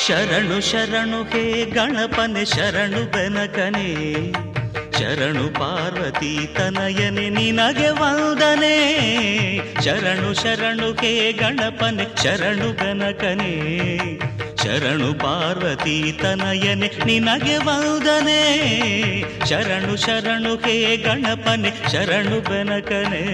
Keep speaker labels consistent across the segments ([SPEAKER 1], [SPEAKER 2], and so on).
[SPEAKER 1] ಶರಣು ಶರಣು ಹೇ ಗಣಪನೆ ಶರಣು ಬೆನಕನೆ, ಶರಣು ಪಾರ್ವತಿ ತನಯನೆ ನಿನಗೆ ವಂದನೆ. ಶರಣು ಶರಣು ಹೇ ಗಣಪನೆ ಶರಣು ಬೆನಕನೆ, ಶರಣು ಪಾರ್ವತಿ ತನಯನೆ ನಿನಗೆ ವಂದನೆ. ಶರಣು ಶರಣು ಹೇ ಗಣಪನೆ ಶರಣು ಬೆನಕನೆ.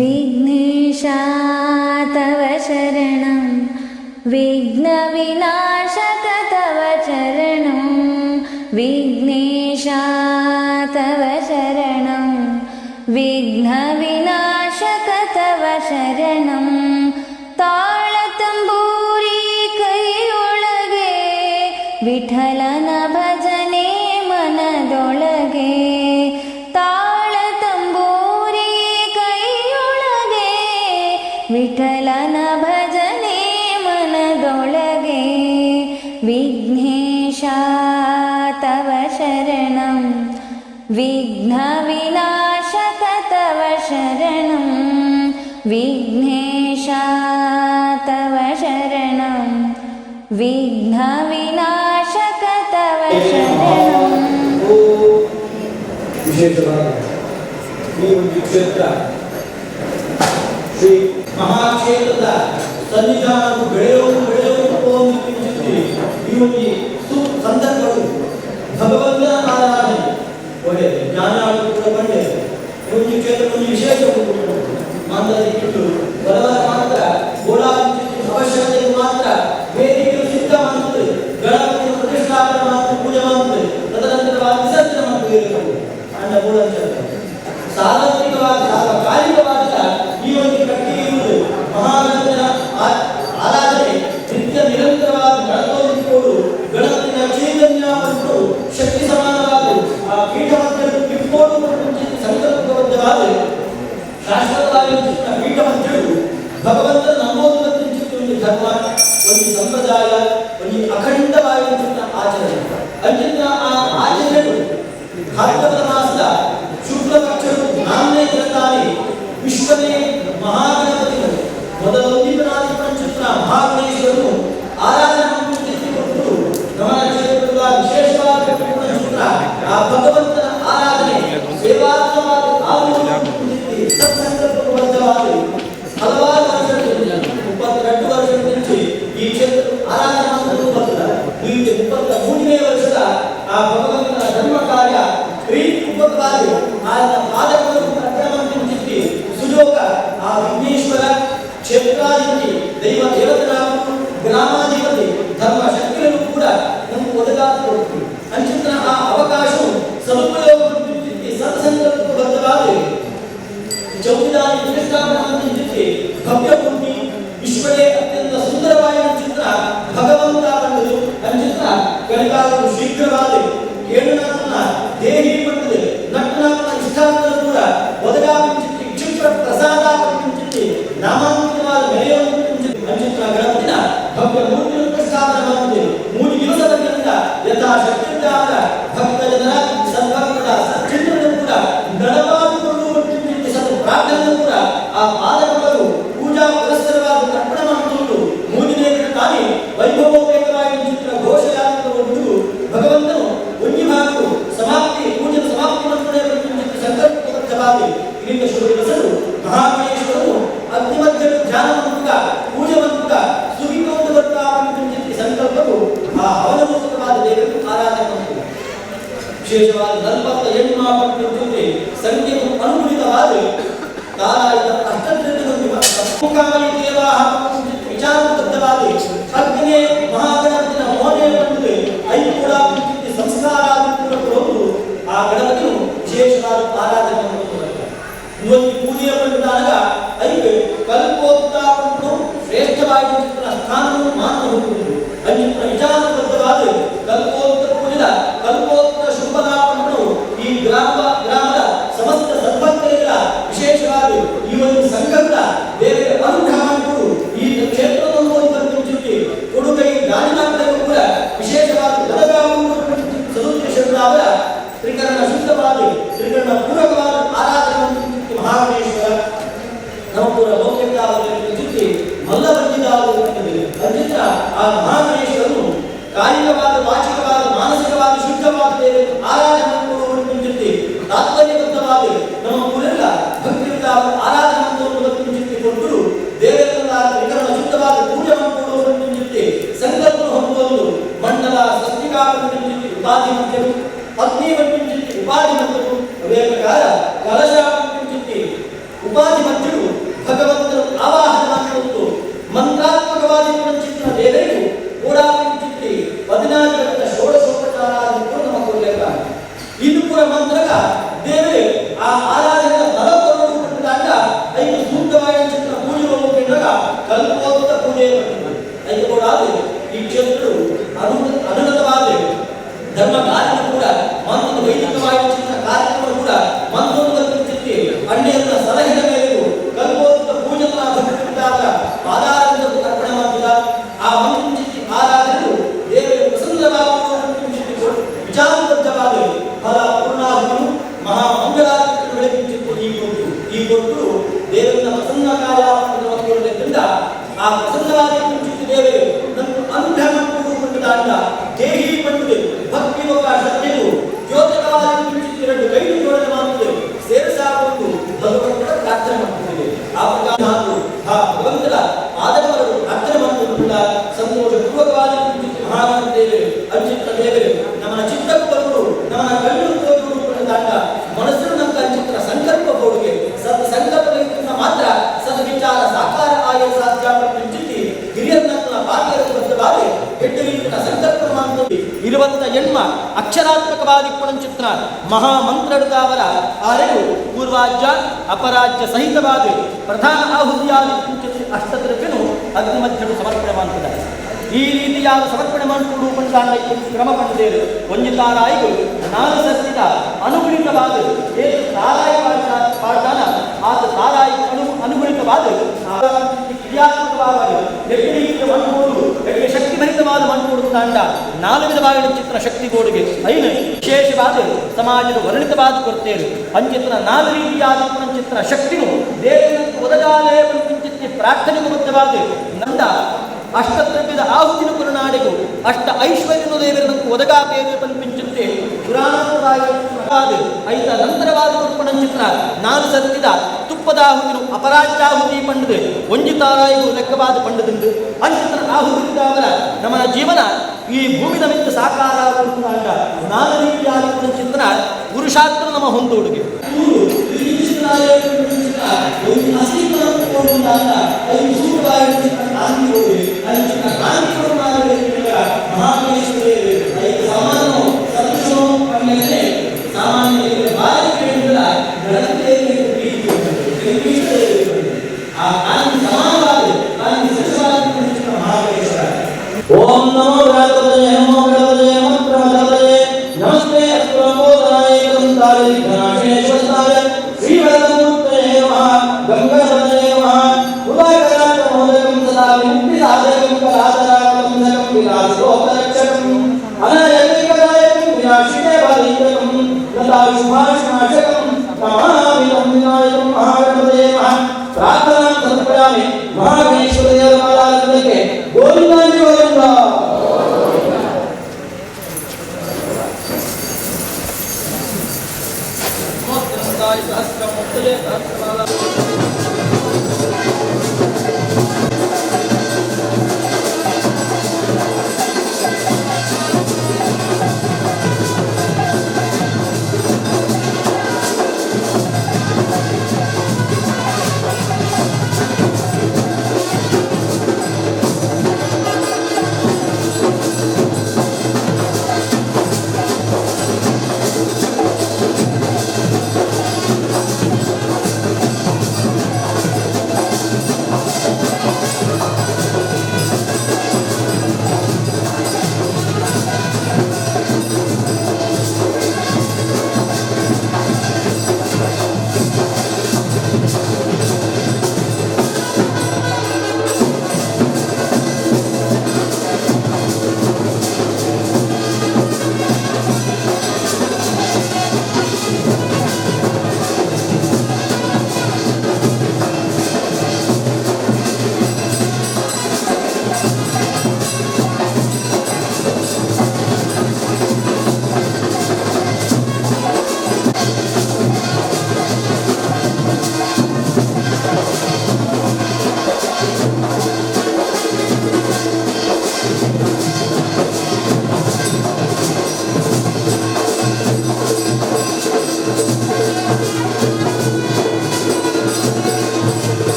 [SPEAKER 2] Vighnesha तव शरणं विघ्नविनाशक तव चरणं विघ्नेशा तव शरणं विघ्नविनाशक तव शरणं ताळतंबूरी ಕೈಯೊಳಗೆ ವಿಠಲನ ಭಜನೆ ಮನದೊಳಗೆ ತಾಳತಂಬೂರಿ ಕೈಯೊಳಗೆ ವಿಠಲನ ಭಜನೆ ಮನದೊಳಗೆ ವಿಘ್ನೇಶ ತವ ಶರಣಂ ವಿಘ್ನವಿನಾಶಕ ತವ ಶರಣಂ ವಿಘ್ನೇಶ ತವ ಶರಣಂ ವಿಘ್ನವಿನಾಶಕ ತವ ಶರಣಂ.
[SPEAKER 3] ವಿಶೇಷವಾದ ಈ ಒಂದು ಕ್ಷೇತ್ರ ಶ್ರೀ ಮಹಾಕ್ಷೇತ್ರದ ಸನ್ನಿಧಾನವು ಬೆಳೆಯೋದು ಬೆಳೆಯೋದು ಕಿಂಚಿತ್ ಈ ಒಂದು ಸಂದರ್ಭಗಳು ಭಗವಂತನ ಆರಾಧನೆ ಒಳ್ಳೆಯದು, ಜ್ಞಾನ ಕೂಡ ಒಳ್ಳೆಯದು. ಈ ಒಂದು ಕ್ಷೇತ್ರವನ್ನು ವಿಶೇಷ ಮಾಂತರಿಟ್ಟು ಬಲವರ ಮಾತ್ರ ಗೋಳಾವಶ್ಯಕತೆ ಮಾತ್ರ ವೇದಿಕೆಯು ಸಿದ್ಧ ಮಾಡ್ತದೆ, ಗಣಪತಿಯ ಪ್ರತಿಷ್ಠಾಪನೆ ಮಾತ್ರ ಪೂಜೆ ಮಾಡ್ತದೆ, ತದನಂತರವಾಗಿ ವಿಸರ್ಜನೆ ಮಾಡ್ತದೆ. ಅಣ್ಣ ಮೂಲ ಸಾರ್ವತ್ರಿಕವಾದ ಸಾರ್ವಕಾಲಿಕವಾದ ಈ ಒಂದು ಪ್ರಕ್ರಿಯೆ ಇರುವುದು ಮಹಾಗಣಪತಿಯ ಆರಾಧನೆ ನಿತ್ಯ ನಿರಂತರವಾಗಿ ನಡೆದುಕೊಂಡು ಗಣಪತಿಯ ಚೈತನ್ಯ ಮತ್ತು ಶಕ್ತಿ ಸಮಾನವಾದ ಆ ಪೀಠವನ್ನು ಇಟ್ಕೊಂಡು ಸಂಕಲ್ಪಬದ್ಧವಾದ ಶಾಶ್ವತವಾಗಿ ಪೀಠವನ್ನು ಭಗವಂತನ ನಂಬೋದು ಒಂದು ಧರ್ಮ, ಒಂದು ಸಂಪ್ರದಾಯ, ಒಂದು ಅಖಂಡವಾಗಿ ಆಚರಣೆ. ಅಂಚಿನ ಆ ಆಚರಣೆಗಳು ಭಾದ್ರಪದ ಮಾಸದ ಶುಕ್ಲ ಪಕ್ಷವು ನಾಲ್ಕನೇ ದಿನದಾನಿ ವಿಶ್ವನೇ ಮಹಾಗಣಪತಿಗಳು ಮೊದಲೊಂದಿಪನಾದಿ ಪಂಚತ್ರ ಮಹಾಗಣೇಶ್ವರನು ಆರಾಧನೆ ಕೊಟ್ಟು ನಮನ ಕ್ಷೇತ್ರದ ವಿಶೇಷವಾದ ಪಂಚತ್ರ ಆ ಭಗವಂತನ ಆರಾಧನೆ ಸೇವಾತ್ಮವಾದ ಸತ್ಸಂಕಲ್ಪಬದ್ಧವಾದ ಹಲವಾರು ವರ್ಷಗಳಿಂದ 32 ವರ್ಷಗಳಿಂದ ಈ ಕ್ಷೇತ್ರ ಆರಾಧನೆ ಬರ್ತದೆ. ಈಗ 33ನೇ ವರ್ಷದ ಆ ಭಗವಂತನ ಧರ್ಮ ಕಾರ್ಯ ಪ್ರೀತಿಪೂರ್ವಕವಾಗಿ ಆತನ ಪಾದಗಳನ್ನು ಅರ್ಪಣೆ ಸುಜೋಗ ಆ ವಿಘ್ನೇಶ್ವರ ಕ್ಷೇತ್ರಾಧಿಪತಿ ದೈವ ದೇವತೆಗಳ ಗ್ರಾಮಾಧಿಪತಿ ಧರ್ಮ ಶಕ್ತಿಯನ್ನು ಕೂಡ ನಮಗೆ ಒದಗಾದ ಕೊಡುತ್ತೀವಿ. ಅಂಚಿನ ಆ ಅವಕಾಶವು ಸದುಪಯೋಗ ಸತ್ಸಂಕಲ್ಪಬದ್ಧವಾದ ಚೌಕಿದಾರಿ ಪ್ರತಿಷ್ಠಾಪನೆ ಭವ್ಯ ಮೂರ್ತಿ ವಿಶ್ವದೇ ಅತ್ಯಂತ ಸುಂದರವಾಗಿ ಚಿತ್ರ ಭಗವಂತ ಬಂದದು. ಅಂಚಿತ್ರ ಕಲಿಕಾಲವು ಶೀಘ್ರವಾದ ಕೇಳುನಾಥನ ದೇಹಿ ಪಟ್ಟದೆ ನಟ್ಟನಾಥನ ಇಷ್ಟಾರ್ಥನ ಕೂಡ ಒದಗಾಪಿಂಚಿತ್ತಿ ಕ್ಷಿಪ್ರ ಪ್ರಸಾದ ಪಂಚಿತ್ತಿ ನಾಮಾಂಕಿತವಾದ ಮೆರೆಯನ್ನು ಅಂಚಿತ್ರ ಗಣಪತಿನ ಭವ್ಯ ಮೂರ್ತಿ ಪ್ರತಿಷ್ಠಾಪನೆ ಮಾಡುತ್ತದೆ. 3 ದಿವಸ ಪರ್ಯಂತ ಯಥಾಶಕ್ತಿಯಾದ ಭಕ್ತ ಜನರ ಸದ್ಭಕ್ತರ ಸಚ್ಚಿಂತನೆ ಕೂಡ ನಡವಾದುಕೊಂಡು ಸತ್ ಪ್ರಾರ್ಥನೆ ಕೂಡ ಆ ಪಾದಕಗಳು ಪೂಜಾ ಪುರಸ್ಸರವಾದ ಅರ್ಪಣೆ ಮಾಡಿಕೊಂಡು 3ನೇ ದಿನ ತಾನೇ ವೈಭವೋಪೇತವಾಗಿ ಚಿತ್ರ ಘೋಷಯಾತ್ರೆಗೊಂಡು ಭಗವಂತನು ಒಂದು ಭಾಗವು ಸಮಾಪ್ತಿ ಪೂಜೆಯ ಸಮಾಪ್ತಿ ಮಾಡ್ಕೊಂಡೇ ಸಂಕಲ್ಪಬದ್ಧವಾಗಿ ಇಲ್ಲಿಂದ ಶುರು ದಿವಸರು ಮಹಾಗಣೇಶ್ವರನು ಅಗ್ನಿಮಧ್ಯ ಧ್ಯಾನ ಮಂತ್ರ ಪೂಜೆ ಮಂತ್ರ ಸುಗಿಕೊಂಡು ಬರ್ತಾ ಸಂಕಲ್ಪವು ಆ ಹವನಮೂಲಕವಾದ ದೇವರನ್ನು ಆರಾಧನೆ ಮಾಡುತ್ತದೆ. ವಿಶೇಷವಾದ 48 ಸಂಖ್ಯೆಗೂ ಅನುಗುಣಿತವಾದ ತಾರಾಯಿತ ವಿಚಾರಬದ್ಧವಾದ ಅಗ್ನಿಯೇ ಮಹಾಗಣಪತಿನ ಮೋನೆ ಬಂದು ಐದು ಕೂಡ ಸಂಸ್ಕಾರ ಆ ಗಣಪತಿಯು ವಿಶೇಷವಾದ ಆರಾಧನೆ ಮಾಡುತ್ತಾರೆ. ಒಂದು ಪೂಜೆಯ ಬಂದಾಗ ಐದು ಕಲ್ಪೋತ್ತಾಪನ್ನು ಶ್ರೇಷ್ಠವಾಗಿ ಸ್ಥಾನವನ್ನು ಮಾತ್ರ ಹೋಗುವುದು. ಅಂಚಿನ ವಿಚಾರಬದ್ಧವಾದ ಕಲ್ಪೋತ್ತರ ಪೂಜೆಯ ಕಲ್ಪೋತ್ತರ ಶುಭಲಾಪನ್ನು ಈ ಗ್ರಾಮದ ಸಮಸ್ತ ಸದ್ಭಕ್ತರಿಗಳ ವಿಶೇಷವಾದ ಈ ಒಂದು ಸಂಘಗಳ ದೇವರ ಅನುಗ್ರಹ ಮಾಡಿಕೊಂಡು ಈ ಕ್ಷೇತ್ರವನ್ನು ಕೊಡುಗೈ ದಾನಿಮಾಂತರಿಗೂ ಕೂಡ ವಿಶೇಷವಾದ ಸದುದ್ದೇಶಗಳಾದ ತ್ರಿಕರಣ ಶುದ್ಧವಾದ ತ್ರಿಕರಣ ಪೂರಕವಾದ ಆರಾಧನೆ ಮಹಾಗಣೇಶ್ವರ ನಮಪುರ ಲೋಕೇಂದ್ರ ಮಲ್ಲ ಬಂದಿದ್ದಾದ ಅಂಚಿತ್ರ ಆ ಮಹಾಗಣೇಶ್ವರನು ಕಾಯಿಕವಾದ ವಾಚಿಕವಾದ ಮಾನಸಿಕವಾದ ಶುದ್ಧವಾದ ದೇವರನ್ನು ಆರಾಧನೆ ತಾತ್ಪರ್ಯಬದ್ಧವಾದ ನಮ್ಮ ಪುರೆಲ್ಲ ಭಕ್ತಿಯುತ ದೇವರನ್ನ ಪ್ರಸನ್ನ ಕಾಲ ಪಂಡ ಆ ಪ್ರಸನ್ನವಾದ ದೇವರು ನಮ್ಮ ಅನುಗ್ರಹ ಪಂಡದಾಂಡ ದೇಹಿ ಪಂಡದು ಭಕ್ತಿ ಲೋಕ ಶ್ರದ್ಧೆಯು ದ್ಯೋತಕವಾದ ಎರಡು ಕೈಲು ಜೋಡಣೆ ಮಾಡುತ್ತದೆ ಸೇರಸಾಕೊಂಡು ಭಗವಂತನ ಪ್ರಾರ್ಥನೆ ಮಾಡುತ್ತಿದೆ. ಆ ಪ್ರಕಾರ ಆ ಭಗವಂತನ ಪಾದಕಮಲರು ಪ್ರಾರ್ಥನೆ ಮಾಡುವುದು ಕೂಡ ಸಂತೋಷಪೂರ್ವಕವಾದ ಮಹಾಗಣ ದೇವರು ಅಂಚಿತ್ರ ದೇವರು ನಮ್ಮನ ಚಿತ್ತಕ್ಕೂ ಬರುವುದು ನಮ್ಮನ ಕಣ್ಣು ತೋರುವುದು ಪಂಡದಾಂಡ ಮನಸ್ಸು ನಮ್ಮ ಅಂಚಿತ್ರ ಸಂಕಲ್ಪ ಕೊಡುಗೆ ಸತ್ ಸಂಕಲ್ಪ ಮಾತ್ರ ಸದ್ವಿಚಾರ ಸಾಕಾರ ಆಯ ಸಾಧ್ಯ ಚಿತ್ತಿ ಹಿರಿಯರನ್ನ ಪಾತ್ರ ಎಟ್ಟು ರೀತಿಯ ಸಂಕಲ್ಪ ಮಾಡುತ್ತದೆ ಇರುವಂತ ಎಣ್ಮ ಅಕ್ಷರಾತ್ಮಕವಾದಿ ಚಿತ್ರ ಮಹಾಮಂತ್ರದಾವರ ಆರೆಗೂ ಪೂರ್ವಾಜ್ಯ ಅಪರಾಜ್ಯ ಸಹಿತವಾದ ಪ್ರಧಾನ ಆಹುತಿಯಾದ ಅಷ್ಟದ್ರವ್ಯನು ಅಗ್ನಿಮಧ್ಯಡು ಸಮರ್ಪಣೆ ಮಾಡುತ್ತದೆ. ಈ ರೀತಿಯಾದ ಸಮರ್ಪಣೆ ಮಾಡಿಕೊಂಡು ಪಂಚಾಂಗ ಕ್ರಮ ಪಂಡೇರು ಒಂಜಿತಾರಾಯಿಗೂ ನಾನು ಸತ್ತಿದ ಅನುಗುಣಿತವಾದ ಏತು ತಾರಾಯಿ ಪಾಠಾನ ಆತ ತಾರಾಯಿ ಅನುಗುಣಿತವಾದ ಕ್ರಿಯಾತ್ಮಕವಾದ ಎಟ್ಟು ರೀತಿಯ ಮಣ್ಣೋಡು ಎಟ್ಟು ಶಕ್ತಿಭರಿತವಾದ ಮಣ್ಣೋಡು ತಾಂಡ ನಾಲು ವಿಧವಾದ ಚಿತ್ರ ಶಕ್ತಿಗೋಡಿಗೆ ಐನು ವಿಶೇಷವಾದ ಸಮಾಜದ ವರ್ಣಿತವಾದ ಕೊರತೆಯರು ಅಂಚಿತ್ರ ನಾಲು ರೀತಿಯಾದ ಚಿತ್ರ ಶಕ್ತಿಯು ದೇವರ ಒದಗಾಲೇ ಕಿಂಚಿತ್ ಪ್ರಾರ್ಥನೆಗೂ ಬದ್ಧವಾದ ನಂದ ಅಷ್ಟದ್ರವ್ಯದ ಆಹುತಿನ ಕುರುನಾಡಿಗೂ ಅಷ್ಟ ಐಶ್ವರ್ಯನು ದೇವರನ್ನು ಒದಗಾಪೇರು ಪಂಪಿಂಚುತ್ತೆ ಪುರಾಣವಾದ ಐತ ನಂತರವಾದ ಚಿತ್ರ ನಾನು ಸತ್ತಿದ ತುಪ್ಪದ ಆಹುತಿನು ಅಪರಾಜ್ಯಾಹುತಿ ಪಂಡದು ಒಂಜಿತಾರಾಯಿಗೂ ಲೆಕ್ಕವಾದ ಪಂಡದಿಂದು ಅಂಚಿತ್ರ ಆಹುತಿದ್ದಾವರ ನಮ್ಮ ಜೀವನ ಈ ಭೂಮಿನ ಮಿತ್ತ ಸಾಕಾರ ನಾನ ರೀತಿಯಾದ ಚಿತ್ರ ಪುರುಷಾರ್ಥ ನಮ್ಮ ಹೊಂದೋಡುಗೆ
[SPEAKER 4] ಓಂ ನಮೋ ಗಣಪತಯೇ ನಮೋ ಗಣಪತಯೇ ನಮಃ ಗಣಪತಯೇ ನಮಸ್ತೆ ಅಸ್ತು ನಮೋದರಾಯ ವಿಘ್ನಾಶೇಶ್ವರಾಯ ಶ್ರೀ ವರದಮೂರ್ತಯೇ ನಮಃ ಗಂಗಧರೇ ನಮಃ ಉದಾಕರಾತ್ಮೋದಕಂ ಸದಾ ವಿಮುಕ್ತಿ ಸಾಧಕಂ ಕಲಾಧರಾಕಂ ಸಕಂ ವಿಲಾಸೋಪರಕ್ಷಕಂ ಅನಾಯಕದಾಯಕಂ ವಿನಾಶಿನೇ ಬಾಧಿತಕಂ ಲತಾಶುಭಾಶನಾಶಕಂ ನಮಾಮಿ ತಂ ವಿನಾಯಕಂ ಮಹಾಗಣಪತಯೇ ನಮಃ. ಪ್ರಾರ್ಥನಾ ಸಮರ್ಪಯಾಮಿ ಮಹಾಗಣೇಶ್ವರದೇವರ ಪಾದಾರವಿಂದಕ್ಕೆ ಗೋವಿಂದಾಜಿ ಗೋವಿಂದ.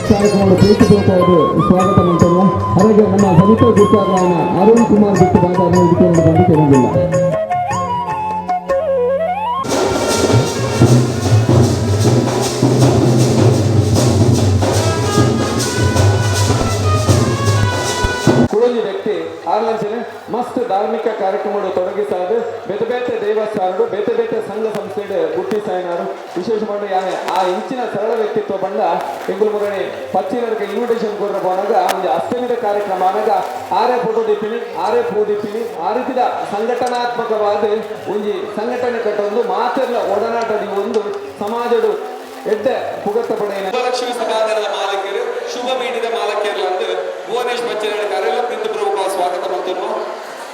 [SPEAKER 5] ಕಾರ್ಯಕ್ರಮದ ಪ್ರೀತಿಪೂರ್ವಕವಾಗಿ ಸ್ವಾಗತ ಮಾಡ್ತೇನೆ. ಹಾಗೆ ನಮ್ಮ ಸವಿತಾ ಗುರುತಾರನ ಅರುಣ್ ಕುಮಾರ್ ಬಿಟ್ಟು ಬಾದ ವೇದಿಕೆಯನ್ನು ಬಂದು ಕೇಳುವುದಿಲ್ಲ.
[SPEAKER 6] ಕುಡೊಂಜಿ ವ್ಯಕ್ತಿ
[SPEAKER 5] ಆರ್ಲಂಚನೆ ಮಸ್ತ್ ಧಾರ್ಮಿಕ ಕಾರ್ಯಕ್ರಮಗಳು ತೊಡಗಿಸಾದು ಬೇತೆ ಬೇತೆ ದೇವಸ್ಥಾನಗಳು ಬೇತೆ ಬೇತೆ ಸಂಘ ಸಂಸ್ಥೆ ಗುಟ್ಟಿ ಸಾಯಿನಾರು ವಿಶೇಷ ಮಾಡಿ ಯಾನೆ ಆ ಇಂಚಿನ ಸರಳ ವ್ಯಕ್ತಿತ್ವ ಬಂಡ ಎಂಗುಲ್ ಮುಗಣಿ ಪಚ್ಚಿನರ್ಕ ಇನ್ವಿಟೇಷನ್ ಕೊಡ್ರ ಪೋನಾಗ ಒಂದು ಅಷ್ಟಮಿದ ಕಾರ್ಯಕ್ರಮ ಆನಾಗ ಆರೇ ಫೋಟೋ ದೀಪಿನಿ ಆರೇ ಪೂ ದೀಪಿನಿ ಆ ರೀತಿದ ಸಂಘಟನಾತ್ಮಕವಾದ ಒಂಜಿ ಸಂಘಟನೆ ಕಟ್ಟೊಂದು ಮಾತೆರ್ಲ ಒಡನಾಟದ ಒಂದು ಸಮಾಜಡು ಎಡ್ಡೆ ಪುಗತ್ತ ಪಡೆಯಿನ
[SPEAKER 6] ಶುಭಲಕ್ಷ್ಮಿ ಸಭಾಂಗಣದ ಮಾಲೀಕರು ಶುಭ ಮೀಡಿದ ಮಾಲಕಿಯರ್ಲಂದು ಭುವನೇಶ್ ಬಚ್ಚನ ಕಾರ್ಯ ಪ್ರೀತಿಪೂರ್ವಕ ಸ್ವಾಗತ ಮಾಡ್ತೇವೆ.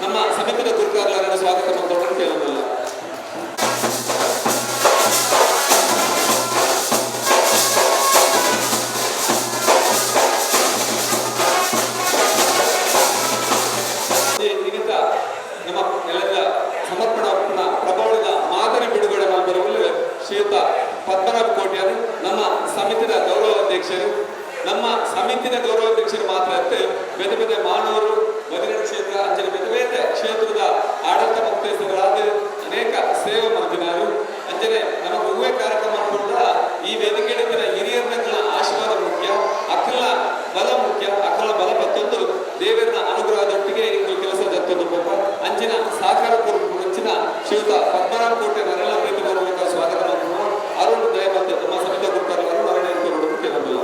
[SPEAKER 6] ನಮ್ಮ ಸಮಿತಿಯ ಗುರುಕಾರ್ಲರನ್ನು ಸ್ವಾಗತ ಮಾಡ್ತೇವೆ ಕೇಳೋದಿಲ್ಲ. ನಿಮಿತ್ತ ನಮ್ಮ ಎಲ್ಲರ ಸಮರ್ಪಣಾ ಪ್ರಭಾವದ ಮಾದರಿ ಬಿಡುಗಡೆ ಮಾಡಬರುವ ಶ್ರೀಯುತ ಪದ್ಮನಾಭ ಕೋಟ್ಯಾರು ನಮ್ಮ ಸಮಿತಿಯ ಗೌರವಾಧ್ಯಕ್ಷರು. ನಮ್ಮ ಸಮಿತಿಯ ಗೌರವಾಧ್ಯಕ್ಷರು ಮಾತ್ರ ಅತ್ತೆ ಬೇರೆ ಬೇರೆ ಮಾನವರು ಬದಿರಡು ಕ್ಷೇತ್ರ ಅಂಚನೆ ಬೇರೆ ಬೇರೆ ಕ್ಷೇತ್ರದ ಆಡಳಿತ ಮುಕ್ತಸ್ಥರಾದ ಅನೇಕ ಸೇವೆ ಮಾಡ್ತಿದ್ದಾರೆ. ಅಂಚನೆ ನಮ್ಮ ಹೂವೆ ಕಾರ್ಯಕ್ರಮ ಮಾಡಿಕೊಂಡ ಈ ವೇದಿಕೆ ಹಿರಿಯರ್ನ ಆಶೀರ್ವಾದ ಮುಖ್ಯ, ಅಕ್ಕಲ ಬಲ ಮುಖ್ಯ. ಅಕ್ಕಲ ಬಲ ಮತ್ತೊಂದು ದೇವರನ ಅನುಗ್ರಹದೊಟ್ಟಿಗೆ ಇಂದು ಕೆಲಸ ಜತ್ತೊಂದು ಪಾಪ ಅಂಚಿನ ಸಹಕಾರ ಅಂಚಿನ ಶ್ರೀಯುತ ಪದ್ಮನಾಭ ಕೋಟೆ ನರೆಲ್ಲ ಪ್ರೀತಿಪೂರ್ವಕ ಸ್ವಾಗತ ಮಾಡ್ಕೊಂಡು ಅರುಣ್ ದಯಮಂತೆ ನಮ್ಮ ಸಮಿತಿ ಗುರುತಾರ ಅರುಣ್ ಅರಣ್ಯ ಕೇಳೋದಿಲ್ಲ.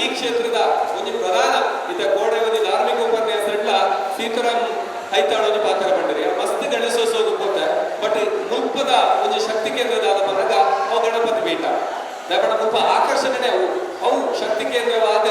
[SPEAKER 6] ಈ ಕ್ಷೇತ್ರದ ಒಂದು ಪ್ರಧಾನ ಇತ ಕೋಡೆ ಒಂದು ಧಾರ್ಮಿಕ ಉಪನ್ಯಾಸ ಸೀತಾರಾಮ್ ಐತಾಳ ಒಂದು ಪಾತ್ರ ಪಂಡರಿ ಮಸ್ತ್ ಗಣೇಶೋತ್ಸವ ಪೋತೆ ಬಟ್ ಮುಲ್ಪದ ಒಂದು ಶಕ್ತಿ ಕೇಂದ್ರದ ಬಂದಾಗ ಅವು ಗಣಪತಿ ಪೀಠ ದಯಪಡ ಮುಲ್ಪ ಆಕರ್ಷಣೆ ಅವು ಅವು ಶಕ್ತಿ ಕೇಂದ್ರವಾದ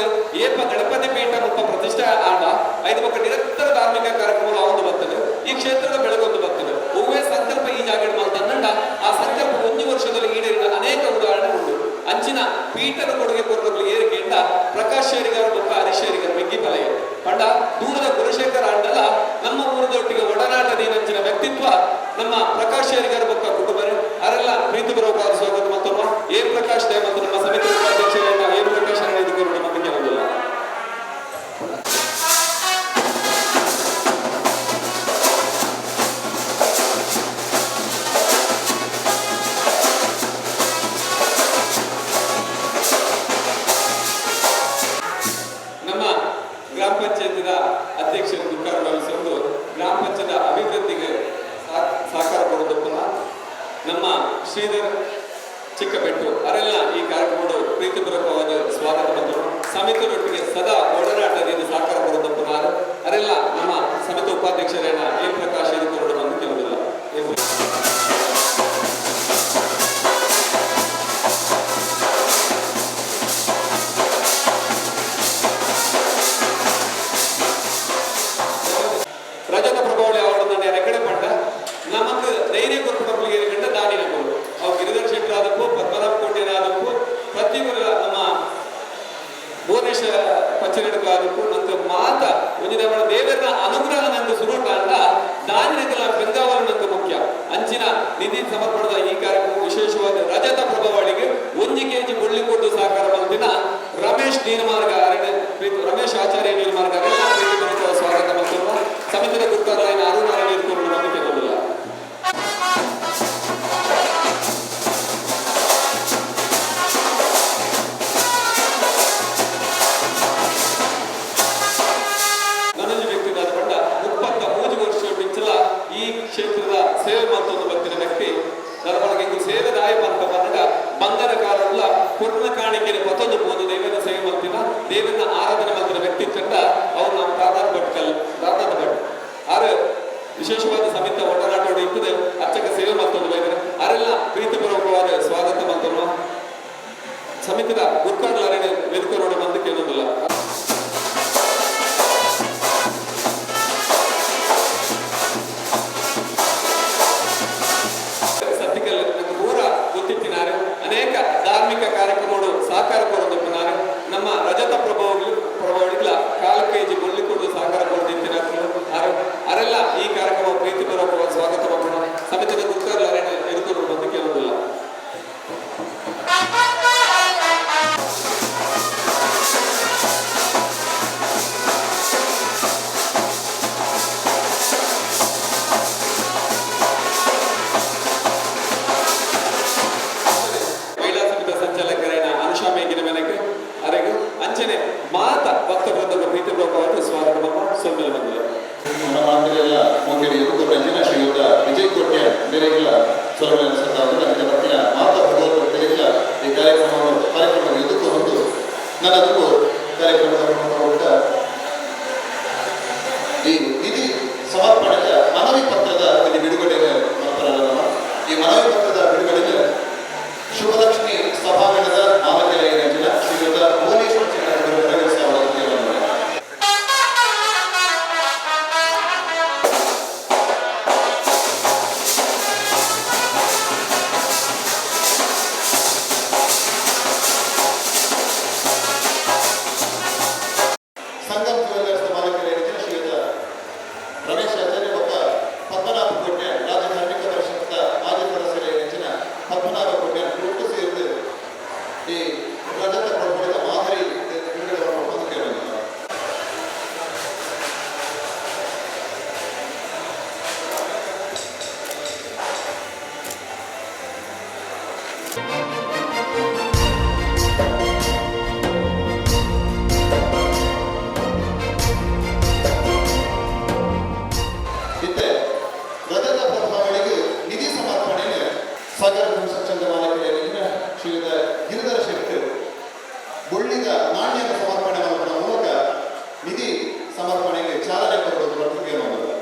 [SPEAKER 6] ಏಪ ಗಣಪತಿ ಪೀಠ ಮುಲ್ಪ ಪ್ರತಿಷ್ಠೆ ಆಂಡ ಐದು ಪಕ್ಕ ನಿರಂತರ ಧಾರ್ಮಿಕ ಕಾರ್ಯಕ್ರಮಗಳು ಅವಂದು ಬರ್ತದೆ. ಈ ಕ್ಷೇತ್ರದ ಬೆಳಗೊಂದು ಬರ್ತದೆ. ಒವ್ವೇ ಸಂಕಲ್ಪ ಈ ಜಾಗಡೆ ಮಾಡ್ತಂದ ಆ ಸಂಕಲ್ಪ ಒಂದು ವರ್ಷದಲ್ಲಿ ಈಡೇರಿದ ಅನೇಕ ಉದಾಹರಣೆ ಉಂಟು. ಅಂಚಿನ ಪೀಠದ ಕೊಡುಗೆ ಕೊರಲು ಏರಿಕೆಯಿಂದ ಪ್ರಕಾಶ್ ಶೇರಿಗಾರ ಬೊಕ್ಕ ಹರೀಶ್ ಶೇರಿಗಾರ ಮೆಗ್ಗಿ ಪಲಯ ಪಂಡ ದೂರದ ಕುಲಶೇಖರ ಅಂಡಲ ನಮ್ಮ ಊರದೊಟ್ಟಿಗೆ ಒಡನಾಟ ನೀನಂಚಿನ ವ್ಯಕ್ತಿತ್ವ ನಮ್ಮ ಪ್ರಕಾಶ್ ಶೇರಿಗಾರ ಬೊಕ್ಕ ಕುಟುಂಬರು ಅರೆಲ್ಲ ಪ್ರೀತಿಪೂರ್ವಕ ಸ್ವಾಗತ ಮತ್ತೊಮ್ಮ ಎ ಪ್ರಕಾಶ್ ದೇವ್ ಮತ್ತು ನಮ್ಮ ಸಮಿತಿ ಉಪಾಧ್ಯಕ್ಷರಾದ ಎ ಪ್ರಕಾಶ್ ಮತ್ತೆ ಕೇಳೋದಿಲ್ಲ. ನಮ್ಮ ಗ್ರಾಮ ಪಂಚಾಯತಿನ ಅಧ್ಯಕ್ಷರು ದುಃಖ ಗ್ರಾಮ ಪಂಚಾಯತ್ ಅಭಿವೃದ್ಧಿಗೆ ಸಹಕಾರ ಕೊಡೋದಪ್ಪಲ್ಲ ನಮ್ಮ ಶ್ರೀಧರ್ ಚಿಕ್ಕಬೆಟ್ಟು ಅವರೆಲ್ಲ ಈ ಕಾರ್ಯಕ್ರಮದ ಪ್ರೀತಿಪೂರ್ವಕವಾದ ಸ್ವಾಗತ ಮತ್ತು ಸಮಿತಿಯೊಟ್ಟಿಗೆ ಸದಾ ಒಡನಾಟದಿಂದ ಸಹಕಾರ ಕೊಡೋದಪ್ಪ ಅವರೆಲ್ಲ ನಮ್ಮ ಸಮಿತಿ ಉಪಾಧ್ಯಕ್ಷರೇನ ಎ ಪ್ರಕಾಶ್ ಇದಕ್ಕೆ ಬಂದು ಕೇಳೋದಿಲ್ಲ. ರಜತ ಪ್ರಭಾವಳಿ ಅವರನ್ನು ಎಕಡೆ ಪಂಡ ನಮಕ್ ಧೈರ್ಯ ಕೊರ್ಪುನಕುಲಿಗೆ ಕಂಡ ದಾನಿನಕುಲು ಅವು ಗಿರಿಧರ್ ಶೆಟ್ಟರಾದಪ್ಪು ಪದ್ಮನಾಭ ಕೋಟೆರಾದಪ್ಪು ಪ್ರತಿಯೊಬ್ಬರ ನಮ್ಮ ಭುವನೇಶ್ವರ ಪಚ್ಚನೆಡಕಾದಪ್ಪು ನಂತರ ಮಾತ ಒಂಜಿ ನಮ್ಮ ದೇವರ ಅನುಗ್ರಹ ನಂಗೆ ಸುರುಟ ಅಂಡ ದಾನಿನಕಲ ಬೆಂಗಾವಲು ನಂಗೆ ಮುಖ್ಯ. ಅಂಚಿನ ನಿಧಿ ಸಮರ್ಪಣದ ಈ ಕಾರ್ಯಕ್ರಮ ವಿಶೇಷವಾದ ರಜತ ಪ್ರಭಾವಳಿಗೆ 1 ಕೆಜಿ ಬೊಳ್ಳಿ ಕೊಟ್ಟು ಸಹಕಾರ ಬಂದಿನ ರಮೇಶ್ ನೀರ್ಮಾರ್ಗ ರಮೇಶ್ ಆಚಾರ್ಯ ನೀರ್ಮಾರ್ಗ ಸ್ವಾಗತ ಮತ್ತು ಸಮಿತಿಯ ಗುರುತಾರರಾಯನ ಅರುಣ್ ಅರಣ್ಯ ಬಂದು ಕೇಳೋದಿಲ್ಲ. ನನಜು ವ್ಯಕ್ತಿ ಪಂಡ 33 ವರ್ಷ ಬಿಚ್ಚಲ ಈ ಕ್ಷೇತ್ರದ ಸೇವೆ ಮತ್ತೊಂದು ಬರ್ತಿನ ವ್ಯಕ್ತಿ ಧರ್ಮೊಳಗೆ ಸೇವೆ ದಾಯ ಬಂತ ಬಂದಾಗ ಬಂಗರ ಕಾಲುಳ್ಳ ಪೂರ್ಣ ಕಾಣಿಕೆ ಪತ್ತೊಂದು ಪೋದು ದೇವನ ಸೇವೆ ಮಾಡ್ತಿನ ದೇವನ ಆರಾಧನೆ ಮಾಡ್ತಿನ ವ್ಯಕ್ತಿ ಚಂದ ಅವ್ರು ನಾವು ರಾಧಾತ್ ಭಟ್ ಕಲ್ ರಾಧಾತ್ ಭಟ್ ಆರು ವಿಶೇಷವಾದ ಸಮಿತ ಒಡನಾಟೋಡು ಇರ್ತದೆ ಅರ್ಚಕ ಸೇವೆ ಮತ್ತೊಂದು ಬೈದರೆ ಅರೆಲ್ಲ ಪ್ರೀತಿಪೂರ್ವಕವಾದ ಸ್ವಾಗತ ಮಾಡ್ತಾರೋ ಸಮಿತಿದ ಗುರ್ಕಾರ್ಲಾರೇನೆ ವೇದಿಕೆ ಬಂದು ಕೇಳೋದಿಲ್ಲ. ಸತ್ತಿಕಲ್ ಪೂರ ಗೊತ್ತಿತ್ತಿನಾರು ಅನೇಕ ಧಾರ್ಮಿಕ ಕಾರ್ಯಕ್ರಮಗಳು ಸಹಕಾರ ಕೊಡೋದಪ್ಪನಾರು ನಮ್ಮ ರಜತ ಪ್ರಭಾವಳಿಗಳ 1/4 ಕೆಜಿ ಬೊಳ್ಳಿ ಕೊಡು ಸಹಕಾರ ಕೊಡ್ತಿತ್ತಿನ ಅರೆಲ್ಲ ಈ ಕಾರ್ಯಕ್ರಮ ಪ್ರೀತಿಪೂರ್ವಕವಾದ ಸ್ವಾಗತ ಮಾಡೋಣ. ಸಮಿತಿದ ಗುರುತಾರಲಾರೇನೆ ಎದುರು ಬಂದು ಕೇಳೋದಿಲ್ಲ. ಹೃದಯಪೂರ್ವಕವಾದ ಸ್ವಾಗತ ಸೊಲ್ಮೆಲ್ ಬಂದಿದೆ.
[SPEAKER 7] ನಮ್ಮ ಮಾತೆಲ್ಲ ಮೋಕೆಡಿ ಎದುಕೊಂಡ ಶ್ರೀಯುತ ವಿಜಯ್ ಕೋಟ್ಯ ಬೇರೆಗಿಲ್ಲ ಸೊಲ್ಮೆಲ್ ಸತ್ತಾವುದು. ಅದಕ್ಕೆ ಬರ್ತಿನ ಮಾತಾ ಭಗವದ್ಭಕ್ತರಿಗಿಲ್ಲ ಈ ಕಾರ್ಯಕ್ರಮ ಎದುಕೊಂಡು ನನ್ನದಕ್ಕೂ ಕಾರ್ಯಕ್ರಮದ ಪ್ರಮುಖ ಈ ನಿಧಿ ಸಮರ್ಪಣೆಯ ಮನವಿ ಪತ್ರದ ಇಲ್ಲಿ ಬಿಡುಗಡೆ ಮಾಡ್ತಾರಲ್ಲ. ಈ ಮನವಿ ಪತ್ರದ ಬಿಡುಗಡೆಗೆ ಶುಭಲಕ್ಷ್ಮಿ ಸಭಾಂಗಣದ ಮಾಲಕರಾಗಿನ ಶ್ರೀಯುತ ಭುವನೇಶ್ವರ ಚಿನ್ನವರು ನೆರವೇರಿಸುವ. ಸಂಗಮ್ ಜುವೆಲ್ಲರ್ಸ್ ಮಾಲಕರಾಗಿದ್ದ ಶ್ರೀಯುತ ರಮೇಶ್ ಆಚಾರ್ಯ ಮತ್ತು ಪದ್ಮನಾಭ ಕೋಟ್ಯಾನ್, ರಾಜ್ಯ ಧಾರ್ಮಿಕ ಪರಿಷತ್ನ ಮಾಜಿ ಸದಸ್ಯರ ನೆಚ್ಚಿನ ಪದ್ಮನಾಭ ಕೋಟ್ಯಾನ್ ಒಟ್ಟು ಸೇರಿದು ಈ ರಜತ ಕೊಡ್ಪಡಿದ ಮಾದರಿ ಬಿಡುಗಡೆ ಮಾಡುವ ಕೇಳೋಣ. ಇತ್ತೆ ರಜತ ಪ್ರಭಾವಳಿಗೆ ನಿಧಿ ಸಮರ್ಪಣೆಗೆ ಸಾಗರ ಕನ್ಸ್ಟ್ರಕ್ಷನ್ ಮಾಲೀಕರಾಗಿದ್ದ ಶ್ರೀಯುತ ಗಿರಿಧರ ಶೆಟ್ಟಿ ಬೊಳ್ಳಿದ ನಾಣ್ಯದ ಸಮರ್ಪಣೆ ಮಾಡುವುದರ ಮೂಲಕ ನಿಧಿ ಸಮರ್ಪಣೆಗೆ ಚಾಲನೆ ಕೊಡುವುದು ಪ್ರಕ್ರಿಯೆ ಮಾಡುವುದು.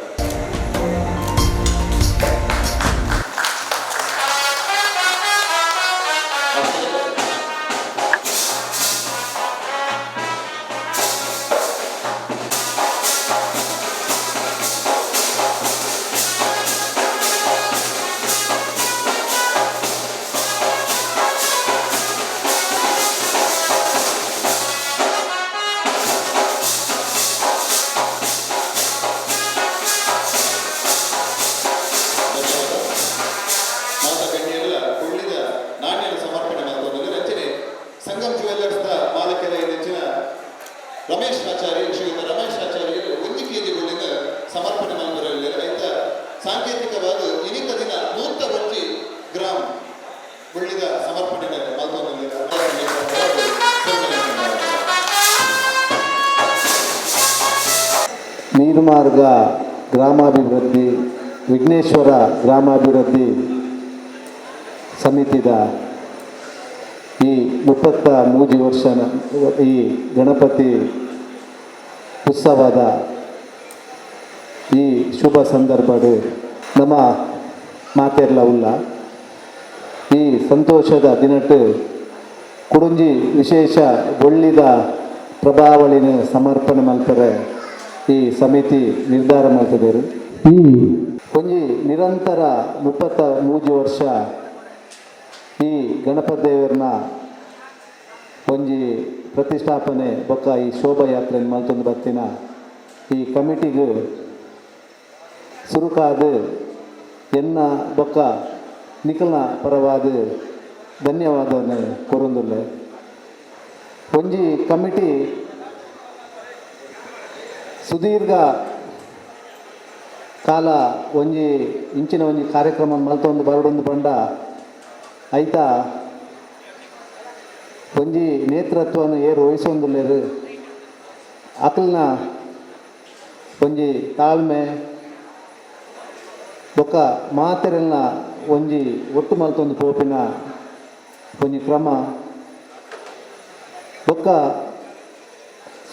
[SPEAKER 7] ಧನ್ಯವಾದ. ಮಾತಾ ಗಣ್ಯರೆಲ್ಲ ಬೊಳ್ಳಿದ ನಾಣ್ಯನ ಸಮರ್ಪಣೆ ಮಾಡಿಕೊಂಡಿದ್ದಾರೆ. ಅಂಚನೆ ಸಂಗಮ್ ಜುವೆಲ್ಲರ್ಸ್ ಮಾಲಕರ ನೆಚ್ಚಿನ ರಮೇಶ್ ಆಚಾರ್ಯ, ಶ್ರೀಯುತ ರಮೇಶ್ ಆಚಾರ್ಯರು 1 ಕೆಜಿ ಬೊಳ್ಳಿನ ಸಮರ್ಪಣೆ ಮಾಡಿದ್ದಾರೆ. ರೈತ ಸಾಂಕೇತಿಕವಾದ ಇನಿತ ದಿನ 101 ಗ್ರಾಂ ಬೊಳ್ಳಿದ ಸಮರ್ಪಣೆ ಮಾಡಿಕೊಂಡಿದ್ದಾರೆ.
[SPEAKER 8] ನೀರ್ಮಾರ್ಗ ಗ್ರಾಮಾಭಿವೃದ್ಧಿ, ವಿಘ್ನೇಶ್ವರ ಗ್ರಾಮಾಭಿವೃದ್ಧಿ ಸಮಿತಿದ ಈ 33 ವರ್ಷ ಈ ಗಣಪತಿ ಉತ್ಸವದ ಈ ಶುಭ ಸಂದರ್ಭಡು ನಮ್ಮ ಮಾತೆರ್ಲ ಉಲ್ಲ. ಈ ಸಂತೋಷದ ದಿನಟ್ಟು ಕುಡುಂಜಿ ವಿಶೇಷ ಬೊಳ್ಳಿದ ಪ್ರಭಾವಳಿನ ಸಮರ್ಪಣೆ ಮಲ್ಪರೆ ಈ ಸಮಿತಿ ನಿರ್ಧಾರ ಮಾಡ್ತಿದ್ದಾರೆ. ಈ ಒಂಜಿ ನಿರಂತರ 33 ವರ್ಷ ಈ ಗಣಪತಿ ದೇವರನ್ನ ಒಂಜಿ ಪ್ರತಿಷ್ಠಾಪನೆ ಬೊಕ್ಕ ಈ ಶೋಭಾಯಾತ್ರೆ ಮಲ್ತೊಂದು ಬತ್ತಿನ ಈ ಕಮಿಟಿಗೆ ಸುರುಕಾದ ಎನ್ನ ಬೊಕ್ಕ ನಿಕಲ್ನ ಪರವಾದ ಧನ್ಯವಾದವನ್ನು ಕೊರೊಂದುಲ್ಲೆ. ಒಂಜಿ ಕಮಿಟಿ ಸುದೀರ್ಘ ಕಾಲ ಒಂಜಿ ಇಂಚಿನ ಒಂಜಿ ಕಾರ್ಯಕ್ರಮ ಮಲ್ತೊಂದು ಬರಡೊಂದು ಪಂಡ ಐತ ಒಂಜಿ ನೇತೃತ್ವವನ್ನು ಏರು ವಹಿಸೊಂದುಲ್ಲೆರ್, ಅಕಲ್ನ ಒಂಜಿ ತಾಳ್ಮೆ ಬೊಕ್ಕ ಮಾತೆರೆಲ್ನ ಒಂಜಿ ಒಟ್ಟು ಮಲ್ತೊಂದು ಪೋಪಿನ ಒಂಜಿ ಕ್ರಮ ಬೊಕ್ಕ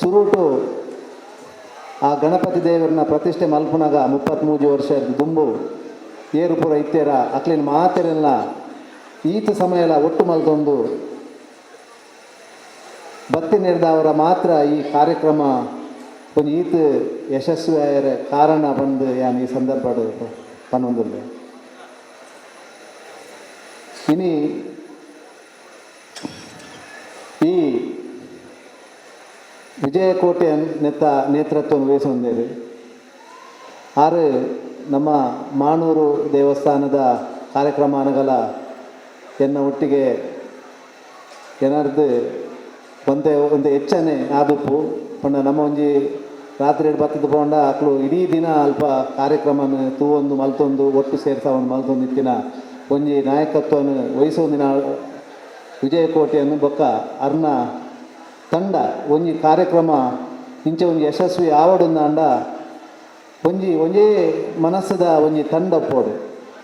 [SPEAKER 8] ಸುರುಟು ಆ ಗಣಪತಿ ದೇವರನ್ನ ಪ್ರತಿಷ್ಠೆ ಮಲ್ಪುನಗ 33 ವರ್ಷ ದುಂಬು ಏರು ಪೂರ ಇತ್ತೇರ, ಅಕ್ಲಿನ ಮಾತೆರೆಲ್ಲ ಈತ ಸಮಯಲ ಒಟ್ಟು ಮಲ್ತೊಂದು ಬತ್ತಿ ನೆರೆದವರ ಮಾತ್ರ ಈ ಕಾರ್ಯಕ್ರಮ ಒಂಜಿ ಈತ್ ಯಶಸ್ವಿ ಆಯರೆ ಕಾರಣ ಬಂದು ಯಾನ್ ಈ ಸಂದರ್ಭ ಪನೊಂದುಲ್ಲೆ. ಇನಿ ಈ ವಿಜಯಕೋಟೆ ನೆತ್ತ ನೇತೃತ್ವ ವಹಿಸೊಂದೇರು ಆರು ನಮ್ಮ ಮಾಣೂರು ದೇವಸ್ಥಾನದ ಕಾರ್ಯಕ್ರಮ ಅನಗಲ ಎನ್ನ ಒಟ್ಟಿಗೆ ಏನಾರ್ದು ಒಂತೆ ಒಂದು ಹೆಚ್ಚನೆ ಆದುಪ್ಪು ಪಂಡ ನಮ್ಮ ಒಂಜಿ ರಾತ್ರಿ ಬತ್ತದ ಪೋಂಡ ಅಕ್ಲು ಇಡೀ ದಿನ ಅಲ್ಪ ಕಾರ್ಯಕ್ರಮನ ತೂವೊಂದು ಮಲ್ತೊಂದು ಒಟ್ಟು ಸೇರ್ಸಾವೊಂದು ಮಲ್ತೊಂದು ಇತ್ತಿನ ಒಂಜಿ ನಾಯಕತ್ವವನ್ನು ವಹಿಸೊಂದಿನ ವಿಜಯಕೋಟೆಯನ್ನು ಬೊಕ್ಕ ಅರ್ನ ತಂಡ ಒಂಜಿ ಕಾರ್ಯಕ್ರಮ. ಇಂಚ ಒಂಜಿ ಯಶಸ್ವಿ ಆವಡುಂದಾಂಡ ಒಂಜಿ ಒಂಜೇ ಮನಸ್ಸುದ ಒಂಜಿ ತಂಡ ಪೋಡು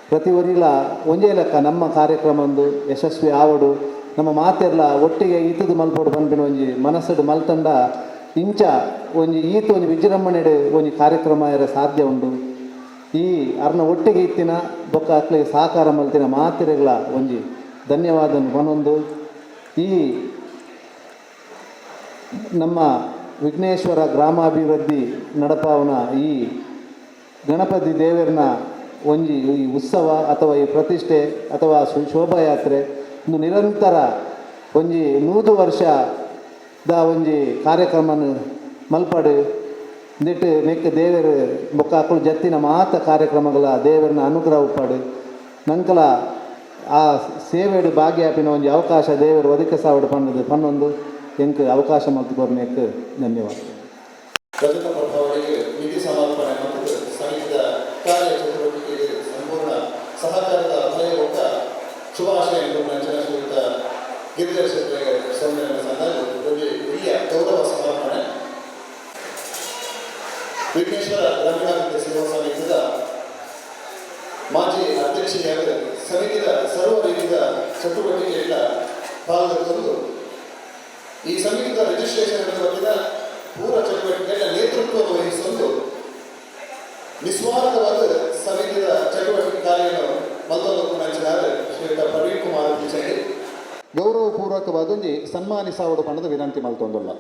[SPEAKER 8] ಪ್ರತಿ ಒರಿಲ ಒಂಜೇ ಲೆಕ್ಕ ನಮ್ಮ ಕಾರ್ಯಕ್ರಮ ಒಂದು ಯಶಸ್ವಿ ಆವಡು ನಮ್ಮ ಮಾತೆರ್ಲ ಒಟ್ಟಿಗೆ ಈತದ ಮಲ್ಪೋಡು ಪನ್ಪಿನ ಒಂಜಿ ಮನಸ್ಸುಡು ಮಲ್ತಂಡ ಇಂಚ ಒಂಜಿ ಈತ ಒಂಜಿ ವಿಜೃಂಭಣೆಡ್ ಒಂಜಿ ಕಾರ್ಯಕ್ರಮ ಇರ ಸಾಧ್ಯ ಉಂಡು. ಈ ಅರ್ನ ಒಟ್ಟಿಗೆ ಇತ್ತಿನ ಬೊಕ್ಕ ಅಕ್ಲೆಗ್ ಸಹಕಾರ ಮಲ್ತಿನ ಮಾತೆರೆಗ್ಲ ಒಂಜಿ ಧನ್ಯವಾದ ಪನೊಂದು ಈ ನಮ್ಮ ವಿಘ್ನೇಶ್ವರ ಗ್ರಾಮಾಭಿವೃದ್ಧಿ ನಡಪಾವನ ಈ ಗಣಪತಿ ದೇವರನ ಒಂಜಿ ಈ ಉತ್ಸವ ಅಥವಾ ಈ ಪ್ರತಿಷ್ಠೆ ಅಥವಾ ಶೋಭಾಯಾತ್ರೆ ಒಂದು ನಿರಂತರ ಒಂಜಿ 100 ವರ್ಷದ ಒಂಜಿ ಕಾರ್ಯಕ್ರಮನ ಮಲ್ಪಡು ನೆಟ್ ನೆಕ್ ದೇವರು ಬೊಕ್ಕ ಅಕುಲು ಜತ್ತಿನ ಮಾತ ಕಾರ್ಯಕ್ರಮಗಳ ದೇವರನ್ನ ಅನುಗ್ರಹ ಉಪ್ಪಾಡು ನಂಕಲ ಆ ಸೇವೆಡು ಭಾಗಿಯಾಪಿನ ಒಂಜಿ ಅವಕಾಶ ದೇವರು ಒದಗಿಸಾವಡು ಪನ್ನದು ಪನ್ನೊಂದು ಎಂಕ್ ಅವಕಾಶ ಮಲ್ತ್ ಕೊರ್ನೆಕ್ ಧನ್ಯವಾದ.
[SPEAKER 7] ರಜತ ಪ್ರಭಾವಳಿಗೆ ನಿಧಿ ಸಮರ್ಪಣೆ ಮತ್ತು ಸಮಿತಿಯ ಕಾರ್ಯ ಚಟುವಟಿಕೆಗೆ ಸಂಪೂರ್ಣ ಸಹಕಾರದ ಅಭಯ ಶುಭಾಶಯ ನಂಚಿನ ಶ್ರೀಯುತ ಗಿರಿಧರ ಶೆಟ್ಟರಿಗೆ ಸೌಮ್ಯನ ಸಂದಾಜು ಒಂದು ಹಿರಿಯ ಗೌರವ ಸಮರ್ಪಣೆ. ವಿಘ್ನೇಶ್ವರ ಗ್ರಾಮೀಣಾಭಿವೃದ್ಧಿ ಸೇವಾ ಸಮಿತಿಯ ಮಾಜಿ ಅಧ್ಯಕ್ಷೆಯಾದ ಸಮಿತಿಯ ಸರ್ವ ರೀತಿಯ ಚಟುವಟಿಕೆಗಳ ಪಾಲ್ಗೊಂಡು ಈ ಸಮಿತಿಯ ರಿಜಿಸ್ಟ್ರೇಷನ್ ಬಗ್ಗೆ ಪೂರ್ವ ಚಟುವಟಿಕೆಗಳ ನೇತೃತ್ವ ವಹಿಸಿಕೊಂಡು ನಿಸ್ವಾರ್ಥವಾದ ಸಮಿತಿಯ ಚಟುವಟಿಕೆ ಕಾರ್ಯವನ್ನು ಮತ್ತೊಂದು ನಂಚಿನಾದ ಶ್ರೀಯುತ ಪ್ರವೀಣ್ ಕುಮಾರ್ ಪಿಚಂಡಿ
[SPEAKER 9] ಗೌರವಪೂರ್ವಕವಾದೊಂಜಿ ಸನ್ಮಾನಿಸಾವಡು ಪಣದ ವಿನಂತಿ ಮಲ್ತೊಂದುಲ್ಲ.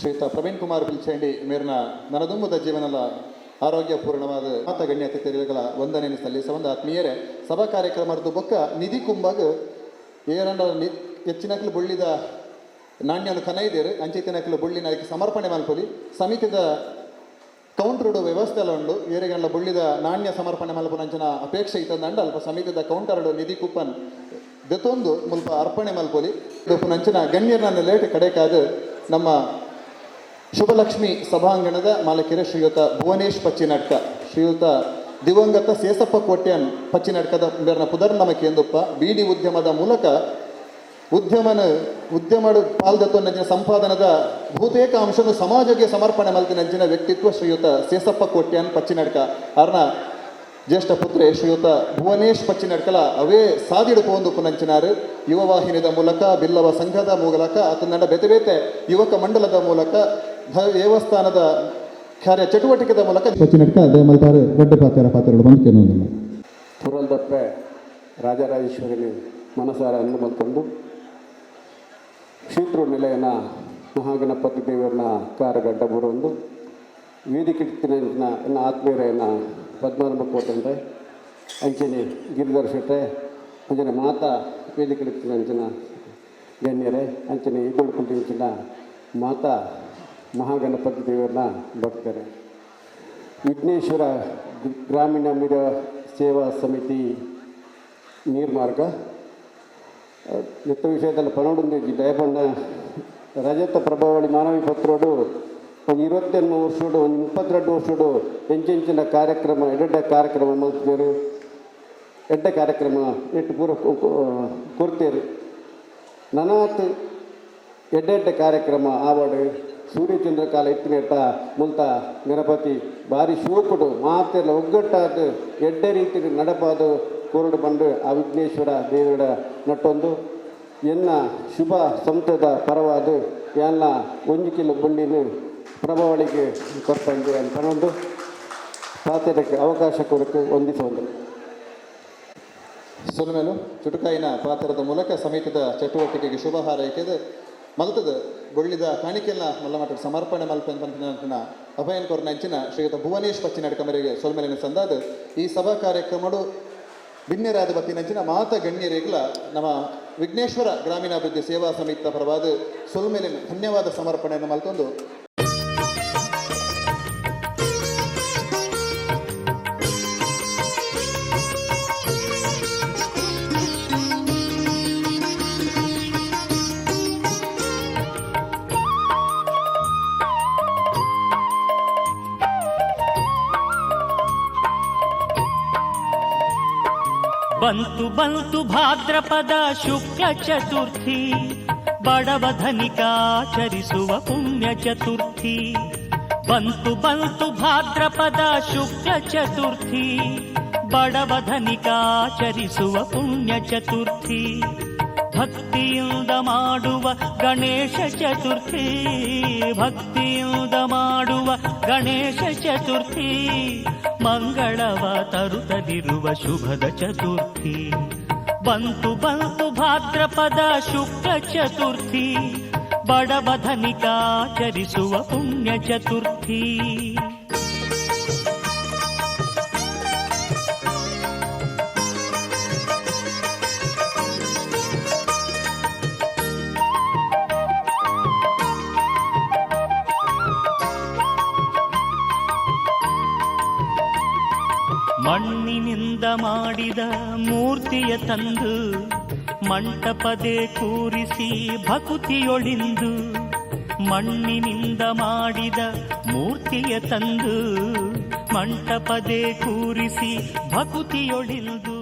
[SPEAKER 9] ಶ್ರೀಯುತ ಪ್ರವೀಣ್ ಕುಮಾರ್ ಪಿಲ್ಚಂಡಿ ಮೇರಿನ ನನದುಂಬುದ ಜೀವನದ ಆರೋಗ್ಯಪೂರ್ಣವಾದ ಮಾತ ಗಣ್ಯ ಅತಿಥಿಗಳ ವಂದನೆಯನ್ನು ಸಲ್ಲಿಸುವ ಒಂದು ಆತ್ಮೀಯರೇ, ಸಭಾ ಕಾರ್ಯಕ್ರಮದ ಬೊಕ್ಕ ನಿಧಿ ಕುಂಬಾಗ ಏರಂಡ ಹೆಚ್ಚಿನಕ್ಲು ಬುಳ್ಳಿದ ನಾಣ್ಯನು ಕನೈದೇರು ಅಂಚಿತಿನಕ್ಲು ಬುಳ್ಳಿನ ಅದಕ್ಕೆ ಸಮರ್ಪಣೆ ಮಲ್ಪೊಲಿ. ಸಮಿತಿದ ಕೌಂಟರ್ ವ್ಯವಸ್ಥೆ ಎಲ್ಲ ಉಂಡು. ಏರೆಗಂಡ ಬುಳ್ಳಿದ ನಾಣ್ಯ ಸಮರ್ಪಣೆ ಮಲ್ಪುನಂಚಿನ ಅಪೇಕ್ಷೆ ಇತ್ತಂದಂಡ ಅಲ್ಪ ಸಮಿತಿದ ಕೌಂಟರ್ ನಿಧಿ ಕೂಪನ್ ದೆತೊಂದು ಮುಲ್ಪ ಅರ್ಪಣೆ ಮಲ್ಪೊಲಿ. ನಂಚಿನ ಗಣ್ಯರನ್ನ ಲೇಟ್ ಕಡೆಕಾದ ನಮ್ಮ ಶುಭಲಕ್ಷ್ಮಿ ಸಭಾಂಗಣದ ಮಾಲೀಕರ ಶ್ರೀಯುತ ಭುವನೇಶ್ ಪಚ್ಚಿನಡ್ಕ, ಶ್ರೀಯುತ ದಿವಂಗತ ಸೇಸಪ್ಪ ಕೋಟ್ಯಾನ್ ಪಚ್ಚಿನಡ್ಕದ ಮೇರ್ನ ಪುದರ್ ನಮಕೆ ಎಂದುಪ್ಪ ಬೀಡಿ ಉದ್ಯಮದ ಮೂಲಕ ಉದ್ಯಮನ ಉದ್ಯಮಡು ಪಾಲ್ದತ್ತೊಂದಂಚಿನ ಸಂಪಾದನದ ಬಹುತೇಕ ಅಂಶನು ಸಮಾಜಕ್ಕೆ ಸಮರ್ಪಣೆ ಮಲ್ತಿನಂಚಿನ ವ್ಯಕ್ತಿತ್ವ ಶ್ರೀಯುತ ಸೇಸಪ್ಪ ಕೋಟ್ಯಾನ್ ಪಚ್ಚಿನಡ್ಕ. ಅರ್ನ ಜ್ಯೇಷ್ಠ ಪುತ್ರೆ ಶ್ರೀಯುತ ಭುವನೇಶ್ ಪಚ್ಚಿನಡ್ಕಲ ಅವೇ ಸಾದಿಡು ಪೋಂದು ಪುನಂಚಿನಾರು ಯುವ ವಾಹಿನಿದ ಮೂಲಕ, ಬಿಲ್ಲವ ಸಂಘದ ಮೂಲಕ, ಆತನ ಬೇತೆ ಬೇತೆ ಯುವಕ ಮಂಡಲದ ಮೂಲಕ, ದೇವಸ್ಥಾನದ ಕಾರ್ಯ ಚಟುವಟಿಕೆದ ಮೂಲಕ ಪಚ್ಚಿನಡ್ಕ ದೇಮಲ್ತಾರು ದೊಡ್ಡ ಪಾತ್ರ ಪಾತ್ರಗಳು ಬಂದು
[SPEAKER 10] ಪುರಲ್ದಪ್ಪೆ ರಾಜರಾಜೇಶ್ವರಿನಿ ಮನಸಾರ ಅನ್ನು ಮಲ್ತೊಂದು ಕ್ಷೇತ್ರ ನಿಲಯನ ಮಹಾಗಣಪತಿ ದೇವರನ್ನ ಕಾರಗಡ್ಡ ಬರೊಂದು ವೇದಿಕೆ ಎನ್ನ ಆತ್ಮೀಯರೆಯನ್ನ ಪದ್ಮನಾಭ ಕೋಟಂಡೆ ಅಂಚನೆ ಗಿರಿಧರ ಶೆಟ್ಟೆ ಅಂಚನೆ ಮಾತಾ ವೇದಿಕೆ ಅಂಚಿನ ಗಣ್ಯರೇ ಅಂಚನೆ ಎದುರುಕೊಂಡಿಂಚಿನ ಮಾತಾ ಮಹಾಗಣಪತಿ ದೇವರನ್ನ ಭಕ್ತರೇ, ವಿಘ್ನೇಶ್ವರ ಗ್ರಾಮೀಣ ಮಿರ ಸೇವಾ ಸಮಿತಿ ನೀರ್ಮಾರ್ಗ ಎತ್ತ ವಿಷಯದಲ್ಲಿ ಪನೊಡೊಂದು ದಯಪಂಡ ರಜತ ಪ್ರಭಾವಳಿ ಮಾನವಿ ಪತ್ರೋಡು ಒಂದು 28 ವರ್ಷಡು, ಒಂದು 32 ವರ್ಷಡು ಎಂಚೆಂಚಿನ ಕಾರ್ಯಕ್ರಮ, ಎಡ್ಡೆಡ್ಡ ಕಾರ್ಯಕ್ರಮ ಮಲ್ತಿದ್ದೇರು, ಎಡ್ಡೆ ಕಾರ್ಯಕ್ರಮ ನೆಟ್ಟು ಪೂರ ಕೊಡ್ತೇರು. ನನಾತ್ ಎಡ್ಡೆಡ್ಡೆ ಕಾರ್ಯಕ್ರಮ ಆವಡು ಸೂರ್ಯಚಂದ್ರ ಕಾಲ ಇತ್ತಿನೇಟ ಮುಲ್ತ ಗಣಪತಿ ಭಾರಿ ಶೋಕುಡು ಮಾತೆಲ್ಲ ಒಗ್ಗಟ್ಟಾದ ಎಡ್ಡೆ ರೀತಿ ನಡಪಾದ ಕೋರಡು ಬಂದು ಆ ವಿಘ್ನೇಶ್ವರ ದೇವರ ನಟ್ಟೊಂದು ಎನ್ನ ಶುಭ ಸಂತದ ಪರವಾದ ಎಲ್ಲ 1 ಕಿಲೋ ಬುಳ್ಳಿನ ಪ್ರಭಾವಳಿಗೆ ಕೊರ್ತಂಗೆ ಅಂತ ಪಾತ್ರಕ್ಕೆ ಅವಕಾಶ ಕೊರಕ್ಕೆ ವಂದಿಸುವಂದರು.
[SPEAKER 9] ಸೊಲುಮೆಲು ಚುಟುಕಾಯಿನ ಪಾತ್ರದ ಮೂಲಕ ಸಮಿತಿದ ಚಟುವಟಿಕೆಗೆ ಶುಭ ಹಾರೈಕೆದ ಮಲ್ತದ ಬೊಳ್ಳಿದ ಕಾಣಿಕೆಲ್ಲ ಮಲ್ಲ ಮಟ್ಟದ ಸಮರ್ಪಣೆ ಮಲ್ಪೆನ್ ಅಭಯನ್ ಕೊರ್ನ ಅಂಚಿನ ಶ್ರೀಯುತ ಭುವನೇಶ್ ಪಚ್ಚಿನಡ್ಕ ಮೇರೆಗೆ ಸೊಲ್ಮೆಲಿನ ಸಂದಾದ ಈ ಸಭಾ ಕಾರ್ಯಕ್ರಮಡು ಬಿನ್ನೆರಾದ ಬತ್ತಿನಂಚಿನ ಮಾತ ಗಣ್ಯರಿಗಳ ನಮ್ಮ ವಿಘ್ನೇಶ್ವರ ಗ್ರಾಮೀಣಾಭಿವೃದ್ಧಿ ಸೇವಾ ಸಮಿತಿ ಪರವಾದ ಸೊಲ್ಮೆಲಿನ ಧನ್ಯವಾದ ಸಮರ್ಪಣೆಯನ್ನು ಮಲ್ತೊಂದು.
[SPEAKER 1] ಬಂತು ಬಂತು ಭಾದ್ರಪದ ಶುಕ್ಲ ಚತುರ್ಥಿ, ಬಡವ ಧನಿಕಾಚರಿಸುವ ಪುಣ್ಯ ಚತುರ್ಥಿ. ಬಂತು ಬಂತು ಭಾದ್ರಪದ ಶುಕ್ಲ ಚತುರ್ಥಿ, ಬಡವ ಧನಿಕಾಚರಿಸುವ ಪುಣ್ಯ ಚತುರ್ಥಿ. ಭಕ್ತಿಯಿಂದ ಮಾಡುವ ಗಣೇಶ ಚತುರ್ಥಿ, ಭಕ್ತಿಯಿಂದ ಮಾಡುವ ಗಣೇಶ ಚತುರ್ಥಿ, ಮಂಗಳವ ತರುತ್ತಲಿರುವ ಶುಭದ ಚತುರ್ಥಿ. ಬಂತು ಬಂತು ಭಾದ್ರಪದ ಶುಕ್ಲ ಚತುರ್ಥಿ, ಬಡವ ಧನಿಕಾಚರಿಸುವ ಪುಣ್ಯ ಚತುರ್ಥಿ. ಮಣ್ಣಿನಿಂದ ಮಾಡಿದ ಮೂರ್ತಿಯ ತಂದು ಮಂಟಪದೇ ಕೂರಿಸಿ ಭಕುತಿಯೊಳಿಂದು, ಮಣ್ಣಿನಿಂದ ಮಾಡಿದ ಮೂರ್ತಿಯ ತಂದು ಮಂಟಪದೇ ಕೂರಿಸಿ ಭಕುತಿಯೊಳಿಂದು.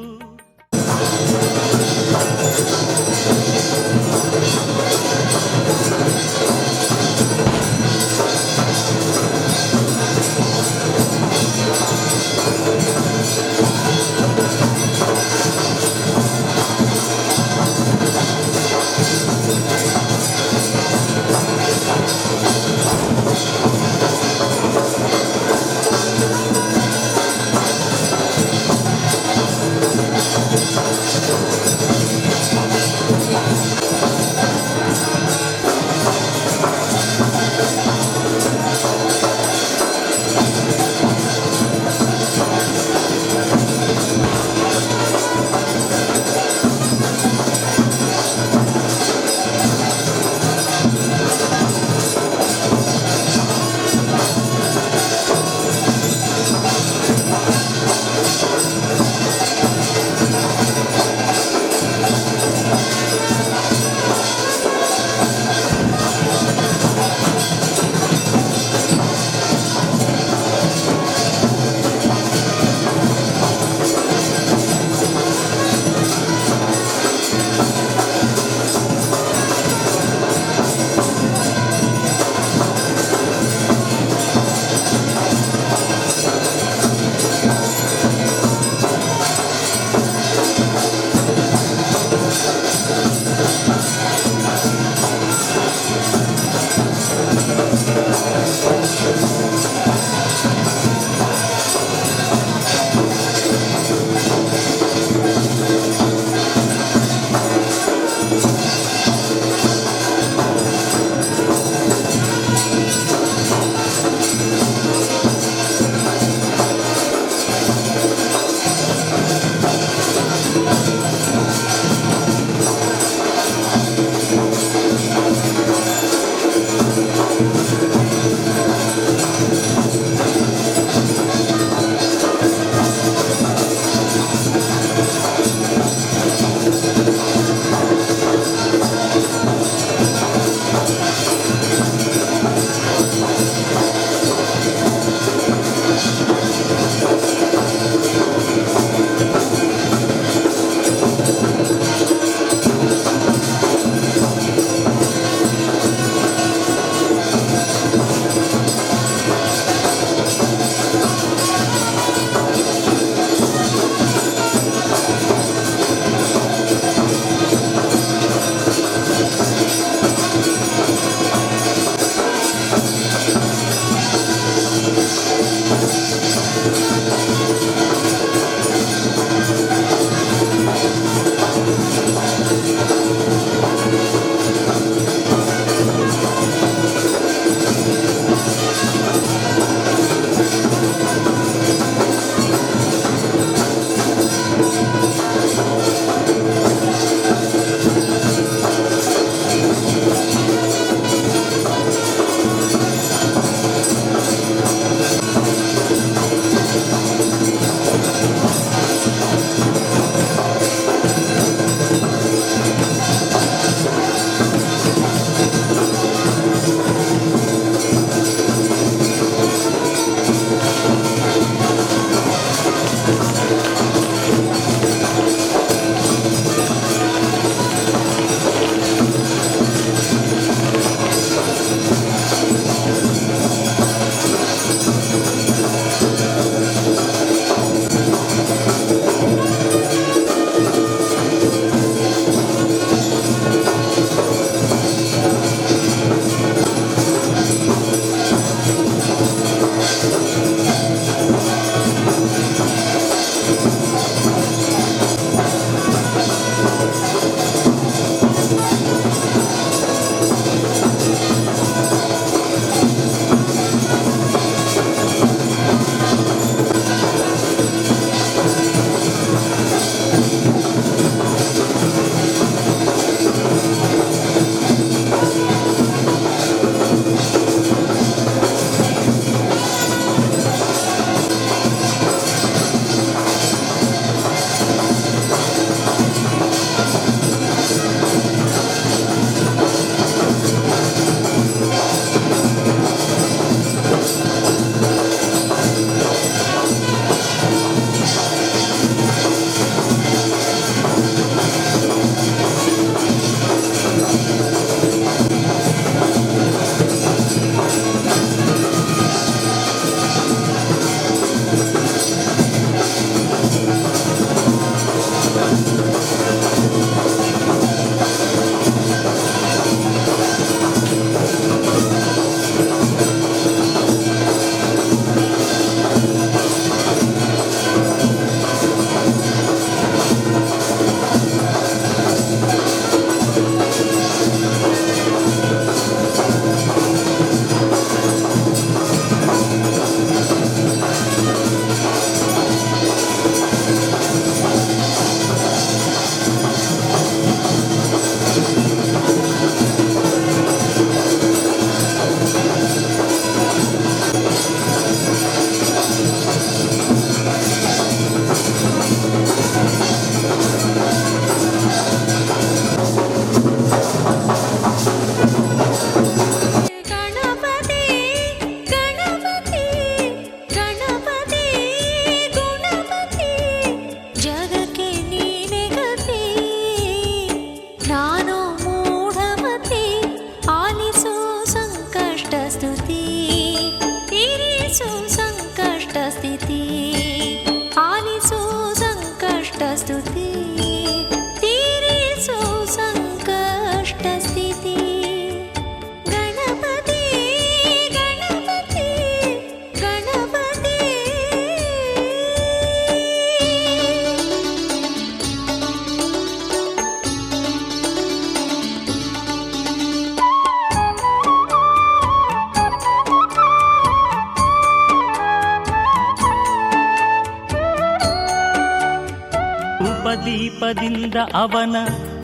[SPEAKER 1] ಧೂಪದೀಪದಿಂದ ಅವನ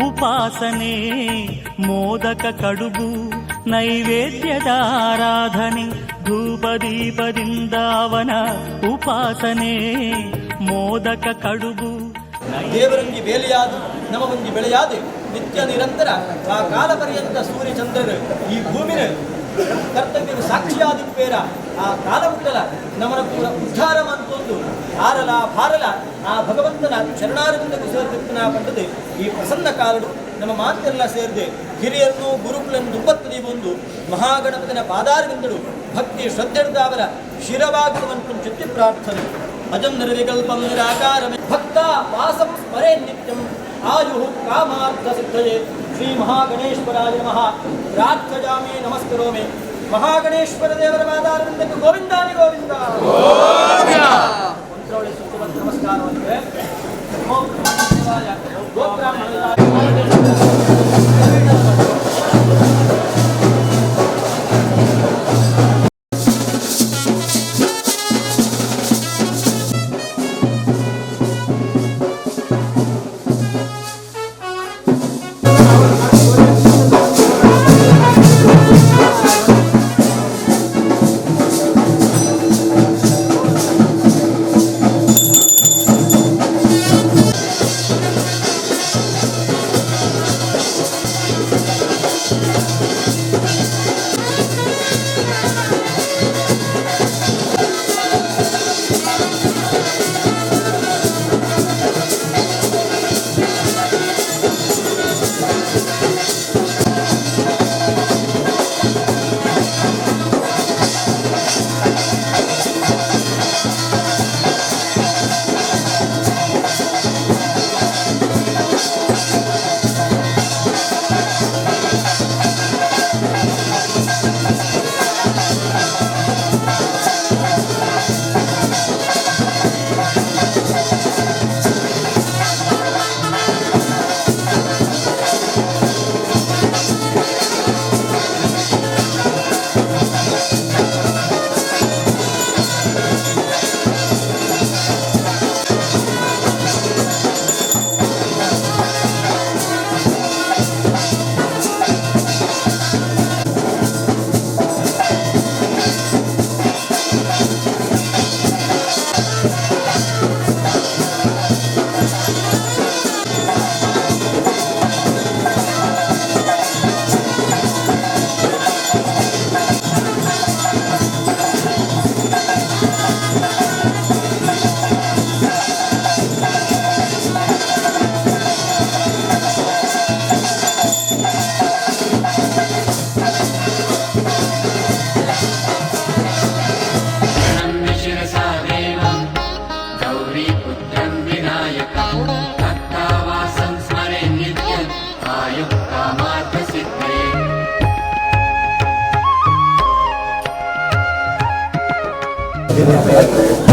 [SPEAKER 1] ಉಪಾಸನೆ, ಮೋದಕ ಕಡುಬು ನೈವೇದ್ಯದ ಆರಾಧನೆ. ಧೂಪದೀಪದಿಂದ ಅವನ ಉಪಾಸನೆ, ಮೋದಕ ಕಡುಬು.
[SPEAKER 3] ದೇವರೊಂದಿ ಬೇಲಿಯಾದು ನಮಗೊಂದಿ ಬೆಳೆಯಾದು ನಿತ್ಯ ನಿರಂತರ ಆ ಕಾಲ ಪರ್ಯಂತ ಸೂರ್ಯಚಂದ್ರರು ಈ ಭೂಮಿನ ಕರ್ತವ್ಯವು ಸಾಕ್ಷಿಯಾದಿಪ್ಪೇರ ಆ ಕಾಲ ಮುಟ್ಟಲ ನಮನ ಕೂಡ ಉದ್ಧಾರ ಮಂತೊಂದು ಆರಲ ಭಾರಲ ಆ ಭಗವಂತನ ಶರಣಾರವಿಂದಕ್ಕೂ ಸೇರ್ದಿಪ್ಪನ ಪಂಡದು ಈ ಪ್ರಸನ್ನ ಕಾಲಡು ನಮ್ಮ ಮಾತೆಲ್ಲ ಸೇರಿದೆ ಹಿರಿಯನ್ನು ಗುರುಕುಲನ್ನು ದುಂಬತ್ತು ಒಂದು ಮಹಾಗಣಪತಿನ ಪಾದಾರವಿಂದಳು ಭಕ್ತಿ ಶ್ರದ್ಧೆಡ್ದಾವರ ಶಿರವಾಗುವಂತ ಚಿತ್ತಿ ಪ್ರಾರ್ಥನೆ. ಅಜಂ ನಿರ್ವಿಕಲ್ಪಂ ನಿರಾಕಾರ ಭಕ್ತ ವಾಸಂ ಸ್ಮರೇ ನಿತ್ಯಂ ಆಯು ಕಾಮಾರ್ಥ ಸಿದ್ಧಯೇ. ಶ್ರೀ ಮಹಾಗಣೇಶ್ವರಾಯ ನಮಃ. ಪ್ರಾರ್ಥಯಾಮಿ ನಮಸ್ಕರೋಮಿ. ಮಹಾಗಣೇಶ್ವರ ದೇವರ ಪಾದಾರವಿಂದಕ್ಕೆ ಗೋವಿಂದಾನಿ ಗೋವಿಂದ. ಮಂತ್ರವಳಿ ಸುತ್ತುವಂತ ನಮಸ್ಕಾರವಂತೆ. ನಮೋ ಬ್ರಹ್ಮದೇವಾಯ ಗೋಬ್ರಾಹ್ಮಣಾಯ.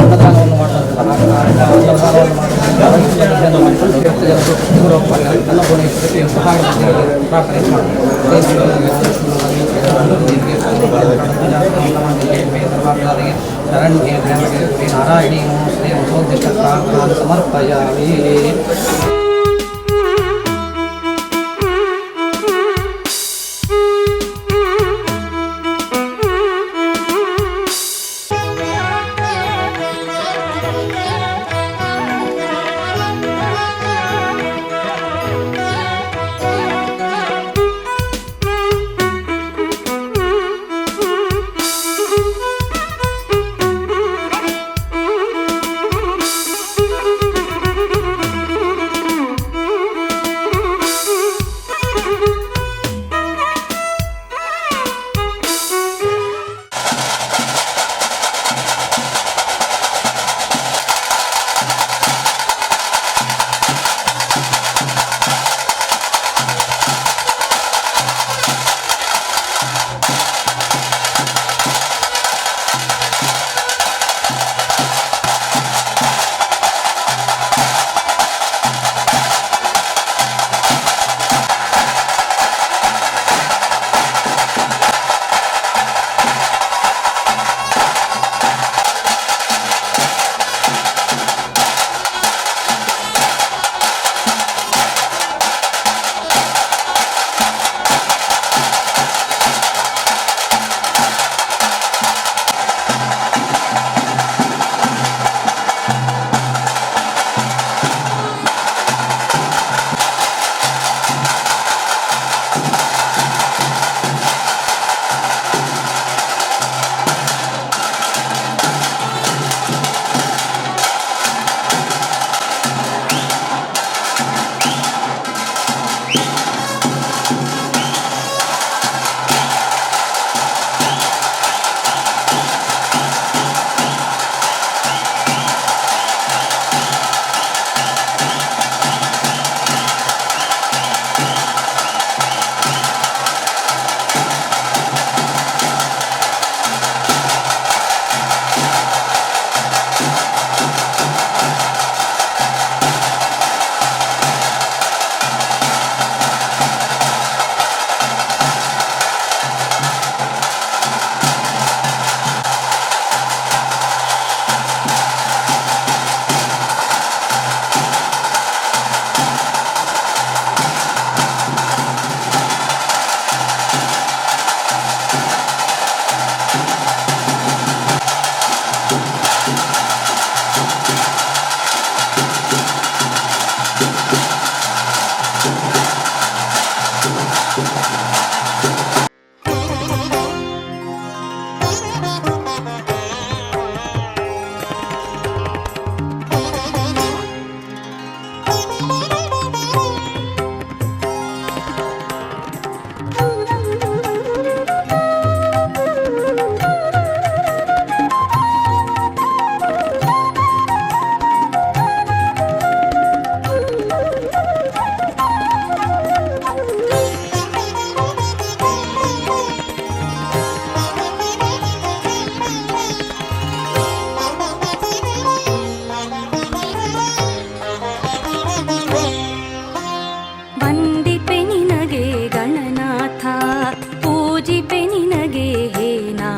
[SPEAKER 11] ಅನ್ನದಾನವನ್ನು ಮಾಡುವಂತಹ ಅನ್ನದಾನವನ್ನು ಮಾಡುವಂತಹ ಮಾಡಿಕೊಂಡು ಭಕ್ತ ಜನರು ಅನ್ನಪೂರ್ಣೇಶ್ವರಿಗೆ ಸಹಾಯ ಪ್ರಾರ್ಥನೆ ಮಾಡ್ತಾರೆ. ಶರಣ್ಯೇ ತ್ರ್ಯಂಬಕೆ ನಾರಾಯಣಿ ನಮೋಸ್ತೇ ಮಥೋದ್ದಿಷ್ಟ ಪ್ರಾರ್ಥನಾ ಸಮರ್ಪಯಾಮಿ.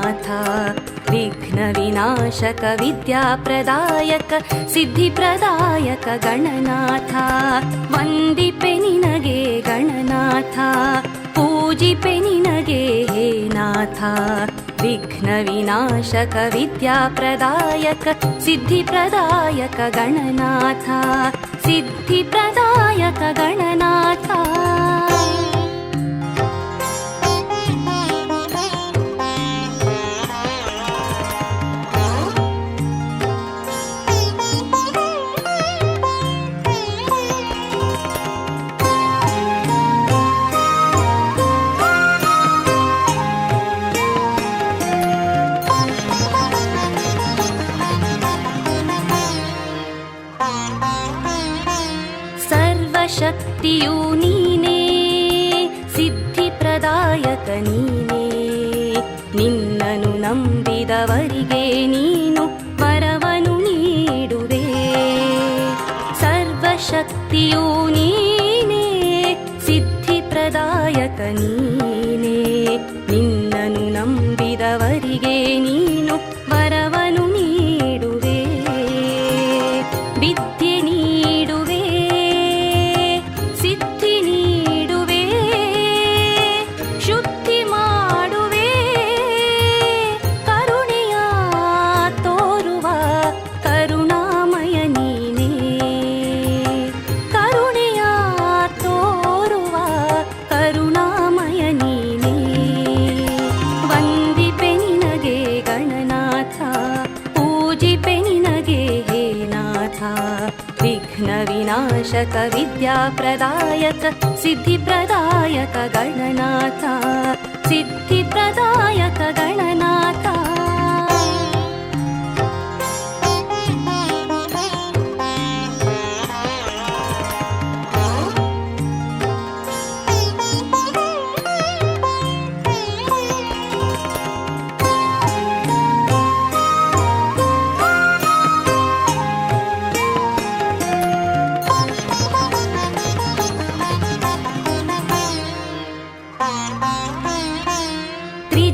[SPEAKER 12] ಗಣನಾಥ ವಿಘ್ನ ವಿನಾಶಕ ವಿದ್ಯಾಪ್ರದಾಯಕ ಸಿದ್ಧಿಪ್ರದಾಯಕ ಗಣನಾಥ ವಂದಿಪೆ ನಿನಗೆ ಗಣನಾಥ ಪೂಜಿಪೆ ನಿನಗೆ ಹೇ ನಾಥ ವಿಘ್ನ ವಿನಾಶಕ ವಿದ್ಯಾಪ್ರದಾಯಕ ಸಿದ್ಧಿಪ್ರದಾಯಕ ಗಣನಾಥ ಸಿದ್ಧಿಪ್ರದಾಯಕ ಗಣನಾಥ. ಸರ್ವಶಕ್ತಿಯು ನೀನೇ ಸಿದ್ಧಿಪ್ರದಾಯಕ ನೀನೇ ನಿನ್ನನು ನಂಬಿದವರಿಗೆ ನೀನು ವರವನು ನೀಡುವೆ. ಸರ್ವಶಕ್ತಿಯು ನೀನೇ ಸಿದ್ಧಿಪ್ರದಾಯಕ ನೀನೇ ನಿನ್ನನು ನಂಬಿದವರಿಗೆ ನೀನು ವರವನು ನೀಡುವೆ. ವಿದ್ಯೆ ನೀಡುವೆ ಸಿದ್ಧಿ ನೀಡುವೆ ಶುದ್ಧಿ ಮಾಡುವೆ ಕರುಣೆಯ ತೋರುವ ಕರುಣಾಮಯ ನೀನೇ ಕರುಣೆಯ ತೋರುವ ಕರುಣಾಮಯ ನೀನೇ. ವಂದಿಪೆ ನಿನಗೆ ಗಣನಾಥ ಪೂಜಿಪೆ ನಿನಗೆ ಹೇ ನಾಥ ವಿಘ್ನ ವಿನಾಶಕ ವಿದ್ಯಾಪ್ರದಾಯಕ ಸಿದ್ಧಿಪ್ರದಾಯಕ ಗಣನಾಥ ಸಿದ್ಧಿಪ್ರದಾಯಕ ಗಣನಾಥ.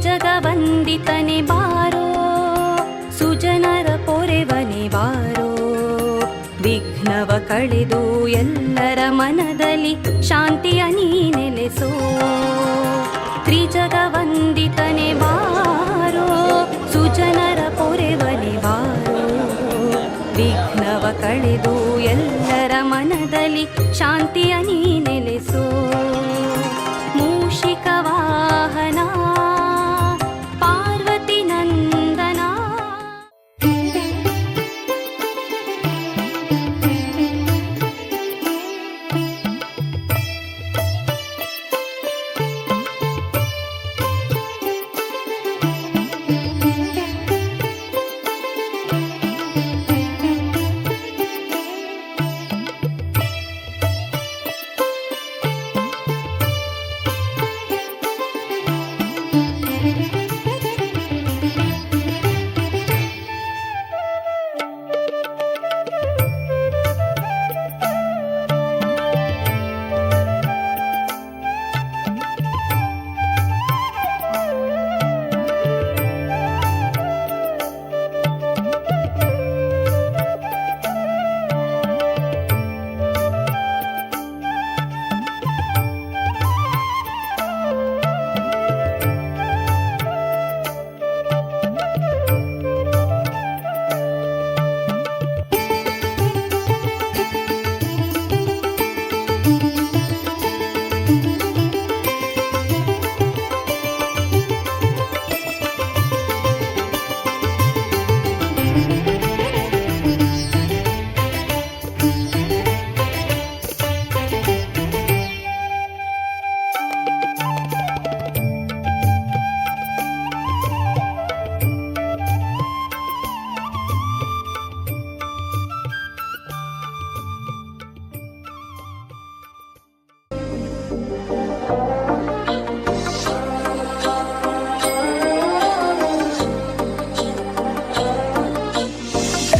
[SPEAKER 12] ತ್ರಿಜಗವಂದಿತನೆ ಬಾರೋ ಸುಜನರ ಪೊರೆವನೆ ಬಾರೋ ವಿಘ್ನವ ಕಳೆದು ಎಲ್ಲರ ಮನದಲ್ಲಿ ಶಾಂತಿಯ ನೀ ನೆಲೆಸೋ. ತ್ರಿಜಗವಂದಿತನೆ ಬಾರೋ ಸುಜನರ ಪೊರೆವನೆ ಬಾರೋ ವಿಘ್ನವ ಕಳೆದು ಎಲ್ಲರ ಮನದಲ್ಲಿ ಶಾಂತಿಯ ನೀ ನೆಲೆಸೋ. ಮೂಷಿಕ ವಾಹನ ಪಾರ್ವತಿ ನಂದನ.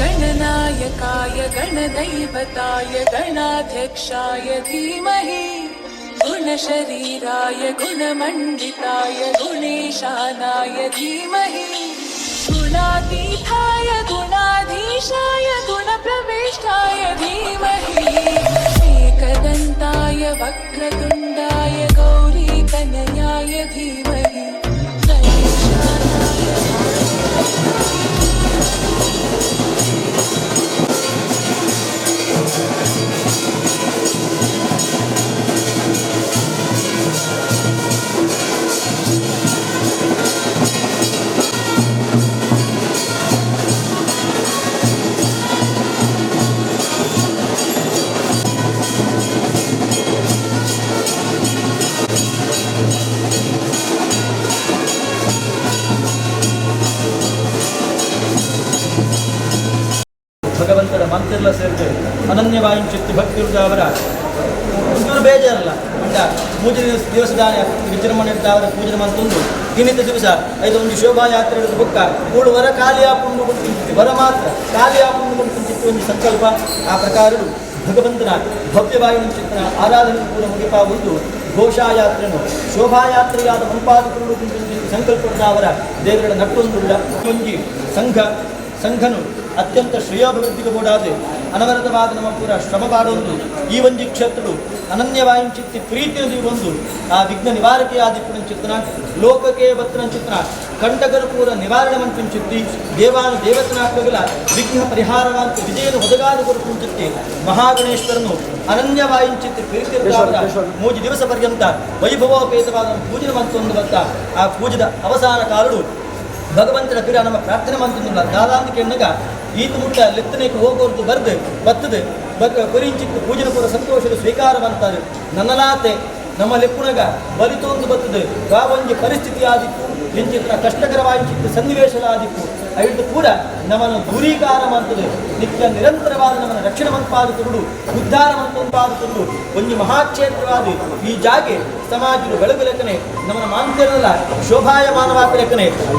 [SPEAKER 13] गणनायकाय गणदैवताय गणाध्यक्षाय धीमहि। गुणशरीराय गुणमण्डिताय गुणेशानाय धीमहि गुणातीताय गुणाधीशाय गुणप्रविष्टाय धीमहि एकदन्ताय वक्रतुण्डाय गौरीतनयाय धीमहि गणेशानाय.
[SPEAKER 3] ಭಗವಂತರ ಮಂತ್ರೆಲ್ಲ ಸೇರಿದೆ ಅನನ್ಯವಾಯಿಂಚಿತ್ತು ಭಕ್ತಿರುದ್ದಾವರ ಒಂಚೂರು ಬೇಜಾರಲ್ಲ ಅಂಡ ಪೂಜೆ ದಿವಸದಾನ ವಿಜೃಂಭಣೆ ಇದ್ದಾವರ ಪೂಜೆ ಮಂತೊಂದು ಇನ್ನಿತ ದಿವಸ ಐದು ಒಂದು ಶೋಭಾಯಾತ್ರೆ ಹಿಡಿದು ಬೊಕ್ಕ ಮೂಳು ವರ ಖಾಲಿ ಆಪುಂಡು ಕೊಂಚಿತ್ತು ವರ ಮಾತ್ರ ಖಾಲಿ ಆಪುಂಡು ಕೊಂಚಿತ್ತು ಒಂದು ಸಂಕಲ್ಪ. ಆ ಪ್ರಕಾರಡು ಭಗವಂತನ ಭವ್ಯವಾಯುಂಚಿತ್ತನ ಆರಾಧನೆ ಪೂರ ಮುಗಿಪಾಗುವುದು ಘೋಷಾಯಾತ್ರೆನು ಶೋಭಾಯಾತ್ರೆಯಾದ ಮಂಪಾದಕರು ಸಂಕಲ್ಪದ ದೇವರ ನಟ್ಟೊಂದುಳ್ಳ ಒಂಜಿ ಸಂಘ ಸಂಘನು ಅತ್ಯಂತ ಶ್ರೇಯೋಭಿವೃದ್ಧಿಗೆ ಬೋಡಾದ ಅನವರತವಾದ ನಮ್ಮ ಪೂರ ಶ್ರಮ ಬಾಡೊಂದು ಈ ಒಂಜಿ ಕ್ಷೇತ್ರಡು ಅನನ್ಯವಾಯಿಂಚಿತ್ತಿ ಪ್ರೀತಿಯಲ್ಲಿ ಒಂದು ಆ ವಿಘ್ನ ನಿವಾರಕೆಯಾದಿಪ್ಪುಣಂಚಿತ್ತನ ಲೋಕಕ್ಕೆ ಬತ್ತನಂಚಿತ್ತನ ಕಂಟಕರು ಪೂರ ನಿವಾರಣೆ ಮಂಪಿಂಚಿತ್ತಿ ದೇವಾನು ದೇವತನಾಗ್ತಗಲ ವಿಘ್ನ ಪರಿಹಾರವಂತ ವಿಜಯನ ಒದಗಾದ ಕೊರಪುಂಚಿತ್ತಿ ಮಹಾಗಣೇಶ್ವರನು ಅನನ್ಯವಾಯಿಂಚಿತ್ತಿ ಪ್ರೀತಿಯ ಮೂಜಿ ದಿವಸ ಪರ್ಯಂತ ವೈಭವೋಪೇತವಾದ ಪೂಜನೆ ಮಂತೊಂದು ಬತ್ತ ಆ ಪೂಜದ ಅವಸಾನ ಕಾಲಡು ಭಗವಂತನ ಪಿರ ನಮ್ಮ ಪ್ರಾರ್ಥನೆ ಮಂತಂದುಲ್ಲ ದಾದಾಂತ ಕೆಣ್ಣಗ ಈತ ಮುಟ್ಟ ಲೆತ್ತನೆಗೆ ಹೋಗೋರ್ದು ಬರ್ದು ಬತ್ತದು ಕೊರಿಂಚಿತ್ತು ಪೂಜನ ಪೂರ ಸಂತೋಷದ ಸ್ವೀಕಾರವಂತಾರೆ ನನ್ನಲಾತೆ ನಮ್ಮ ಲೆಪ್ಪುನಗ ಬಲಿತೊಂದು ಬತ್ತದು ಗಾವೊಂಜಿ ಪರಿಸ್ಥಿತಿ ಆದಿತ್ತು ಎಂಚಿತ್ರ ಕಷ್ಟಕರವಾಯಿಂಚಿತ್ತು ಸನ್ನಿವೇಶದಾದಿತ್ತು ಐದು ಪೂರ ನಮ್ಮನ್ನು ದೂರೀಕಾರ ಮಂತದು ನಿತ್ಯ ನಿರಂತರವಾದ ನಮ್ಮನ್ನು ರಕ್ಷಣೆ ಮಂಪಾದ ತುರುಡು ಉದ್ಧಾರ ಮಂತೊಂಪಾದ ತುರುಡು ಒಂಜಿ ಮಹಾಕ್ಷೇತ್ರವಾದ ಈ ಜಾಗೆ ಸಮಾಜದ ಬೆಳಗುಲೆಕ್ಕನೆ ನಮ್ಮನ ಮಾಂತಿರಲ್ಲ ಶೋಭಾಯಮಾನವಾದ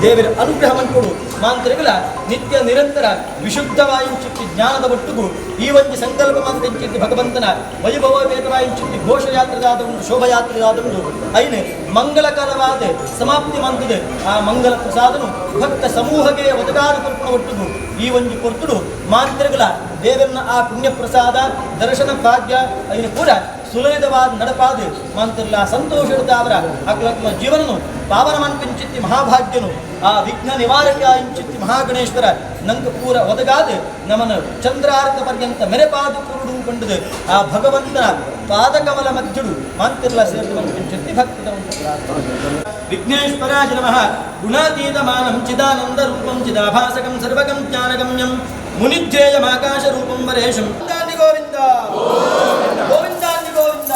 [SPEAKER 3] ದೇವರ ಅನುಗ್ರಹ ಮಂಕೊಡು ಮಾಂತ್ರಿಗಳ ನಿತ್ಯ ನಿರಂತರ ವಿಶುದ್ಧವಾಯಿಂಚಿತ್ತಿ ಜ್ಞಾನದ ಒಟ್ಟುಗು ಈ ಒಂಜಿ ಸಂಕಲ್ಪ ಮಂತಿಂಚಿತ್ತಿ ಭಗವಂತನ ವೈಭವೋಪೇತವಾಯಿಂಚಿತ್ತಿ ಘೋಷಯಾತ್ರೆದಾದ ಉಂಟು ಶೋಭಾಯಾತ್ರೆದಾದ ಉಂಟು ಐನು ಮಂಗಳಕರವಾದ ಸಮಾಪ್ತಿ ಮಂತದೆ ಆ ಮಂಗಲ ಪ್ರಸಾದನು ಭಕ್ತ ಸಮೂಹಗೆ ಒದಗಾದ ಕೊರ್ಪಣ ಒಟ್ಟುಗು ಈ ಒಂಜಿ ಕೊರ್ತುಡು ಮಾಂತ್ರಿಗಳ ದೇವರನ್ನ ಆ ಪುಣ್ಯ ಪ್ರಸಾದ ದರ್ಶನ ಭಾಗ್ಯ ಐನು ಪೂರ ಸುಲಲಿತವಾದ ನಡಪಾದ ಮಂತ್ರಲ್ಲ ಸಂತೋಷದ ಅವರ ಅಕ್ಲಕ್ಲ ಜೀವನನು ಪಾವನ ಮನ್ಪಿಂಚಿತ್ತಿ ಮಹಾಭಾಗ್ಯನು ಆ ವಿಘ್ನ ನಿವಾರಕ ಇಂಚಿತ್ತಿ ಮಹಾಗಣೇಶ್ವರ ನಂಕ ಪೂರ ಒದಗಾದ ನಮನ ಚಂದ್ರಾರ್ಕ ಪರ್ಯಂತ ಮೆರೆಪಾದ ಕುರುಡು ಕಂಡದು ಆ ಭಗವಂತನ ಪಾದಕಮಲ ಮಧ್ಯಡು ಮಂತ್ರಲ್ಲ ಸೇರಿದ ಮನ್ಪಿಂಚಿತ್ತಿ ಭಕ್ತದ ವಿಘ್ನೇಶ್ವರಾಜ ನಮಃ ಗುಣಾತೀತಮಾನಂ ಚಿದಾನಂದ ರೂಪಂ ಚಿದಾಭಾಸಕಂ ಸರ್ವಗಂ ಜ್ಞಾನಗಮ್ಯಂ ಮುನಿಧ್ಯೇಯಮಾಕಾಶ ರೂಪಂ ವರೇಶಂ. ಗೋವಿಂದ ಗೋವಿಂದ ಗೋವಿಂದ.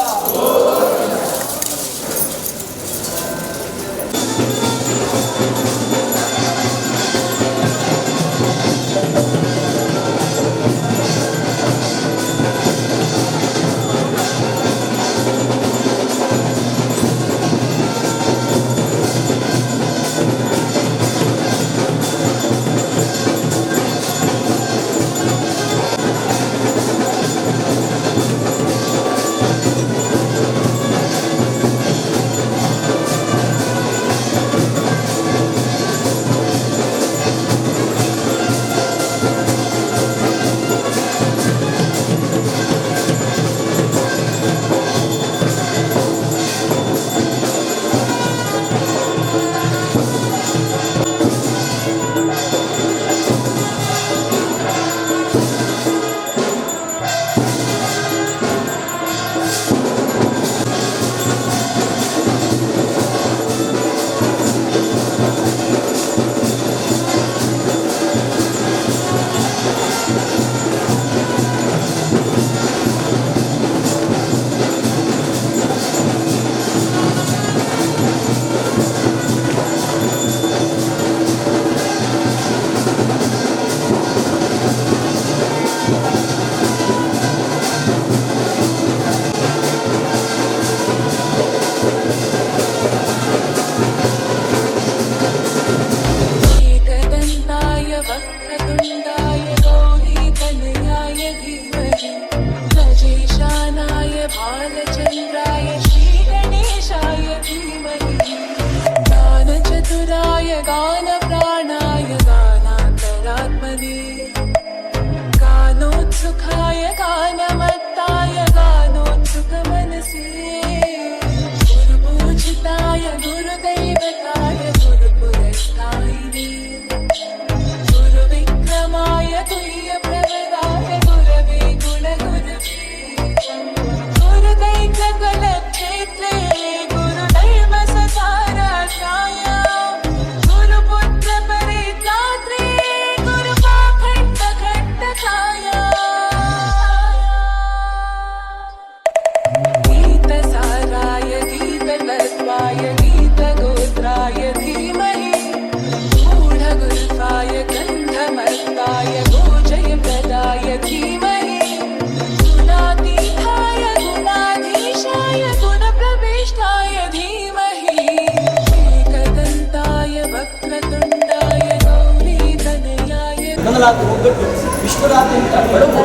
[SPEAKER 3] ನನಲಾದ ಒಗ್ಗಟ್ಟು ವಿಶ್ವದಾದ್ಯಂತ ಬೆಳಕು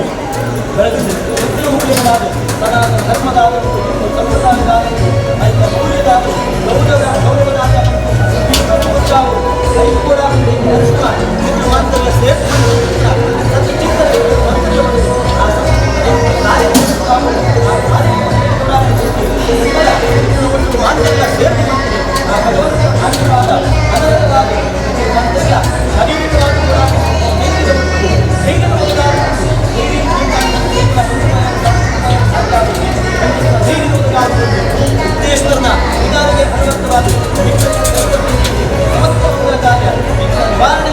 [SPEAKER 3] ಬೆಳಗಿಸಿ ಮುಖ್ಯವಾದ ಸನಾತನ ಧರ್ಮದಾದ ಸಂಪ್ರದಾಯದಾದ ಐತ ಮೌಲ್ಯದಾದ ಗೌರವ ಗೌರವದಾದ ವಿಶ್ವವು ಐಕೂಡ ಅರಿಶಿನ ಮಾತ್ರ ಸೇರ್ಕೊಂಡು ಸತ್ಯಚಿತ್ತ ಮಂತ್ರವನ್ನು ಆ ಮಾತ್ರ ಸೇರ್ಕೊಂಡು ಆ ಭಗವಂತನ ಆಶೀರ್ವಾದ ಅನಂತವಾದ ಮಂತ್ರ ಶಾರೀರಿಕವಾದ ಸಿದ್ದೇಶ್ವರನ ವಿಧಾನಕ್ಕೆ ಅನುಗುಣವಾದ ಸಮಸ್ತ ಮಂಗಳ ಕಾರ್ಯ ವಿಘ್ನ ನಿವಾರಣೆ.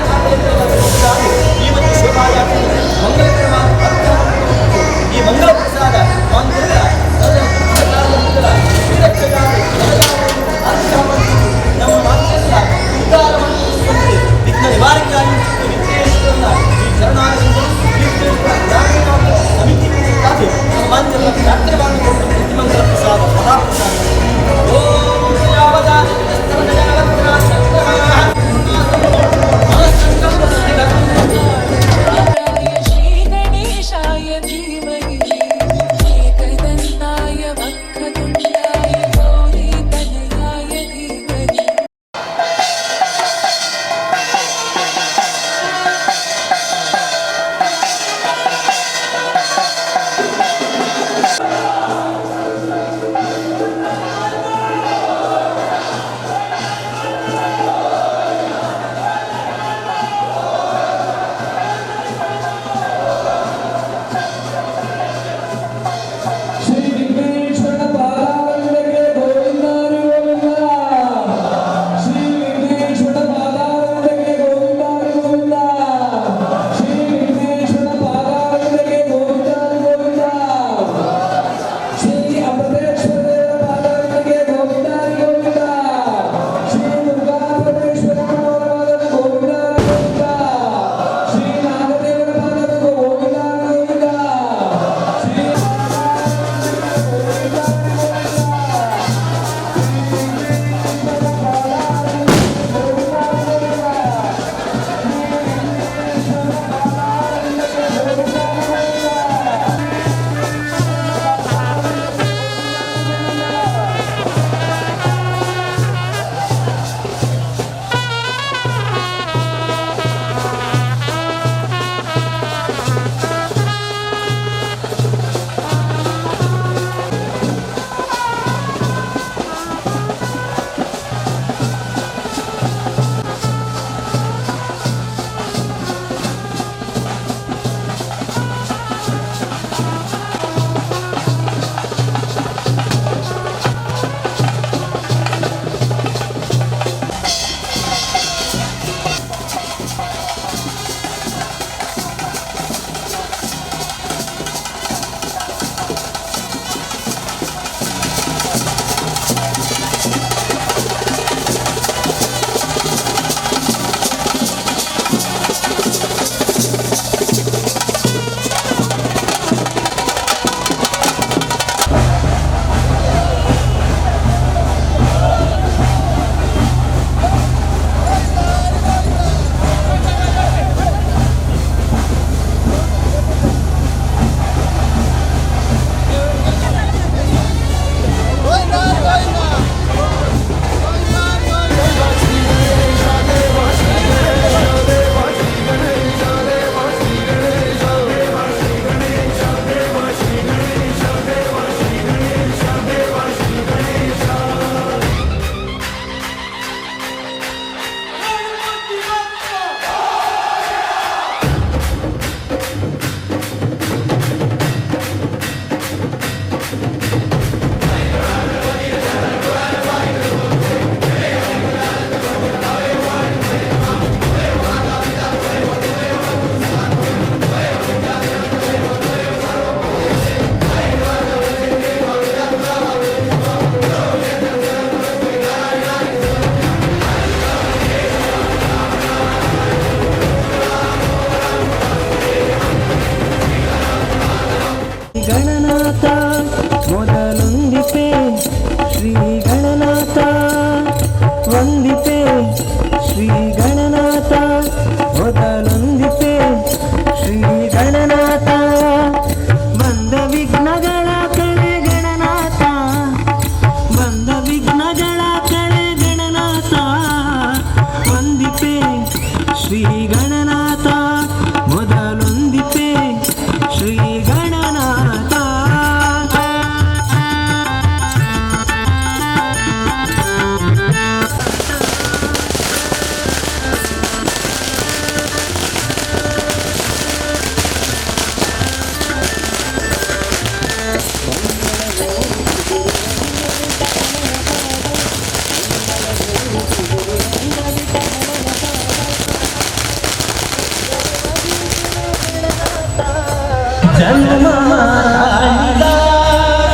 [SPEAKER 1] ಗಣಮಾನಿದ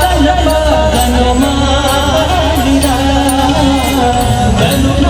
[SPEAKER 1] ಗಣಪ ಗಣಮಾನಿದ ಗಣಮಾನಿದ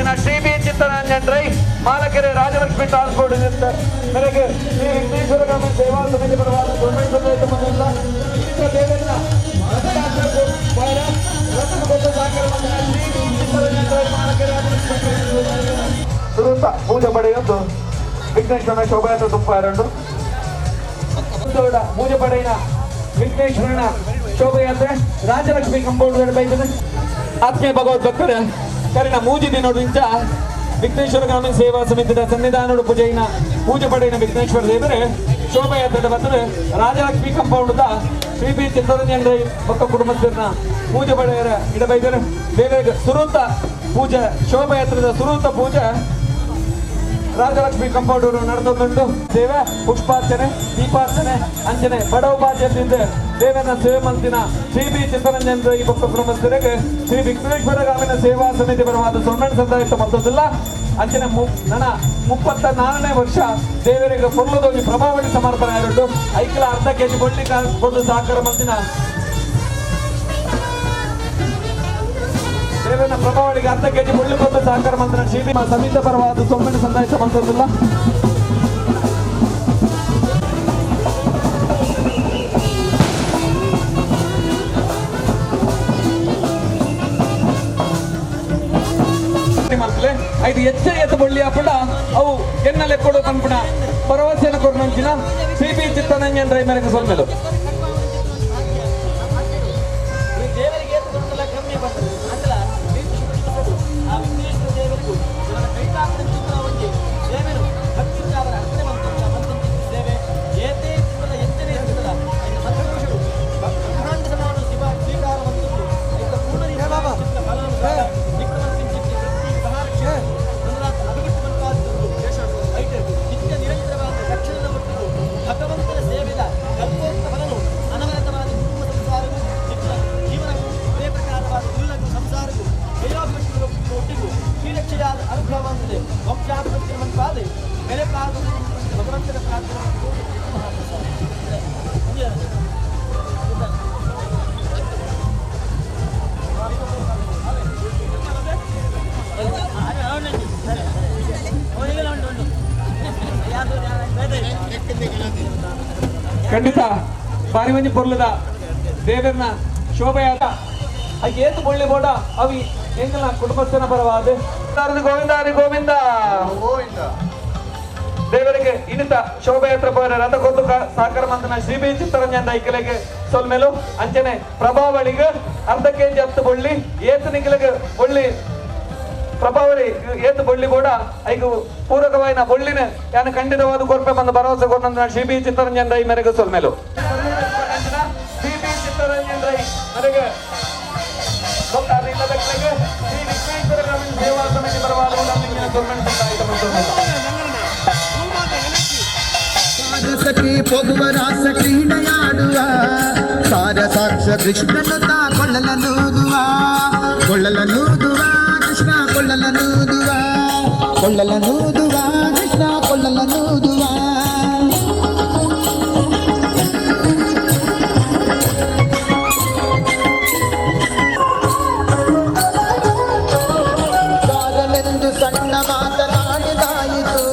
[SPEAKER 5] ಮಂತಿನ ಶ್ರೀ ಬಿ ಚಿತ್ತರಂಜನ್ ರೈ ಮಾಲಕೆರೆ ರಾಜಲಕ್ಷ್ಮಿ ಟ್ರಾನ್ಸ್ಪೋರ್ಟ್ ಮೇರೆಗೆ ಶ್ರೀ ವಿಘ್ನೇಶ್ವರ ಗ್ರಾಮೀಣ ಸೇವಾ ಸಮಿತಿ ಪರವಾದ ಗೌರ್ಮೆಂಟ್ ಸಂದಾಯಿತ ಮಂದಿಲ್ಲ ದೇವೇಂದ್ರ ಸುರುತ ಪೂಜೆ ಪಡೆಯೊಂದು ವಿಘ್ನೇಶ್ವರನ ಶೋಭಾಯಾತ್ರೆ ತುಪ್ಪ ಎರಡು ಪೂಜೆ ಪಡೆಯಿನ ವಿಘ್ನೇಶ್ವರನ ಶೋಭಾಯಾತ್ರೆ ರಾಜಲಕ್ಷ್ಮಿ ಕಂಪೌಂಡ್ ಬೈತದೆ. ಆತ್ಮೀಯ ಭಗವದ್ ಭಕ್ತರೇ, ಕರಿನ ಮೂಜಿ ದಿನೋಡು ಇಂಚ ವಿಘ್ನೇಶ್ವರ ಗ್ರಾಮೀಣ ಸೇವಾ ಸಮಿತಿಯ ಸನ್ನಿಧಾನೋಡು ಪೂಜೆಯಿನ ಪೂಜೆ ಪಡೆಯಿನ ವಿಘ್ನೇಶ್ವರ ದೇವರೇ ಶೋಭಾಯಾತ್ರೆ ಬಂದರೆ ರಾಜಲಕ್ಷ್ಮಿ ಕಂಪೌಂಡ್ ಶ್ರೀ ಬಿ ಚಿತ್ತರಂಜನ್ ರೈ ಭಕ್ತ ಕುಟುಂಬಸ್ಥರನ್ನ ಪೂಜೆ ಪಡೆಯರ ಇಡಬೈದರೆ ದೇವರಿಗೆ ಸುರುತ ಪೂಜೆ ಶೋಭಾಯಾತ್ರೆದ ಸುರುತ ಪೂಜೆ ರಾಜಲಕ್ಷ್ಮಿ ಕಂಪೌಂಡ್ ನಡೆದುಂಟು. ಸೇವೆ ಪುಷ್ಪಾರ್ಚನೆ ದೀಪಾರ್ಚನೆ ಅಂಚನೆ ಬಡವ ಬಾಧ್ಯದಿಂದ ದೇವನ ಸೇವೆ ಮಂತಿನ ಶ್ರೀ ಬಿ ಚಿತ್ತರಂಜನ್ ರೈ ಭಕ್ತ ಕುಟುಂಬಸ್ಥರಿಗೆ ಶ್ರೀ ವಿಘ್ನೇಶ್ವರ ಗ್ರಾಮೀಣ ಸೇವಾ ಸಮಿತಿ ಪರವಾದ ಸೊನ್ನೆ ಸಂದಾಯಿತ ಮತ್ತೊಂದಿಲ್ಲ. ಅಂಚನೆ ನನ್ನ 34ನೇ ವರ್ಷ ದೇವರಿಗೆ ಪೊರ್ಲದೊಂದು ಪ್ರಭಾವಳಿ ಸಮರ್ಪಣೆ ಆಗಿಟ್ಟು ಐಕ್ಲ ಅರ್ಧ ಕೆಜಿ ಬೊಳ್ಳಿ ಕೊಟ್ಟು ಸಹಕಾರ ಮಂತಿನ ದೇವನ ಪ್ರಭಾವಳಿಗೆ ಅರ್ಧ ಕೆಜಿ ಬೊಳ್ಳಿ ಕೊಟ್ಟು ಸಹಕಾರ ಮಂತಿನ ಶ್ರೀ ಸಮಿತಿ ಪರವಾದ ಸೊಮ್ಮೆಣ್ಣು ಸಂದಾಯಿತ ಮಂತದಿಲ್ಲ. ಐದು ಎಚ್ಚ ಎತ್ತ ಬೊಳ್ಳಿ ಅಪ್ಪಡ ಅವು ಎನ್ನಲೆ ಕೊಡು ಪನ್ಪುಣ ಭರವಸೆಯನ್ನು ಕೊಡು ಶ್ರೀ ಬಿ ಚಿತ್ತರಂಜನ್ ರೈ ಮೇರೆಗೆ ಸೊಲ್ಮೆಲು. ಖಂಡಿತ ಬಾರಿ ಮಂಜಿ ಪೊರ್ಲದ ದೇವರನ್ನ ಶೋಭೆಯಾದ ಏತು ಬೊಳ್ಳಿ ಬೋಡ ಅವಿ ಎಂಗಲ ಕುಟುಂಬಸ್ಥನ ಪರವಾದ ಗೋವಿಂದ ಹರಿ ಗೋವಿಂದ ದೇವರಿಗೆ ಇನ್ನಿತ ಶೋಭಾಯಾತ್ರೆ ಪೋರ ರಥ ಕೊತ್ತು ಸಾಕರ ಮಂತನ ಶ್ರೀ ಬಿ ಚಿತ್ತರಂಜನ್ ಐಕಲೆಗೆ ಸೊಲ್ಮೇಲು ಅಂಚನೆ ಪ್ರಭಾವಳಿಗೆ ಅರ್ಧ ಕೆಜಿ ಹತ್ತು ಬೊಳ್ಳಿ ಏತು ನಿಗಲಿಗೆ ಬೊಳ್ಳಿ ಪ್ರಭಾವಳಿ ಏತು ಬೊಳ್ಳಿ ಕೂಡ ಐಕು ಪೂರಕವಾಯಿನ ಬೊಳ್ಳಿನ ಯಾನು ಖಂಡಿತವಾದ ಕೊರ್ಪೆ ಬಂದ ಭರವಸೆ ಕೊಟ್ಟಂತ ಶ್ರೀ ಬಿ ಚಿತ್ತರಂಜನ್ ರೈ ಮೇರೆಗೆ ಸೊಲ್ಮೇಲು. ಶ್ರೀ ಬಿ ಚಿತ್ತರಂಜನ್ ರೈ ಮೇರೆಗೆ ಶ್ರೀ ವಿಘ್ನೇಶ್ವರ ಗ್ರಾಮೀಣ ಸೇವಾ ಸಮಿತಿ ಪರವಾದ
[SPEAKER 14] ಸಖಿ ಪೊಗುವ ರಾಸ ಕ್ರೀಡೆಯಾಡುವ ಸಾರ ಸಾಕ್ಷ ಕೃಷ್ಣನು ತಾ ಕೊಳ್ಳಲನೂದುವ ಕೊಳ್ಳಲನೂದುವ ಕೃಷ್ಣ ಕೊಳ್ಳಲನೂದುವ ಕೊಳ್ಳಲನೂದುವ ಕೃಷ್ಣ ಕೊಳ್ಳಲನೂದುವ. ಸಾರನೆಂದು ಸಣ್ಣ ಮಾತನಾಡಿದಾಯಿತು,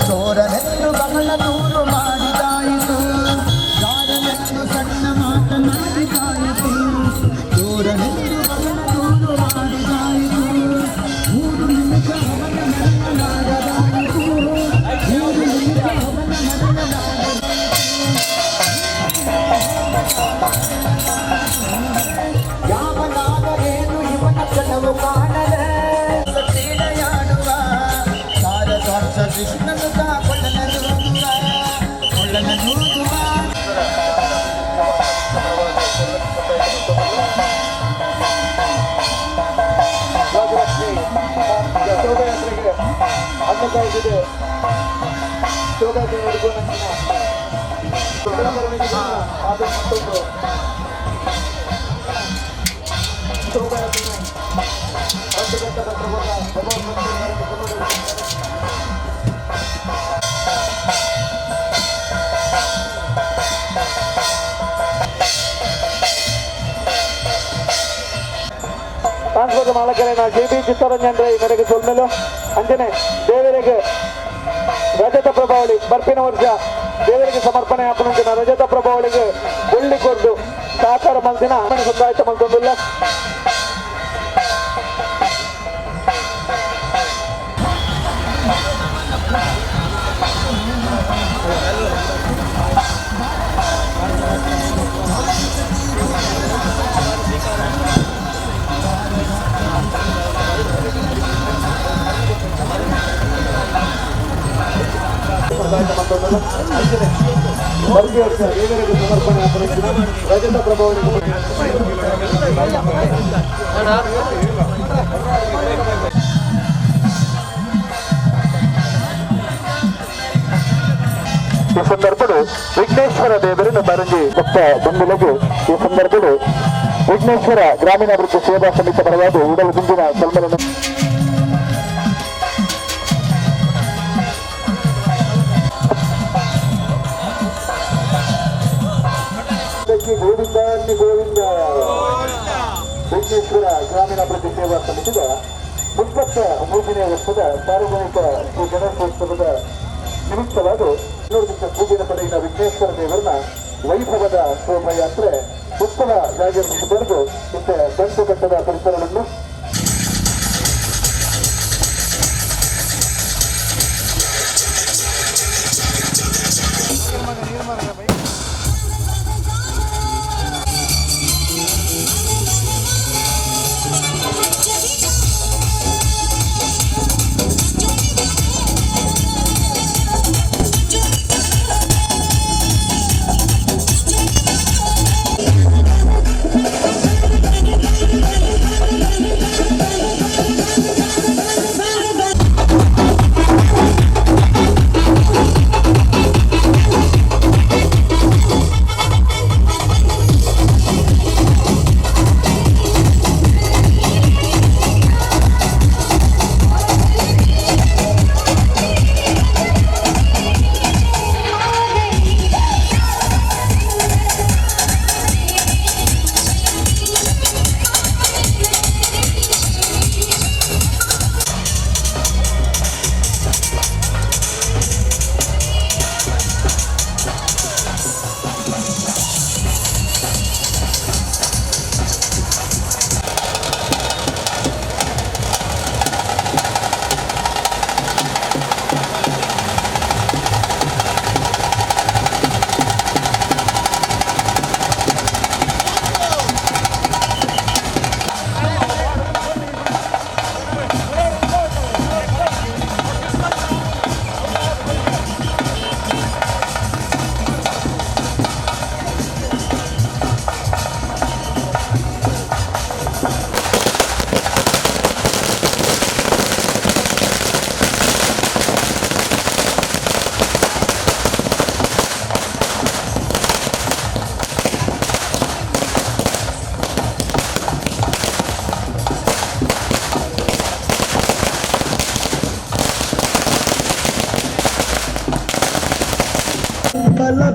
[SPEAKER 14] ಚೋರನೆಂದು ಬಹಳ ದೂರು ಮಾಡಿದಾಯಿತು. ಸಾರನೆಂದು ಸಣ್ಣ ಮಾತನಾಡಿದಾಯಿತು, ಚೋರನೆಂದು ಬಹಳ ದೂರು ಮಾಡಿದಾಯಿತು. 3 ನಿಮಿಷ ಅವನ ಮರಣವಾಗದಾಯಿತು, 3 ನಿಮಿಷ ಅವನ ಮರಣವಾಗದಾಯಿತು. ಯಾವನಾದರೇನು ಇವನ ಕನವು ಕಾಣದೆ ಕ್ರೀಡೆಯಾಡುವ ಸಾರ ಸಾಕ್ಷ ಕೃಷ್ಣನು ತಾ ಕೊಳ್ಳಲನೂದುವ ಕೊಳ್ಳಲನೂದುವ.
[SPEAKER 5] ರಾಜಲಕ್ಷ್ಮಿ ಶೋಭಾಯಾತ್ರೆಗೆ ಅಂಗಕಾಯಿಸಿದೆ ಶೋಭಾಯಾತ್ರೆ ಮತ್ತೊಂದು ಶೋಭಾಯಾತ್ರೆ ಟ್ರಾನ್ಸ್ಪೋರ್ಟ್ ಮಾಲಕರೇನ ಜೆ ಬಿ ಚಿತ್ತರಂಜನ್ ರೈ ಮೇರೆಗೆ ಸೊಲ್ಮೆಲು ಅಂಚನೆ ದೇವರಿಗೆ ರಜತ ಪ್ರಭಾವಳಿ ಬರ್ಪಿನ ವರ್ಷ ದೇವರಿಗೆ ಸಮರ್ಪಣೆ ಆಪುನಂಚಿನ ರಜತ ಪ್ರಭಾವಳಿಗೆ ಬೊಳ್ಳಿ ಕೊರ್ದು ಸಹಕಾರ ಮಲ್ದಿನ ಸಂದಾಯ್ತ ಮಲ್ತೊಂದುಲ್ಲ. ದೇವರಿಗೆ ಸಮರ್ಪಣೆ ರಜತ ಪ್ರಭಾವಳಿ. ಈ ಸಂದರ್ಭಡು ವಿಘ್ನೇಶ್ವರ ದೇವರನ್ನು ಬರಂಜಿ ಭಕ್ತ ಬಂಧುಲಗು ಈ ಸಂದರ್ಭಡು ವಿಘ್ನೇಶ್ವರ ಗ್ರಾಮೀಣಾಭಿವೃದ್ಧಿ ಸೇವಾ ಸಮಿತಿ ಪರವಾಗಿ ಉಡಲು ಗುಂಡಿನ ಸಲ್ಮಲನ್ನು ಗೋವಿಂದ ಗೋವಿಂದ. ವಿಘ್ನೇಶ್ವರ ಗ್ರಾಮೀಣಾಭಿವೃದ್ಧಿ ಸೇವಾ ಸಮಿತಿಯ 33ನೇ ವರ್ಷದ ಸಾರ್ವಜನಿಕ ಶ್ರೀ ಗಣೇಶೋತ್ಸವದ ನಿಮಿತ್ತವಾದ ಪೂಜೆಯ ಪಡೆಯಿನ ವಿಘ್ನೇಶ್ವರ ದೇವರನ್ನ ವೈಭವದ ಶೋಭಾಯಾತ್ರೆ ಉತ್ತಮ ಜಾಗವನ್ನು ಬರೆದು ಮತ್ತೆ ಗಂಟು ಕಟ್ಟದ ಪರಿಸರವನ್ನು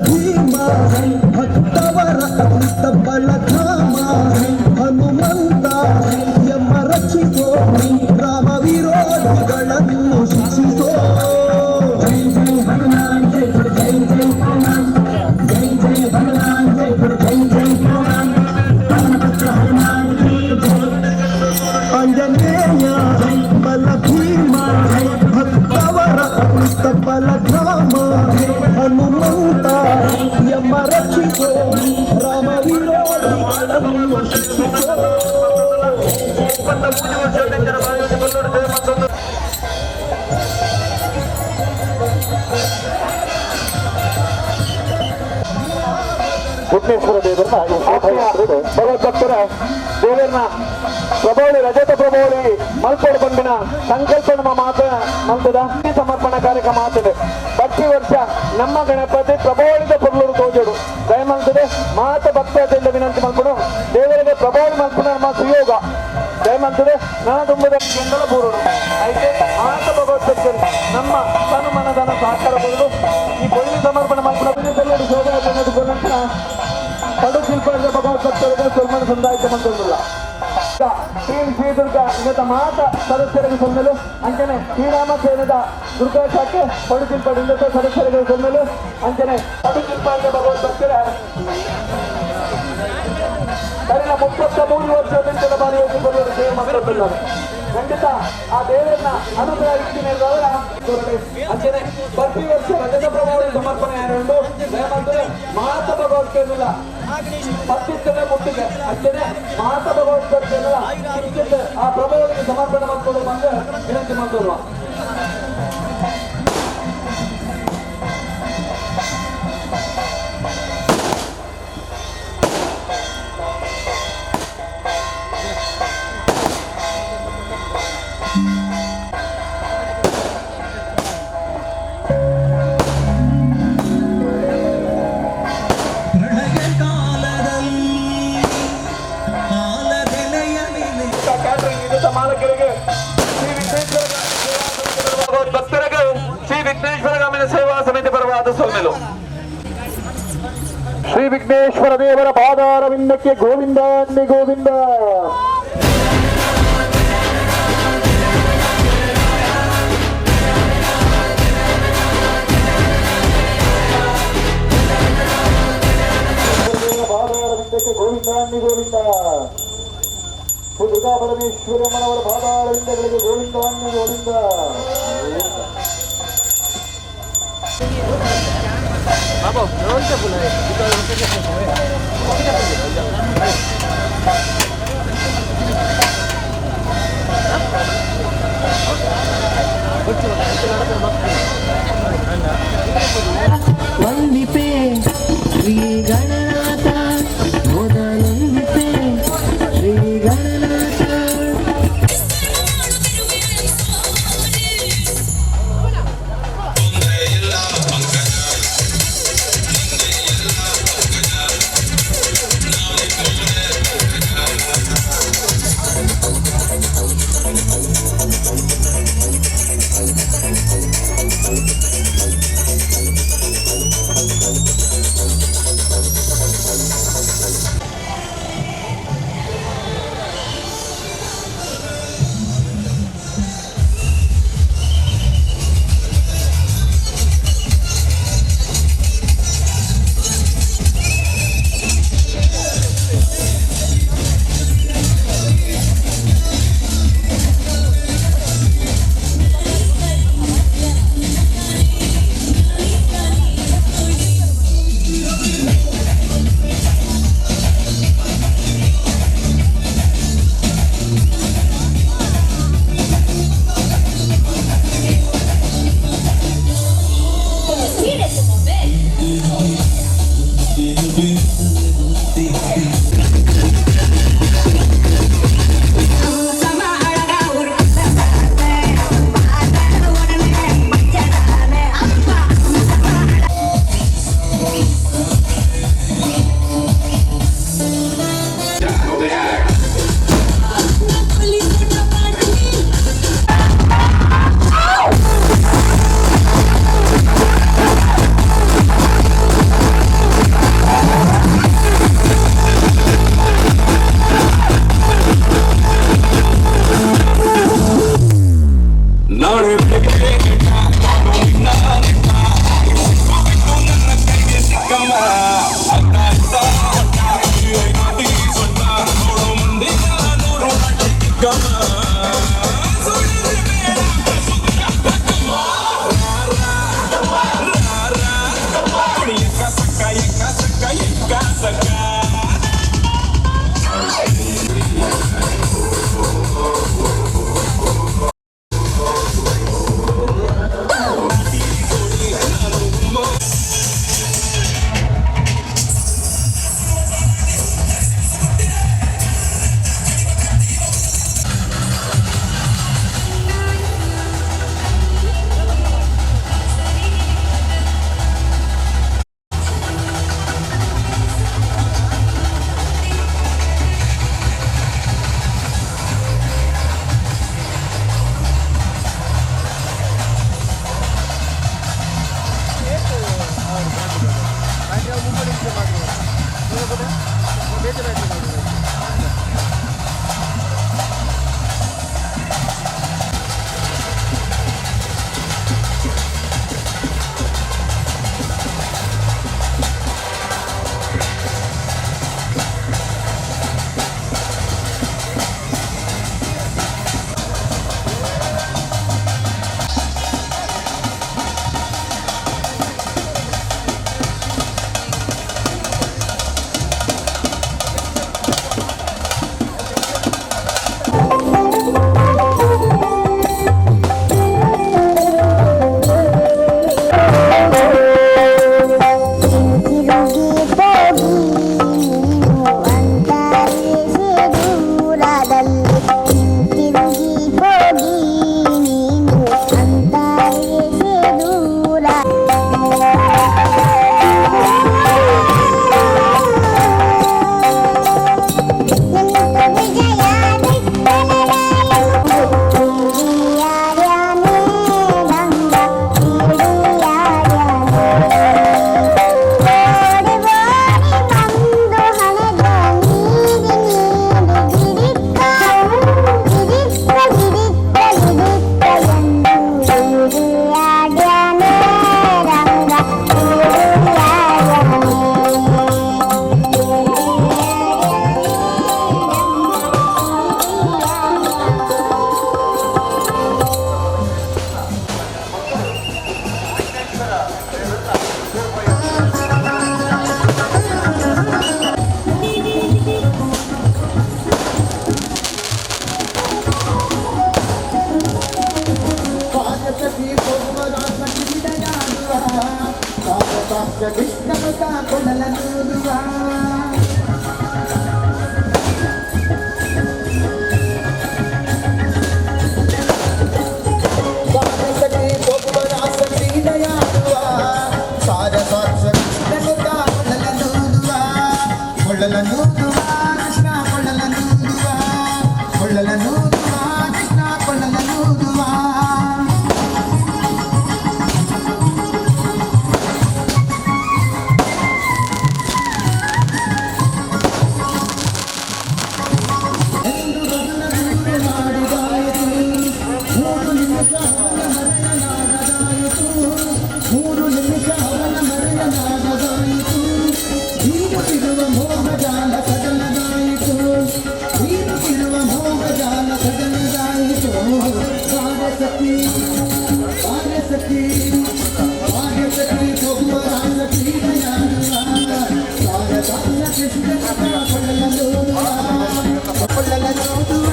[SPEAKER 14] ಭೀಮ ಭಕ್ತವರ ಅಮೃತ ಬಲಧಾಮ ಹನುಮಂತ ಎಮ್ಮ ರಕ್ಷಿಸೋ ರಾಮ ವಿರೋಧಿಗಳನ್ನು ಶಿಕ್ಷಿಸೋ. ಜೈ ಜೈ ಹನುಮಾನ್ ಜೈ ಜೈ ಜೈ ಹನುಮಾನ್ ಜೈ ಜೈ ಹನುಮಾನ್ ಜೈ ಜೈ ಜೈ ಹನುಮಾನ್ ಹನುಮಾನ್ ಅಂಜನೇಯ ಬಲ ಭೀಮ ಭಕ್ತವರ ಅಮೃತ ಬಲಧಾಮ ಹನುಮಂತ ಎಮ್ಮ ರಕ್ಷಿಸೋ ರಾಮ ವಿರೋಧಿಗಳನ್ನು ಶಿಕ್ಷಿಸೋ.
[SPEAKER 5] ವಿಘ್ನೇಶ್ವರ ದೇವರನ್ನ ಭಗವದ್ಭಕ್ತರ ದೇವರನ್ನ ಪ್ರಭಾವಳಿ ರಜತ ಪ್ರಭಾವಳಿ ಮಲ್ಕೋಡು ಬಂದಿನ ಸಂಕಲ್ಪ ನಮ್ಮ ಮಾತ ಮಲ್ತದ ಸಮರ್ಪಣಾ ಕಾರ್ಯಕ್ರಮ ಆಗ್ತದೆ. ಪ್ರತಿ ವರ್ಷ ನಮ್ಮ ಗಣಪತಿ ಪ್ರಭಾವಳಿದ ಪೊರ್ಲೂರು ತೋಜೋಡು ದಯಮಲ್ತದೆ ಮಾತ ಭಕ್ತದಿಂದ ವಿನಂತಿ ಮಲ್ಪಡು ದೇವರಿಗೆ ಪ್ರಭಾವಳಿ ಮಲ್ಪುನ ನಮ್ಮ ಸುಯೋಗ ದಯಮಲ್ತದೆ ನನ್ನ ತುಂಬದ ಎಂದಲ ಬೂರೋಡು అయితే ಮಾತ ಭಗವದ್ಭಕ್ತರು ನಮ್ಮ ತನುಮನದನ ಸಹಕಾರ ಬದಲು ಈ ಬೊಳ್ಳಿ ಸಮರ್ಪಣೆ ಮಲ್ಪುನ ಶೋಭಾಯಾತ್ರೆ ಪಡು ಶಿಲ್ಪದ ಭಗವದ್ಭಕ್ತರಿಗೆ ಸಲ್ಮಾನ ಸಂದಾಯಿತ ಮಂತ್ರಲ್ಲ. ಟೀಮ್ ಶ್ರೀ ದುರ್ಗಾ ಇನ್ನತ ಮಾತ ಸದಸ್ಯರಿಗೆ ಸೊನ್ನೆಲು ಅಂಚನೆ ಶ್ರೀರಾಮ ಸೇನದ ದುರ್ಗಾ ಶಾಖೆ ಪಡುಚಿಲ್ಪ ಇನ್ನತ ಸದಸ್ಯರಿಗೆ ಸೊನ್ನೆಲು ಅಂಚನೆ ಪಡುಚಿಲ್ಪ ಭಗವದ್ ಭಕ್ತರ ಕರಿನ 33 ವರ್ಷದಿಂದ ಬಾರಿ ಹೋಗಿ ಸೇವೆ ಮಾಡ್ತಿದ್ದಾರೆ. ಖಂಡಿತ ಆ ದೇವರನ್ನ ಅನುಗ್ರಹ ಇಚ್ಛೆಯವರ ಅಂಚನೆ ಪ್ರತಿ ವರ್ಷ ರಜತ ಪ್ರಭಾವಳಿ ಸಮರ್ಪಣೆ ಯಾರುಂಟು ದಯಮಾಡಿ ಮಾತ ಭಗವತ್ಕೇನಿಲ್ಲ ಪತ್ತಿತ್ತನೆ ಮುಟ್ಟಿಗೆ ಅಂಚನೆ ಮಾತ ಭಗವತ್ಕೇನಿಲ್ಲ ಆ ಪ್ರಭಾವಳಿಗೆ ಸಮರ್ಪಣೆ ಮಾಡ್ಕೊಳ್ಳೋ ಬಂದು ವಿನಂತಿ ಮಾಡ್ಕೊಳ್ಳುವ. ಮಾಲಕರಿಗೆ ಶ್ರೀ ವಿಘ್ನೇಶ್ವರ ಭಕ್ತರಿಗೆ ಶ್ರೀ ವಿಘ್ನೇಶ್ವರ ಗ್ರಾಮೀಣ ಸೇವಾ ಸಮಿತಿ ಪರವಾದ ಸೊಲ್ಮೆಲು.
[SPEAKER 9] ಶ್ರೀ ವಿಘ್ನೇಶ್ವರ ದೇವರ ಪಾದಾರವಿಂದಕ್ಕೆ ಗೋವಿಂದ ಅನ್ನಿ ಗೋವಿಂದ. ಪಾದಾರವಿಂದಕ್ಕೆ ಗೋವಿಂದ ಅನ್ನಿ ಗೋವಿಂದ. ಶ್ರೀ ದುರ್ಗಾ ಪರಮೇಶ್ವರಮ್ಮನವರ ಪಾದಾರವಿಂದಗಳಿಗೆ ಗೋವಿಂದ ಅನ್ನಿ ಗೋವಿಂದ.
[SPEAKER 1] ವಂದಿಪೆ ಶ್ರೀ ಗಣನಾಥ ಮೊದಲೊಂದಿಪೆ ಶ್ರೀ ಗಣನಾಥ.
[SPEAKER 15] ಕೊಳ್ಳಲನೂದುವ ಕೃಷ್ಣ ಕೊಳ್ಳಲನೂದುವ ಕೊಳ್ಳಲನೂದುವ ಕೃಷ್ಣ ಕೊಳ್ಳಲನೂದುವ. ಎಂದು ಬದಲ ದೂರು ಮಾಡಿದಾಯಿತು, ಮೂರು ನಿಮಿಷ ಅವನ ಮರೆಯಲಾಗದಾಯಿತು, ಮೂರು ನಿಮಿಷ ಅವನ ಮರೆಯಲಾಗದಾಯಿತು, ಬೀರುತ್ತಿರುವ ಮೋಹಜಾಲ ಸಡಲದಾಯಿತು, ಬೀರುತ್ತಿರುವ ಮೋಹಜಾಲ ಸಡಲದಾಯಿತು. ಬಾರಸಖಿ ಬಾರಸಖಿ ಬಾರಸಖಿ ಹೋಗುವ ರಾಸ ಕ್ರೀಡೆಯಾಡುವ ಸಾರದಾಸ ಕೃಷ್ಣ ಕೊಳ್ಳಲನೂದುವ ಕೊಳ್ಳಲನೂದುವ.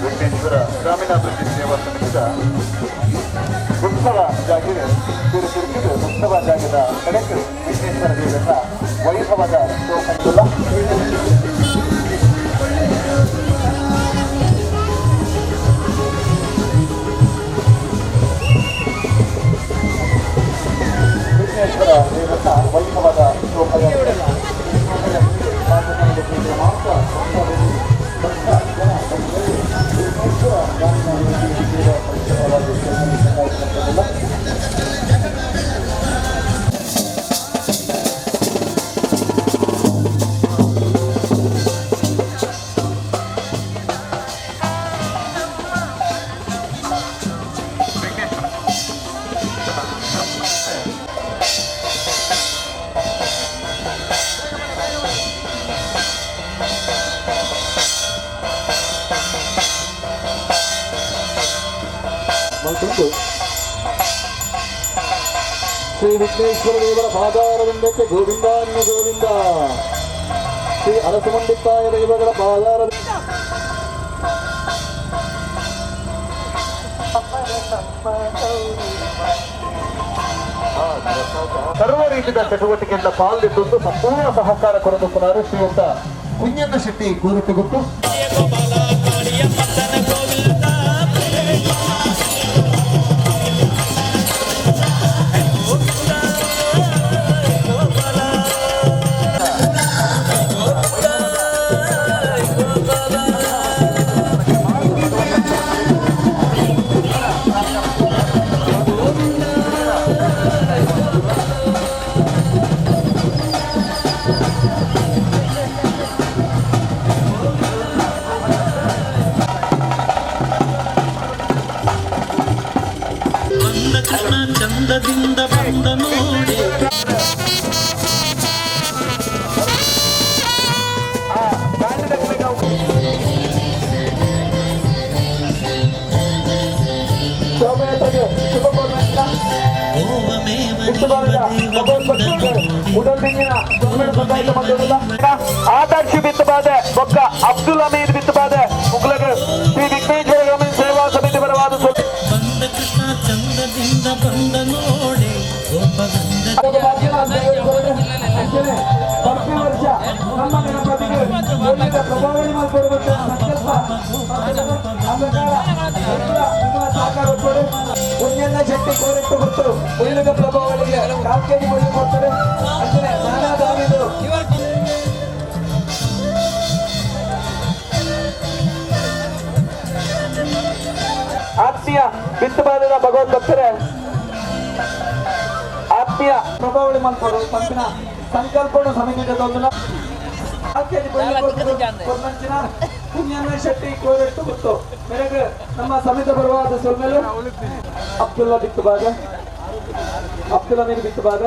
[SPEAKER 7] ವಿಘ್ನೇಶ್ವರ ಗ್ರಾಮೀಣಾಭಿವೃದ್ಧಿ ಸೇವಾ ಸಮಿತಿಯ ಉತ್ಸವ ಜಾಗಿದೆ ತಿರುತಿರುಗಿದು ಉತ್ಸವ ಜಾಗದ ಕಡೆಗೆ ವಿಘ್ನೇಶ್ವರ ದೇವರ ವೈಭವದ ಶೋಭೆಯುಳ್ಳ ವಿಘ್ನೇಶ್ವರ ದೇವರ ವೈಭವದ ಶೋಭೆಯ ಮಾತ್ರ ಭಕ್ತ ಜನ ವಿಘ್ನೇಶ್ವರ ಗ್ರಾಮೀಣಾಭಿವೃದ್ಧಿ ಸೇವಾ ಪರಿಷತ್ತವಾಗಿ ಕಾರ್ಯಕ್ರಮದಲ್ಲಿ
[SPEAKER 5] ಮಲ್ತುಂಡು ಶ್ರೀ ವಿಘ್ನೇಶ್ವರ ದೇವರ ಪಾದಾರವಿಂದಕ್ಕೆ ಗೋವಿಂದಾನ್ಯ ಗೋವಿಂದ. ಶ್ರೀ ಅರಸುಮಂಡಿತ್ತಾಯ ದೈವಗಳ ಪಾದಾರ
[SPEAKER 7] ಸರ್ವ ರೀತಿಯ ಚಟುವಟಿಕೆಯಿಂದ ಪಾಲ್ಗೊಂಡು ಸಂಪೂರ್ಣ ಸಹಕಾರ ಕೊರದುಪ್ಪನಾರು ಶ್ರೀಯುತ ಕುഞ്ഞಣ್ಣ ಶೆಟ್ಟಿ ಕೂರುಟುಗುಟ್ಟು.
[SPEAKER 14] ಕೃಷ್ಣ ಚಂದದಿಂದ ಬಂದ ನೋಡಿ.
[SPEAKER 5] ಆದರ್ಶ ಬಿತ್ತುಬಾದೆ ಬೊಕ್ಕ ಅಬ್ದುಲ್ ಅಮೀರ್ ಬಿತ್ತುಬಾದೆ ಮುಗ್ಲಗ ಶ್ರೀ ವಿಘ್ನೇಶ್ವರ ಗ್ರಾಮೀಣ ಸೇವಾ ಸಮಿತಿ ಪರವಾದ
[SPEAKER 14] ಬಂದ ಕೃಷ್ಣ ಚಂದದಿಂದ ಬಂದ ನೋಡಿ.
[SPEAKER 5] ಪ್ರತಿ ವರ್ಷ ನಮ್ಮ ಗಣಪತಿಗೆ ಒಳ್ಳೆಯ ಪ್ರಭಾವಳಿ ಮಾಡಿಕೊಡುವಂತ ಸಂಕಲ್ಪ ಸಹಕಾರ ಪುಣ್ಯನ್ನ ಶೆಟ್ಟಿ ಕೋರಿಟ್ಟು ಗೊತ್ತು ಉಳ್ಳಿದ ಪ್ರಭಾವಳಿಗೆ 4 ಕೆಜಿ ಬಳ್ಳಿ ಕೊಡ್ತಾರೆ. ಅಂಚನೆ ನಾನಾ ದಾವಿದು ಆತ್ಮೀಯ ಬಿತ್ತುಬಾದದ ಭಗವದ್ ಭಕ್ತರೇ, ಆತ್ಮೀಯ ಪ್ರಭಾವಳಿ ಮಲ್ಪಡು ಪಂಪಿನ ಸಂಕಲ್ಪನು ಸಮಿತಿ ಪುಣ್ಯನ್ನ ಶೆಟ್ಟಿ ಕೋರೆಟ್ಟು ಗೊತ್ತು ಮೇರೆಗೆ ನಮ್ಮ ಸಮಿತಿ ಬರುವಾದ ಸೊಲ್ಮೇಲು ಅಬ್ದುಲ್ಲಾ ಬಿತ್ತುಬಾದ ಅಬ್ದುಲ್ಲಾ ಮೀರ್ ಬಿತ್ತುಬಾದ.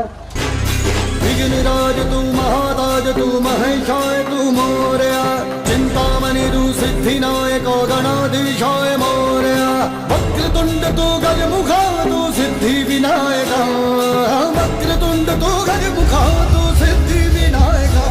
[SPEAKER 16] विघ्नराज तू महाराज तू महेशाय तू मोरया, चिंतामणि तू सिद्धिनायक गणाधीशाय मोरया। वक्रतुंड तू गजमुखा तू सिद्धि विनायका, वक्रतुंड तू गजमुखा तू सिद्धि विनायका।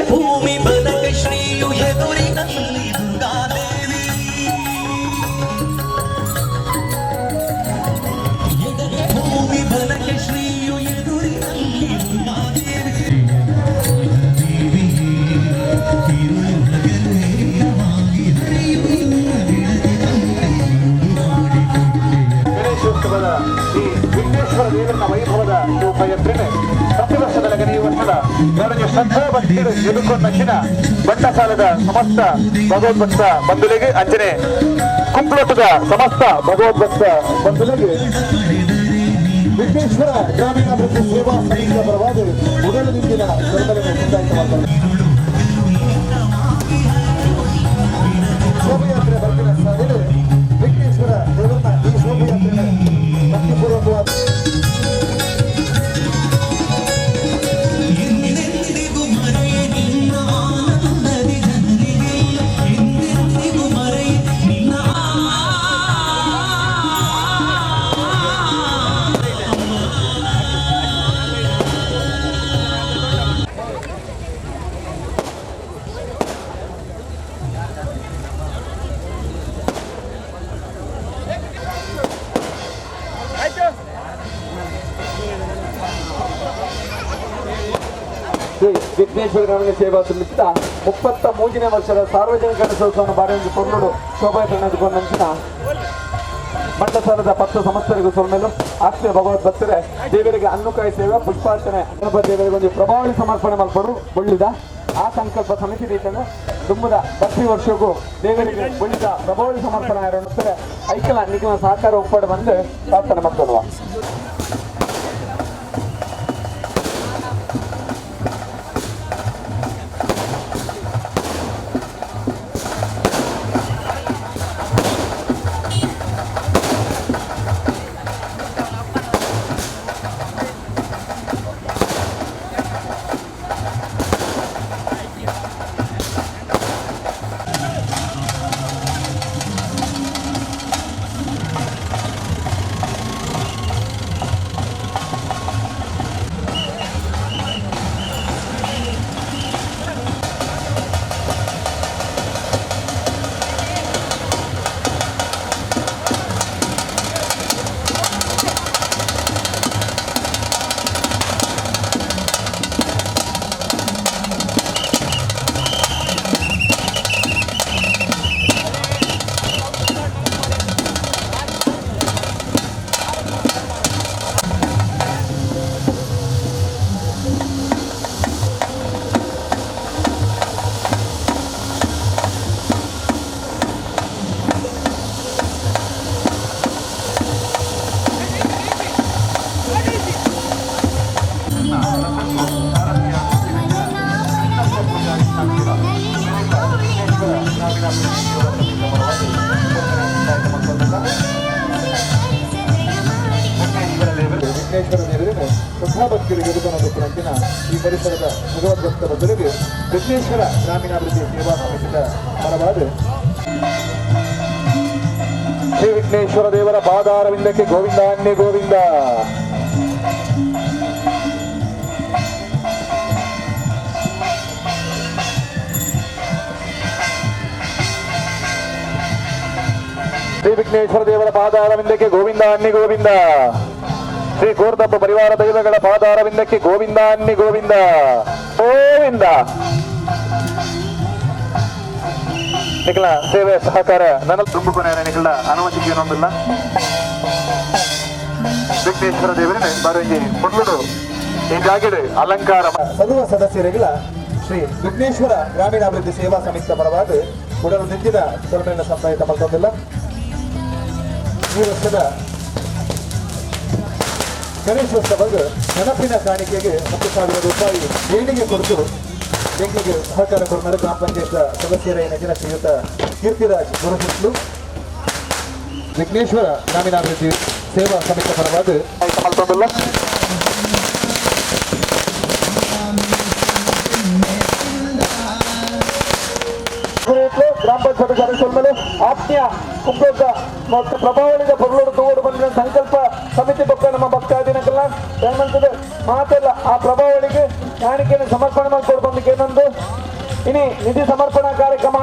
[SPEAKER 14] ಭೂಮಿ ಬಲಕ ಶ್ರೀಯು ಎದುರಿನಲ್ಲಿ ದುರ್ಗಾದೇವಿ, ಭೂಮಿ ಬಲಕ ಶ್ರೀಯು ಎದುರಿನಲ್ಲಿ ದುರ್ಗಾದೇವಿ.
[SPEAKER 5] ಗಣೇಶೋತ್ಸವದ ಈ ವಿಘ್ನೇಶ್ವರ ದೇವರನ ವೈಭವದ ಶೋಭಾಯಾತ್ರೆ ಪ್ರತಿ ವರ್ಷದ ಲಗನ ಈ ವರ್ಷದ ನನಗೆ ಶ್ರದ್ಧಾ ಭಕ್ತಿಗಳು ಎದುರ್ಕೊಂಡ ಬಂಟಸಾಲದ ಸಮಸ್ತ ಭಗವದ್ಭಕ್ತ ಬಂಧುಲಿಗೆ, ಅಂಜನೆ ಕುಂಪ್ಲೋಟದ ಸಮಸ್ತ ಭಗವದ್ಭಕ್ತ ಬಂಧುಲಿಗೆ ವಿಘ್ನೇಶ್ವರ ಗ್ರಾಮೀಣಾಭಿವೃದ್ಧಿ ಸೇವಾ ಸಮಿತಿಯ ಪರವಾಗಿ ಮೊದಲ ದಿನ ಸರಬರಾಜು ನೋಂದಾಯಿತವಾದ ಶೋಭಾಯಾತ್ರೆ ಬರ್ತಿನ ಸಾಧನೆ ವಿಘ್ನೇಶ್ವರ ದೇವರನ್ನ ಈ ಶೋಭಾಯಾತ್ರೆ ಭಕ್ತಿಪೂರ್ವಕವಾದ ಶ್ರೀ ವಿಘ್ನೇಶ್ವರ ಗ್ರಾಮೀಣ ಸೇವಾ ಸಮಿತಿಯ 33ನೇ ವರ್ಷದ ಸಾರ್ವಜನಿಕ ಗಣೇಶೋತ್ಸವವನ್ನು ಬಾರಿ ಒಂದು ಪೊರ್ಲುಡು ಶೋಭಾಯಾತ್ರೆ ನಡೆದುಕೊಂಡಂಚಿನ ಮಂಡಸಾಲದ 10 ಸಮಸ್ತರಿಗೂ ಸೊಲ್ಮೆಲು. ಆತ್ಮೀಯ ಭಗವದ್ ಭಕ್ತರೇ, ದೇವರಿಗೆ ಅನ್ನುಕಾಯಿ ಸೇವೆ, ಪುಷ್ಪಾರ್ಚನೆ, ಗಣಪತಿ ದೇವರಿಗೆ ಒಂದು ಪ್ರಭಾವಳಿ ಸಮರ್ಪಣೆ ಮಲ್ಪಡು ಬಳ್ಳಿದ ಆ ಸಂಕಲ್ಪ ಸಮಿತಿ ರೀತಿಯನ್ನು ತುಂಬದ ಪ್ರತಿ ವರ್ಷಕ್ಕೂ ದೇವರಿಗೆ ಬಳ್ಳಿದ ಪ್ರಭಾವಳಿ ಸಮರ್ಪಣೆ ಯಾರು ಐಕಲ ನಿಗಮ ಸಹಕಾರ ಒಪ್ಪಡ ಬಂದು ಪ್ರಾರ್ಥನೆ ಮಾಡ್ಕೊಳ್ಳುವ. ವಿಘ್ನೇಶ್ವರ ದೇವರಿಗೆ ಶ್ರದ್ಧಾಭಕ್ತಿಗಳಿಗೆ ಎದುರು ಈ ಪರಿಸರದ ಭಗವದ್ಭಕ್ತ ಬಂಧುಗಳಿಗೆ ವಿಘ್ನೇಶ್ವರ ಗ್ರಾಮೀಣಾಭಿವೃದ್ಧಿ ಸೇವಾ ಸಮಿತಿಯ ಪರವಾದ ಶ್ರೀ ವಿಘ್ನೇಶ್ವರ ದೇವರ ಪಾದಾರವಿಂದಕ್ಕೆ ಗೋವಿಂದಾನ್ಯ ಗೋವಿಂದ. ಶ್ರೀ ವಿಘ್ನೇಶ್ವರ ದೇವರ ಪಾದಾರವಿಂದಕ್ಕೆ ಗೋವಿಂದ ಅನ್ನಿ ಗೋವಿಂದ. ಶ್ರೀ ಕೋರ್ದಪ್ಪ ಪರಿವಾರ ದೈವಗಳ ಪಾದಾರವಿಂದಕ್ಕೆ ಗೋವಿಂದ ಅನ್ನಿ ಗೋವಿಂದ ಗೋವಿಂದ. ನಿಖಲ ಸೇವೆ ಸಹಕಾರ ನನ್ನ ತುಂಬಿಕೊನೆ ನಿಖಲ ಅನುಮತಿಗೆ ಏನೊಂದಿಲ್ಲ. ವಿಘ್ನೇಶ್ವರ ದೇವರೇ ಬರಂಗಿ ಮೊದಲು ಈ ಜಾಗಡೆ ಅಲಂಕಾರ ಸರ್ವ ಸದಸ್ಯರುಗಳ ಶ್ರೀ ವಿಘ್ನೇಶ್ವರ ಗ್ರಾಮೀಣಾಭಿವೃದ್ಧಿ ಸೇವಾ ಸಮಿತಿಯ ಪರವಾಗಿ
[SPEAKER 7] ಉಡಲು ನಿಂತಿದ ಸೊಲ್ಮೆಯನ್ನು ಸಂದಾಯಿತ ಮಲ್ತೊಂದಿಲ್ಲ. ಈ ವರ್ಷದ ಗಣೇಶೋತ್ಸವದ ನೆನಪಿನ ಕಾಣಿಕೆಗೆ 10,000 ರೂಪಾಯಿ ದೇಣಿಗೆ ಕೊಟ್ಟು ಬೆಂಕಿಗೆ ಸಹಕಾರ ಕೊಡ್ತಾರೆ ಗ್ರಾಮ ಪಂಚಾಯತ್ ಸದಸ್ಯರ ಏನಿನ ಶ್ರೀಯುತ ಕೀರ್ತಿರಾಜ್ ಗುರುಹಿತ್ಲು. ವಿಘ್ನೇಶ್ವರ ಗ್ರಾಮೀಣಾಭಿವೃದ್ಧಿ ಸೇವಾ ಸಮಿತಿ ಪರವಾದ ಮಲ್ತೊಂದಿಲ್ಲ. ಗ್ರಾಮ ಪಂಚಾಯತ್ ಸದಸ್ಯರ ಆತ್ಮೀಯ ಕುಂಭೋಗ ಮತ್ತು ಪ್ರಭಾವಳಿದ ಪೊರ್ಲೋಡು ತೋಡು ಬಂದಿನ ಸಂಕಲ್ಪ ಸಮಿತಿ ಪಕ್ಕ ನಮ್ಮ ಭಕ್ತಾದಿನಕ್ಕೆಲ್ಲ ಏನಂತದೆ ಮಾತೆಲ್ಲ ಆ ಪ್ರಭಾವಳಿಗೆ ಕಾಣಿಕೆಯನ್ನು ಸಮರ್ಪಣೆ ಮಾಡಿಕೊಡು ಬಂದಕ್ಕೆ ಏನೊಂದು ಇನಿ ನಿಧಿ ಸಮರ್ಪಣಾ ಕಾರ್ಯಕ್ರಮ.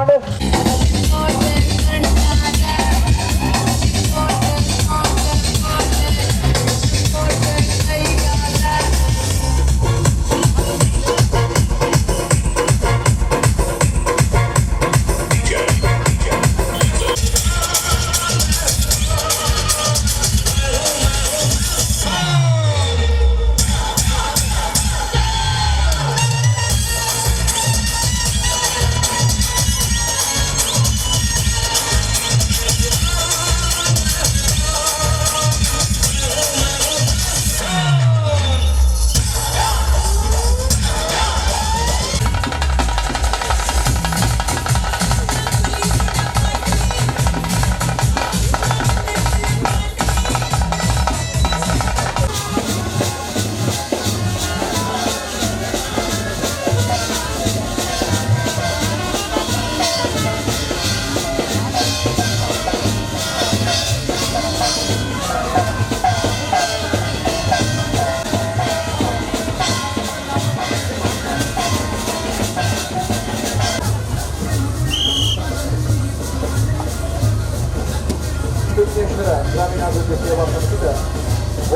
[SPEAKER 7] ವಿಘ್ನೇಶ್ವರ ಗ್ರಾಮೀಣಾಭಿವೃದ್ಧಿ ಸೇವಾ ಸಮಿತಿಯ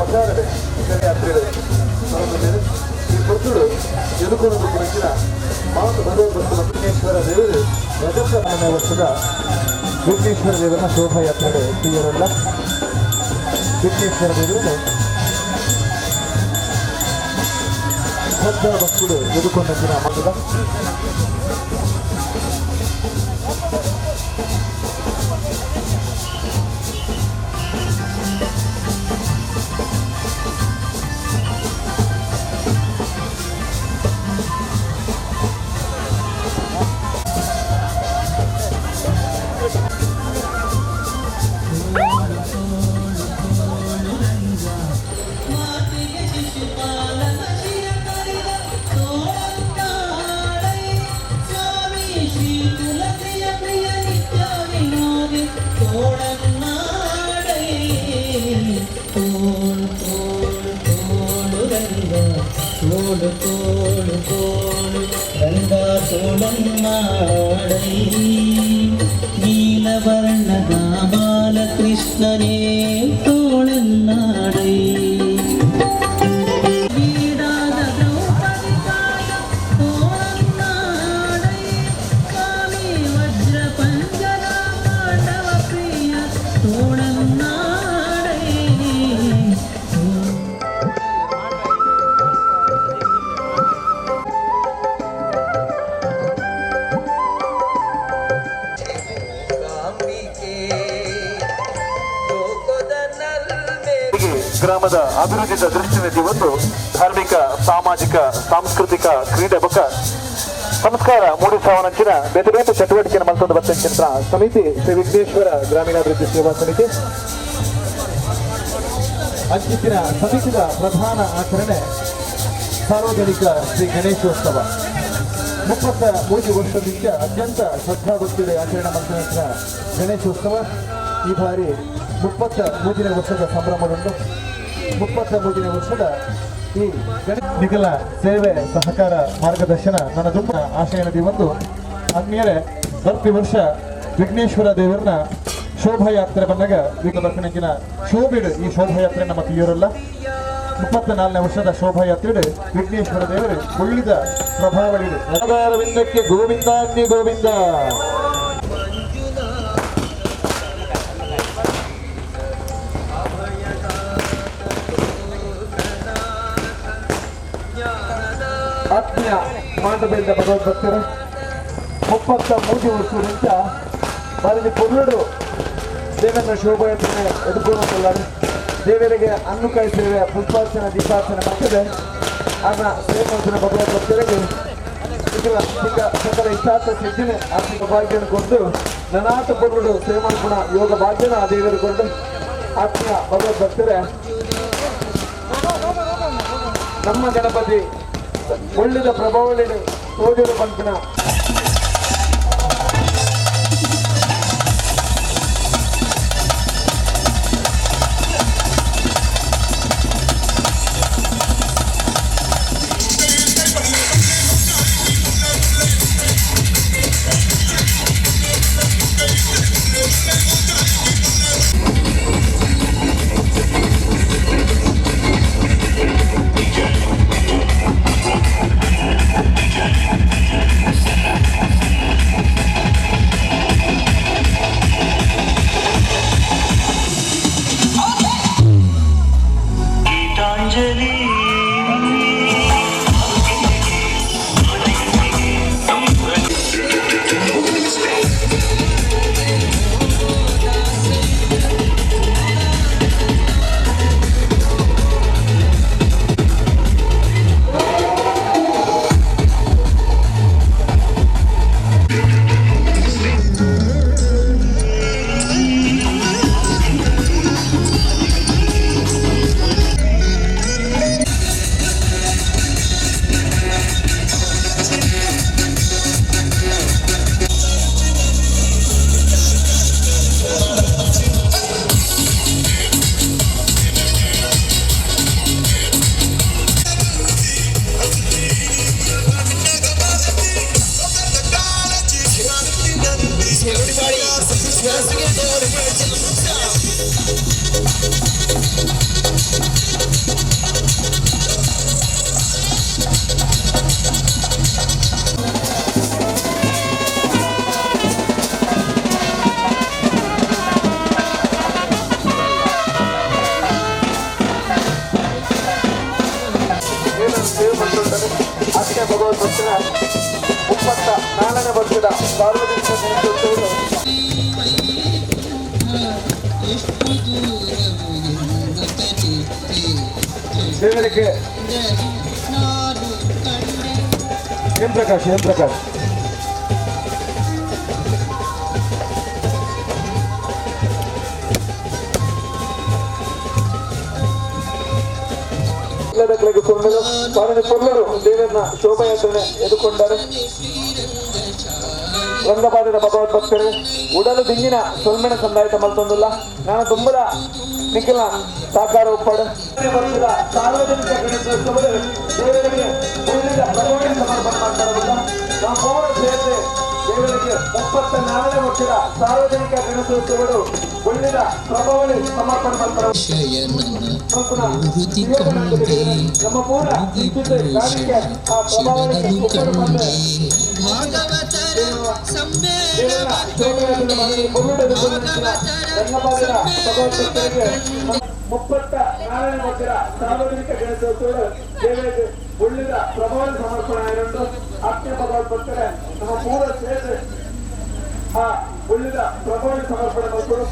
[SPEAKER 7] ಒಟ್ಟಾರೆ ಯಾತ್ರೆ ಈ ಪುರ್ತುಡು ಎದುಕೊಂಡು ಕುರಿತಿನ ಮಾತು ಭಗವದ್ ವಿಘ್ನೇಶ್ವರ ದೇವರು ರಜತ ವರ್ಷದ ವಿಘ್ನೇಶ್ವರ ದೇವರ ಶೋಭಾಯಾತ್ರೆ ತೀರಲ್ಲ. ವಿಘ್ನೇಶ್ವರ ದೇವರು ಶ್ರದ್ಧಾ ಭಕ್ತರು ಎದುಕೊಂಡಂತಿನ ಮಗದ
[SPEAKER 15] ತೋಳು ತೋಳು ತೋಳು ರಂಗ ತೋಳನ್ನಾಡೈ ನೀಲವರ್ಣದ ಬಾಲಕೃಷ್ಣನೇ ತೋಳನ್ನಾಡೈ ಬೀಡಾದ ದ್ರೌಪದಿ ಕಾದ ತೋಳನ್ನಾಡೈ ಸ್ವಾಮಿ ವಜ್ರ ಪಂಜರ ಪಾಂಡವ ಪ್ರಿಯ ತೋಳನ್ನಾಡೈ.
[SPEAKER 7] ಗ್ರಾಮದ ಅಭಿವೃದ್ಧಿಯ ದೃಷ್ಟಿಯಲ್ಲಿ ಒಂದು ಧಾರ್ಮಿಕ, ಸಾಮಾಜಿಕ, ಸಾಂಸ್ಕೃತಿಕ, ಕ್ರೀಡೆ ಬೊಕ್ಕ ಸಂಸ್ಕಾರ ಮೂಡಿಸುವನಂಚಿನ ಬೇತೆ ಬೇತೆ ಚಟುವಟಿಕೆಯನ್ನು ಮಲ್ತೊಂದು ಬತ್ತಂಚಿನ ಸಮಿತಿ ಶ್ರೀ ವಿಘ್ನೇಶ್ವರ ಗ್ರಾಮೀಣಾಭಿವೃದ್ಧಿ ಸೇವಾ ಸಮಿತಿ. ಅಂಚಿನ ಸಮಿತಿಯ ಪ್ರಧಾನ ಆಚರಣೆ ಸಾರ್ವಜನಿಕ ಶ್ರೀ ಗಣೇಶೋತ್ಸವ. 33 ವರ್ಷದಿಂದ ಅತ್ಯಂತ ಶ್ರದ್ಧಾಭಕ್ತಿയുടെ ಆಚರಣೆ ಮಾಡ್ತಕ್ಕಂಥ ಗಣೇಶೋತ್ಸವ ಈ ಬಾರಿ 33ನೇ ವರ್ಷದ ಸಂಭ್ರಮಗೊಂಡು 33ನೇ ವರ್ಷದ ಈ ನಿಗಲ ಸೇವೆ ಸಹಕಾರ ಮಾರ್ಗದರ್ಶನ ನನ್ನ ತುಂಬ ಆಶಯನದಿ ಒಂದು ಆತ್ಮೀಯರೇ, ಪ್ರತಿ ವರ್ಷ ವಿಘ್ನೇಶ್ವರ ದೇವರನ್ನ ಶೋಭಾಯಾತ್ರೆ ಬಂದಾಗ ವಿಘ್ನ ಶೋಭಿಡು ಈ ಶೋಭಾಯಾತ್ರೆ ನಮ್ಮ ತೀಯರಲ್ಲ. 34ನೇ ವರ್ಷದ ಶೋಭಾಯಾತ್ರೆ ವಿಘ್ನೇಶ್ವರ ದೇವರು ಉಳಿದ ಪ್ರಭಾವಳಿ ಗೋವಿಂದಕ್ಕೆ ಗೋವಿಂದ ಗೋವಿಂದ. ಆತ್ಮೀಯ ಮಾಂಡವೇಂದ್ರ ಭಗವದ್ಭಕ್ತರು,
[SPEAKER 5] 33 ವರ್ಷದಿಂದ ಬಾರಿ ಪೊರ್ಲುಡು ದೇವನ ಶೋಭಾಯಾತ್ರೆ ಎದುರ್ಕೊಂಡು ದೇವರಿಗೆ ಅನ್ನುಕಾಯಿ ಸೇವೆ ಪುಷ್ಪಾರ್ಚನೆ ದೀಪಾರ್ಚನೆ ಮಾಡ್ತದೆ. ಆನ ಸೇವೆ ಭಗವತ್ ಭಕ್ತರಿಗೆ ಸಕಲ ಇಷ್ಟಾರ್ಥ ಸಿದ್ಧಿನೇ ಆರ್ಥಿಕ ಭಾಗ್ಯನ ಕೊಂಡು ನನಾಥ ಪೊರ್ಲುಡು ಸೇವೆ ಮಾಡ್ಕೊಣ ಯೋಗ ಭಾಗ್ಯನ ಆ ದೇವರು ಕೊಂಡು ಆತ್ಮೀಯ ಭಗವತ್ ಭಕ್ತರೇ, ನಮ್ಮ ಗಣಪತಿ ಒಳ್ಳೆದ ಪ್ರಭಾವಳಿ ತೋಜರು ಪಂಪಿನ ಭಗವದ್ ಭಕ್ತರ 34ನೇ ವರ್ಷದ ಸಾರ್ವಜನಿಕ ಗಣೇಶೋತ್ಸವದ ದೇವರಿಗೆ ಎಂ ಪ್ರಕಾಶ್ ಎಂ ಪ್ರಕಾಶ್ ಪೊಲ್ಲರು ದೇವರನ್ನ ಶೋಭಾಯಾತ್ರೆ ಎದುಕೊಂಡರೆ ರಂಗಪಾದದ ಭಗವದ್ ಭಕ್ತರು ಉಡಲು ದಿಂಗಿನ ಸೊಲ್ಮೆಣ ಸಂದಾಯಿತ ಮಲ್ತೊಂದಿಲ್ಲ ನಾನು ತುಂಬದ ನಿಖಿಲ ಸಾಕಾರ ಒಪ್ಪಾಡು ವರ್ಷದ ಸಾರ್ವಜನಿಕ ಗಣೇಶೋತ್ಸವದ ದೇವರಿಗೆ ಉಳಿದ ಬರವಣಿಗೆ ಸಮರ್ಪಣೆ ಮಾಡ್ತಾರಲ್ಲ ನಾವು ಪೌರ ಸೇರಿದೆ ದೇವರಿಗೆ 34ನೇ ವರ್ಷದ ಸಾರ್ವಜನಿಕ ಗಣೇಶೋತ್ಸವಗಳು ಒಳ್ಳೆಯ ಪ್ರಭಾವಳಿ ಸಮರ್ಪಣೆ ಮಾಡ್ತಾರೆ. ನಮ್ಮ ಪೂರ ಆ ಪ್ರಭಾವಳಿಗೆ 34ನೇ ವರ್ಷದ ಸಾರ್ವಜನಿಕ ಗಣೇಶೋತ್ಸವ ದೇವರಿಗೆ ಒಳ್ಳೆಯ ಪ್ರಭಾವಳಿ ಸಮರ್ಪಣೆ ಆಗಿರುವುದು ಆತ್ಮೀಯ ಭಗವದ್ ಭಕ್ತರೇ ನಮ್ಮ ಪೂರ ಸೇರಿದೆ ಆ ಒಳ್ಳೆಯ ಪ್ರಭಾವಳಿ ಸಮರ್ಪಣೆ ಮಾಡ್ಕೊಂಡು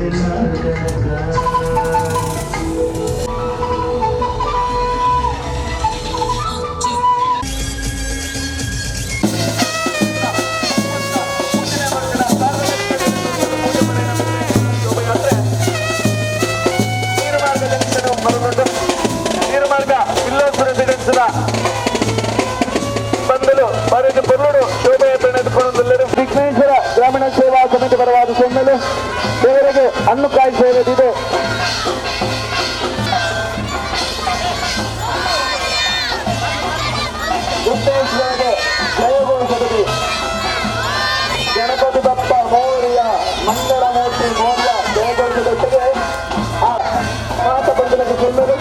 [SPEAKER 1] ನಾಗನಕ.
[SPEAKER 16] ವಿಘ್ನೇಶ್ವರ ಗ್ರಾಮೀಣ ಸೇವಾ ಸಮಿತಿ ಪರವಾದ ಸೊಮ್ಮೆಲು ದೇವರಿಗೆ ಹಣ್ಣುಕಾಯಿ ಸೇವೆ ಇದೆ. ವಿಘ್ನೇಶ್ವರಗೆ ಜಯಘೋಷದಲ್ಲಿ ಗಣಪತಿ ಬಪ್ಪ ಮೌರ್ಯ ಮಂಗಳಮೂರ್ತಿ ಮೌರ್ಯ ಜಯಘೋಷದೊಟ್ಟಿಗೆ ಆ ಮಾತ ಬಂಧುಗಳಿಗೆ ಸೊಮ್ಮೆಲು.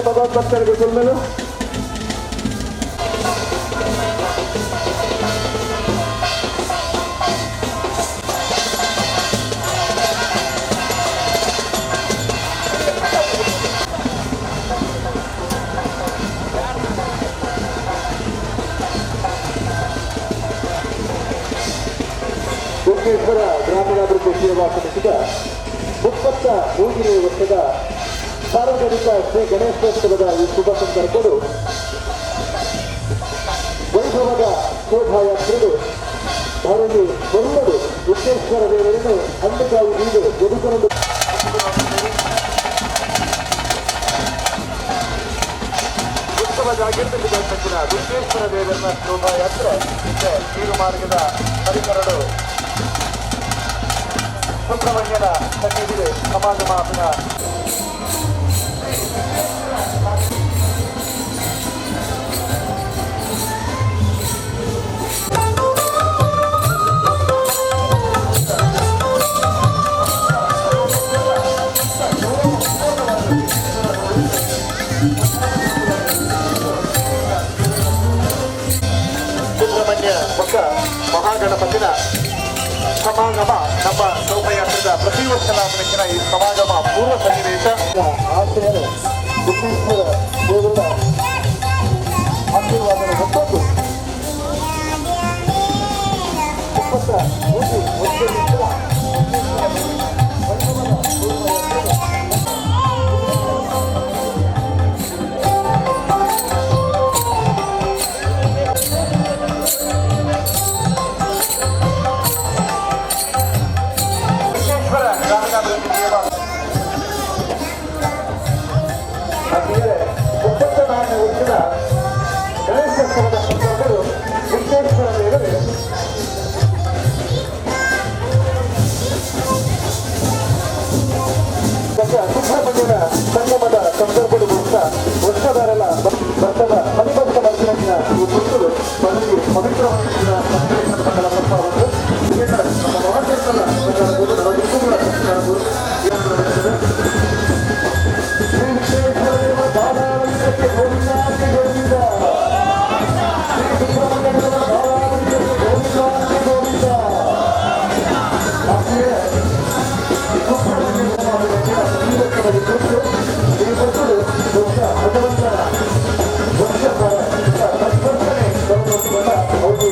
[SPEAKER 16] ಭಗವತ್ ಭಕ್ತರಿಗೆ ಸೊಲ್ಮೆಲು. ವಿಘ್ನೇಶ್ವರ ಗ್ರಾಮೀಣಾಭಿವೃದ್ಧಿ ಸೇವಾ ಸಮಿತಿಯ 33ನೇ ವರ್ಷದ ಸಾರ್ವಜನಿಕ ಶ್ರೀ ಗಣೇಶೋತ್ಸವದ ಈ ಶುಭ ಸಂದರ್ಭವು ವೈಭವದ ಶೋಭಾಯಾತ್ರೆಗಳು ಭಾರತಿ ಬರುವುದು ವಿಘ್ನೇಶ್ವರ ದೇವರನ್ನು ಹಣ್ಣುಕಾಯಿ ಬೀದು ಎದುಕೊಂಡು ಉತ್ಸವ ಜಾಗೃತಿ ವಿಘ್ನೇಶ್ವರ ದೇವರನ್ನ ಶೋಭಾಯಾತ್ರೆ ನೀರು ಮಾರ್ಗದ ಪರಿಕರಡು ಸುಬ್ರಹ್ಮಣ್ಯನ ಸನ್ನಿಧಿಗೆ ಸಮಾಗಮಾಪಿನ ಸುಬ್ರಹ್ಮಣ್ಯ ಮಕ್ಕ ಮಹಾಗಣಪತಿನ ಸಮಾಗಮ ನಮ್ಮ ಶೋಭಾಯಾತ್ರೆಯ ಪ್ರತಿ ವರ್ಷ ಬೆಳಕಿನ ಈ ಸಮಾಗಮ ಪೂರ್ವ ಸನ್ನಿವೇಶ ಆಶಯರು ವಿಘ್ನೇಶ್ವರ ದೇವರ ಆಶೀರ್ವಾದನ ಹೊತ್ತೊಂದು 23 ವರ್ಷದಿಂದ ಗಣೇಶೋತ್ಸವದ ಸಂದರ್ಭಗಳು ವಿಘ್ನೇಶ್ವರ ದೇವರು ಸುಬ್ರಹ್ಮಣ್ಯನ ಸಂಗಮದ ಸಂದರ್ಭಗಳು ಕೂಡ ವರ್ಷದಾರಲ್ಲ ಬರ್ತದ ಪರಿಭಕ್ತ ಬರ್ತಿನ ಈ ಪುಸ್ತಕಗಳು ಬದಲಿಗೆ ಪವಿತ್ರವಾದ ನಮ್ಮ ಮಹಾಕ್ಷೇತ್ರದ ಶ್ರೀ ವಿಘ್ನೇಶ್ವರ ದೇವ ದಾದಾವಳಿಗೆ ಗೋವಿಂದಾಂತೆ ಗೋವಿಂದ, ಶ್ರೀ ಸುಬ್ರಹ್ಮಣ್ಯ ದೇವರ ದಾದಾವಳಿಗೆ ಗೋವಿಂದಾಂತೆ ಗೋವಿಂದ. ಈ ಪುಸ್ತಕಗಳು ದೊಡ್ಡ ಭಗವಂತನ ಪರಿವರ್ತನೆ ಬರುವಂತ ಹೌದು.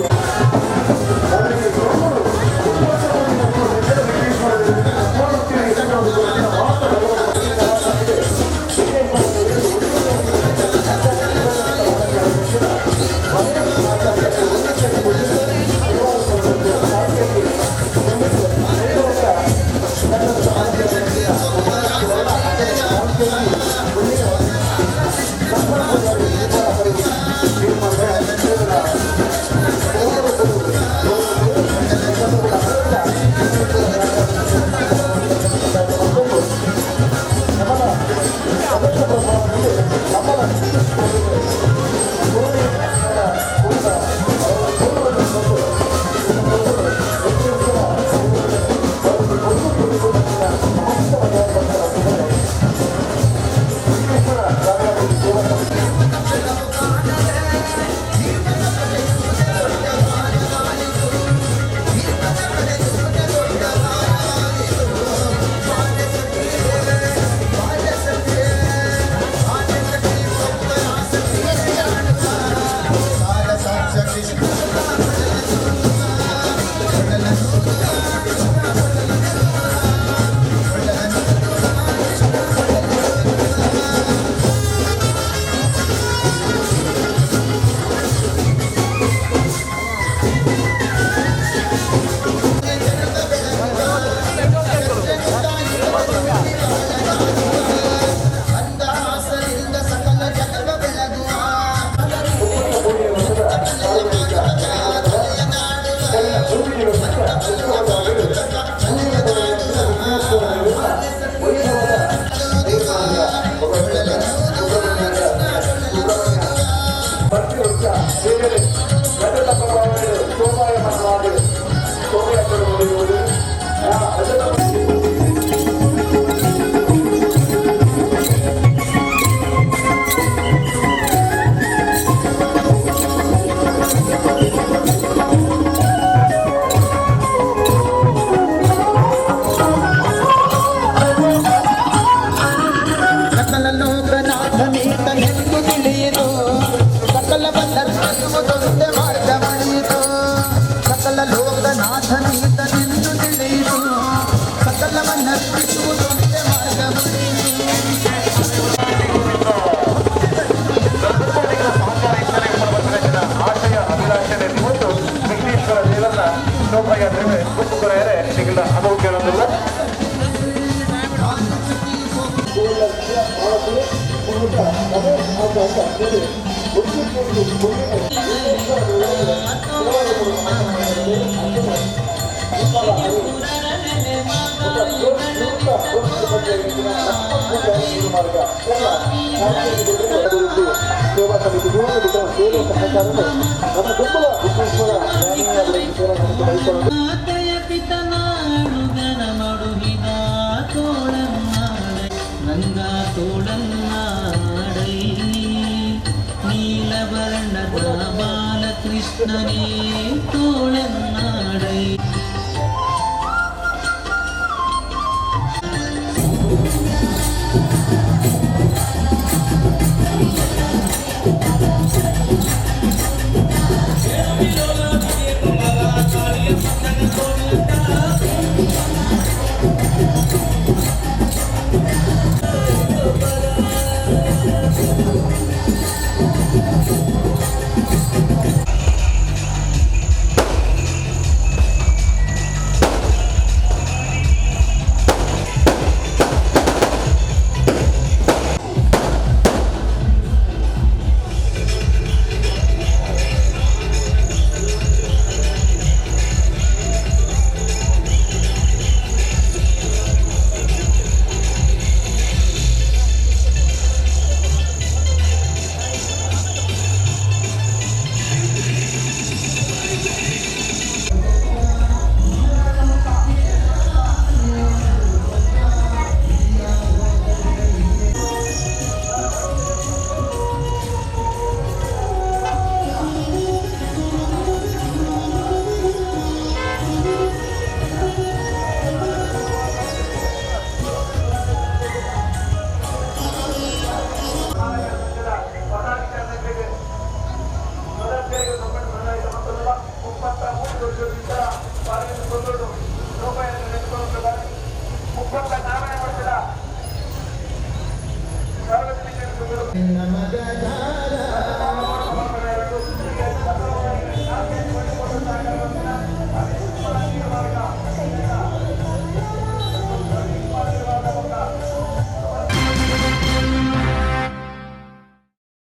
[SPEAKER 14] ಸಕಲ ಲೋಕನಾಥನೀತನೆಂದು ತಿಳಿಯಿತು, ಸಕಲ ಬಲ್ಲರ್ಪಿಸುವುದೊಂದೇ ಮಾರ್ಗ ಮಣಿಯಿತು. ಸಕಲ ಲೋಕನಾಥನೀತನೆಂದು ತಿಳಿಯಿತು, ಸಕಲ ಮನ್ನರ್ಪಿಸುವುದೊಂದೇ ಮಾರ್ಗ
[SPEAKER 7] ಆಶಯ ಅಭಿಲಾಷೆ ಇವತ್ತು ವಿಘ್ನೇಶ್ವರ ದೇವರ ಶೋಭಾಯಾತ್ರೆ ಗುಂಪುಕೊರೆಯರೆ ನಿಗಲ ಅನುವು ಕೇಳೋದಿಲ್ಲ. ಸೇವಾ ಸಮಿತಿ ಸೇವೆ ಸಹಕಾರ ನಮ್ಮ ಗುಂಪುಲ ವಿಘ್ನೇಶ್ವರ ಸೇವಾ ಸಮಿತಿ ವಹಿಸಿಕೊಂಡು
[SPEAKER 16] ಮಾತೆಯ ಪಿತನಾಡುಗನ ಮಡುಹಿದ ತೋಳನ್ನಾಡೈ ರಂಗ ತೋಳನ್ನಾಡೈ ನೀಲವರ್ಣದ ಬಾಲಕೃಷ್ಣನೇ ತೋಳನ್ನಾಡೈ.
[SPEAKER 14] Thank you.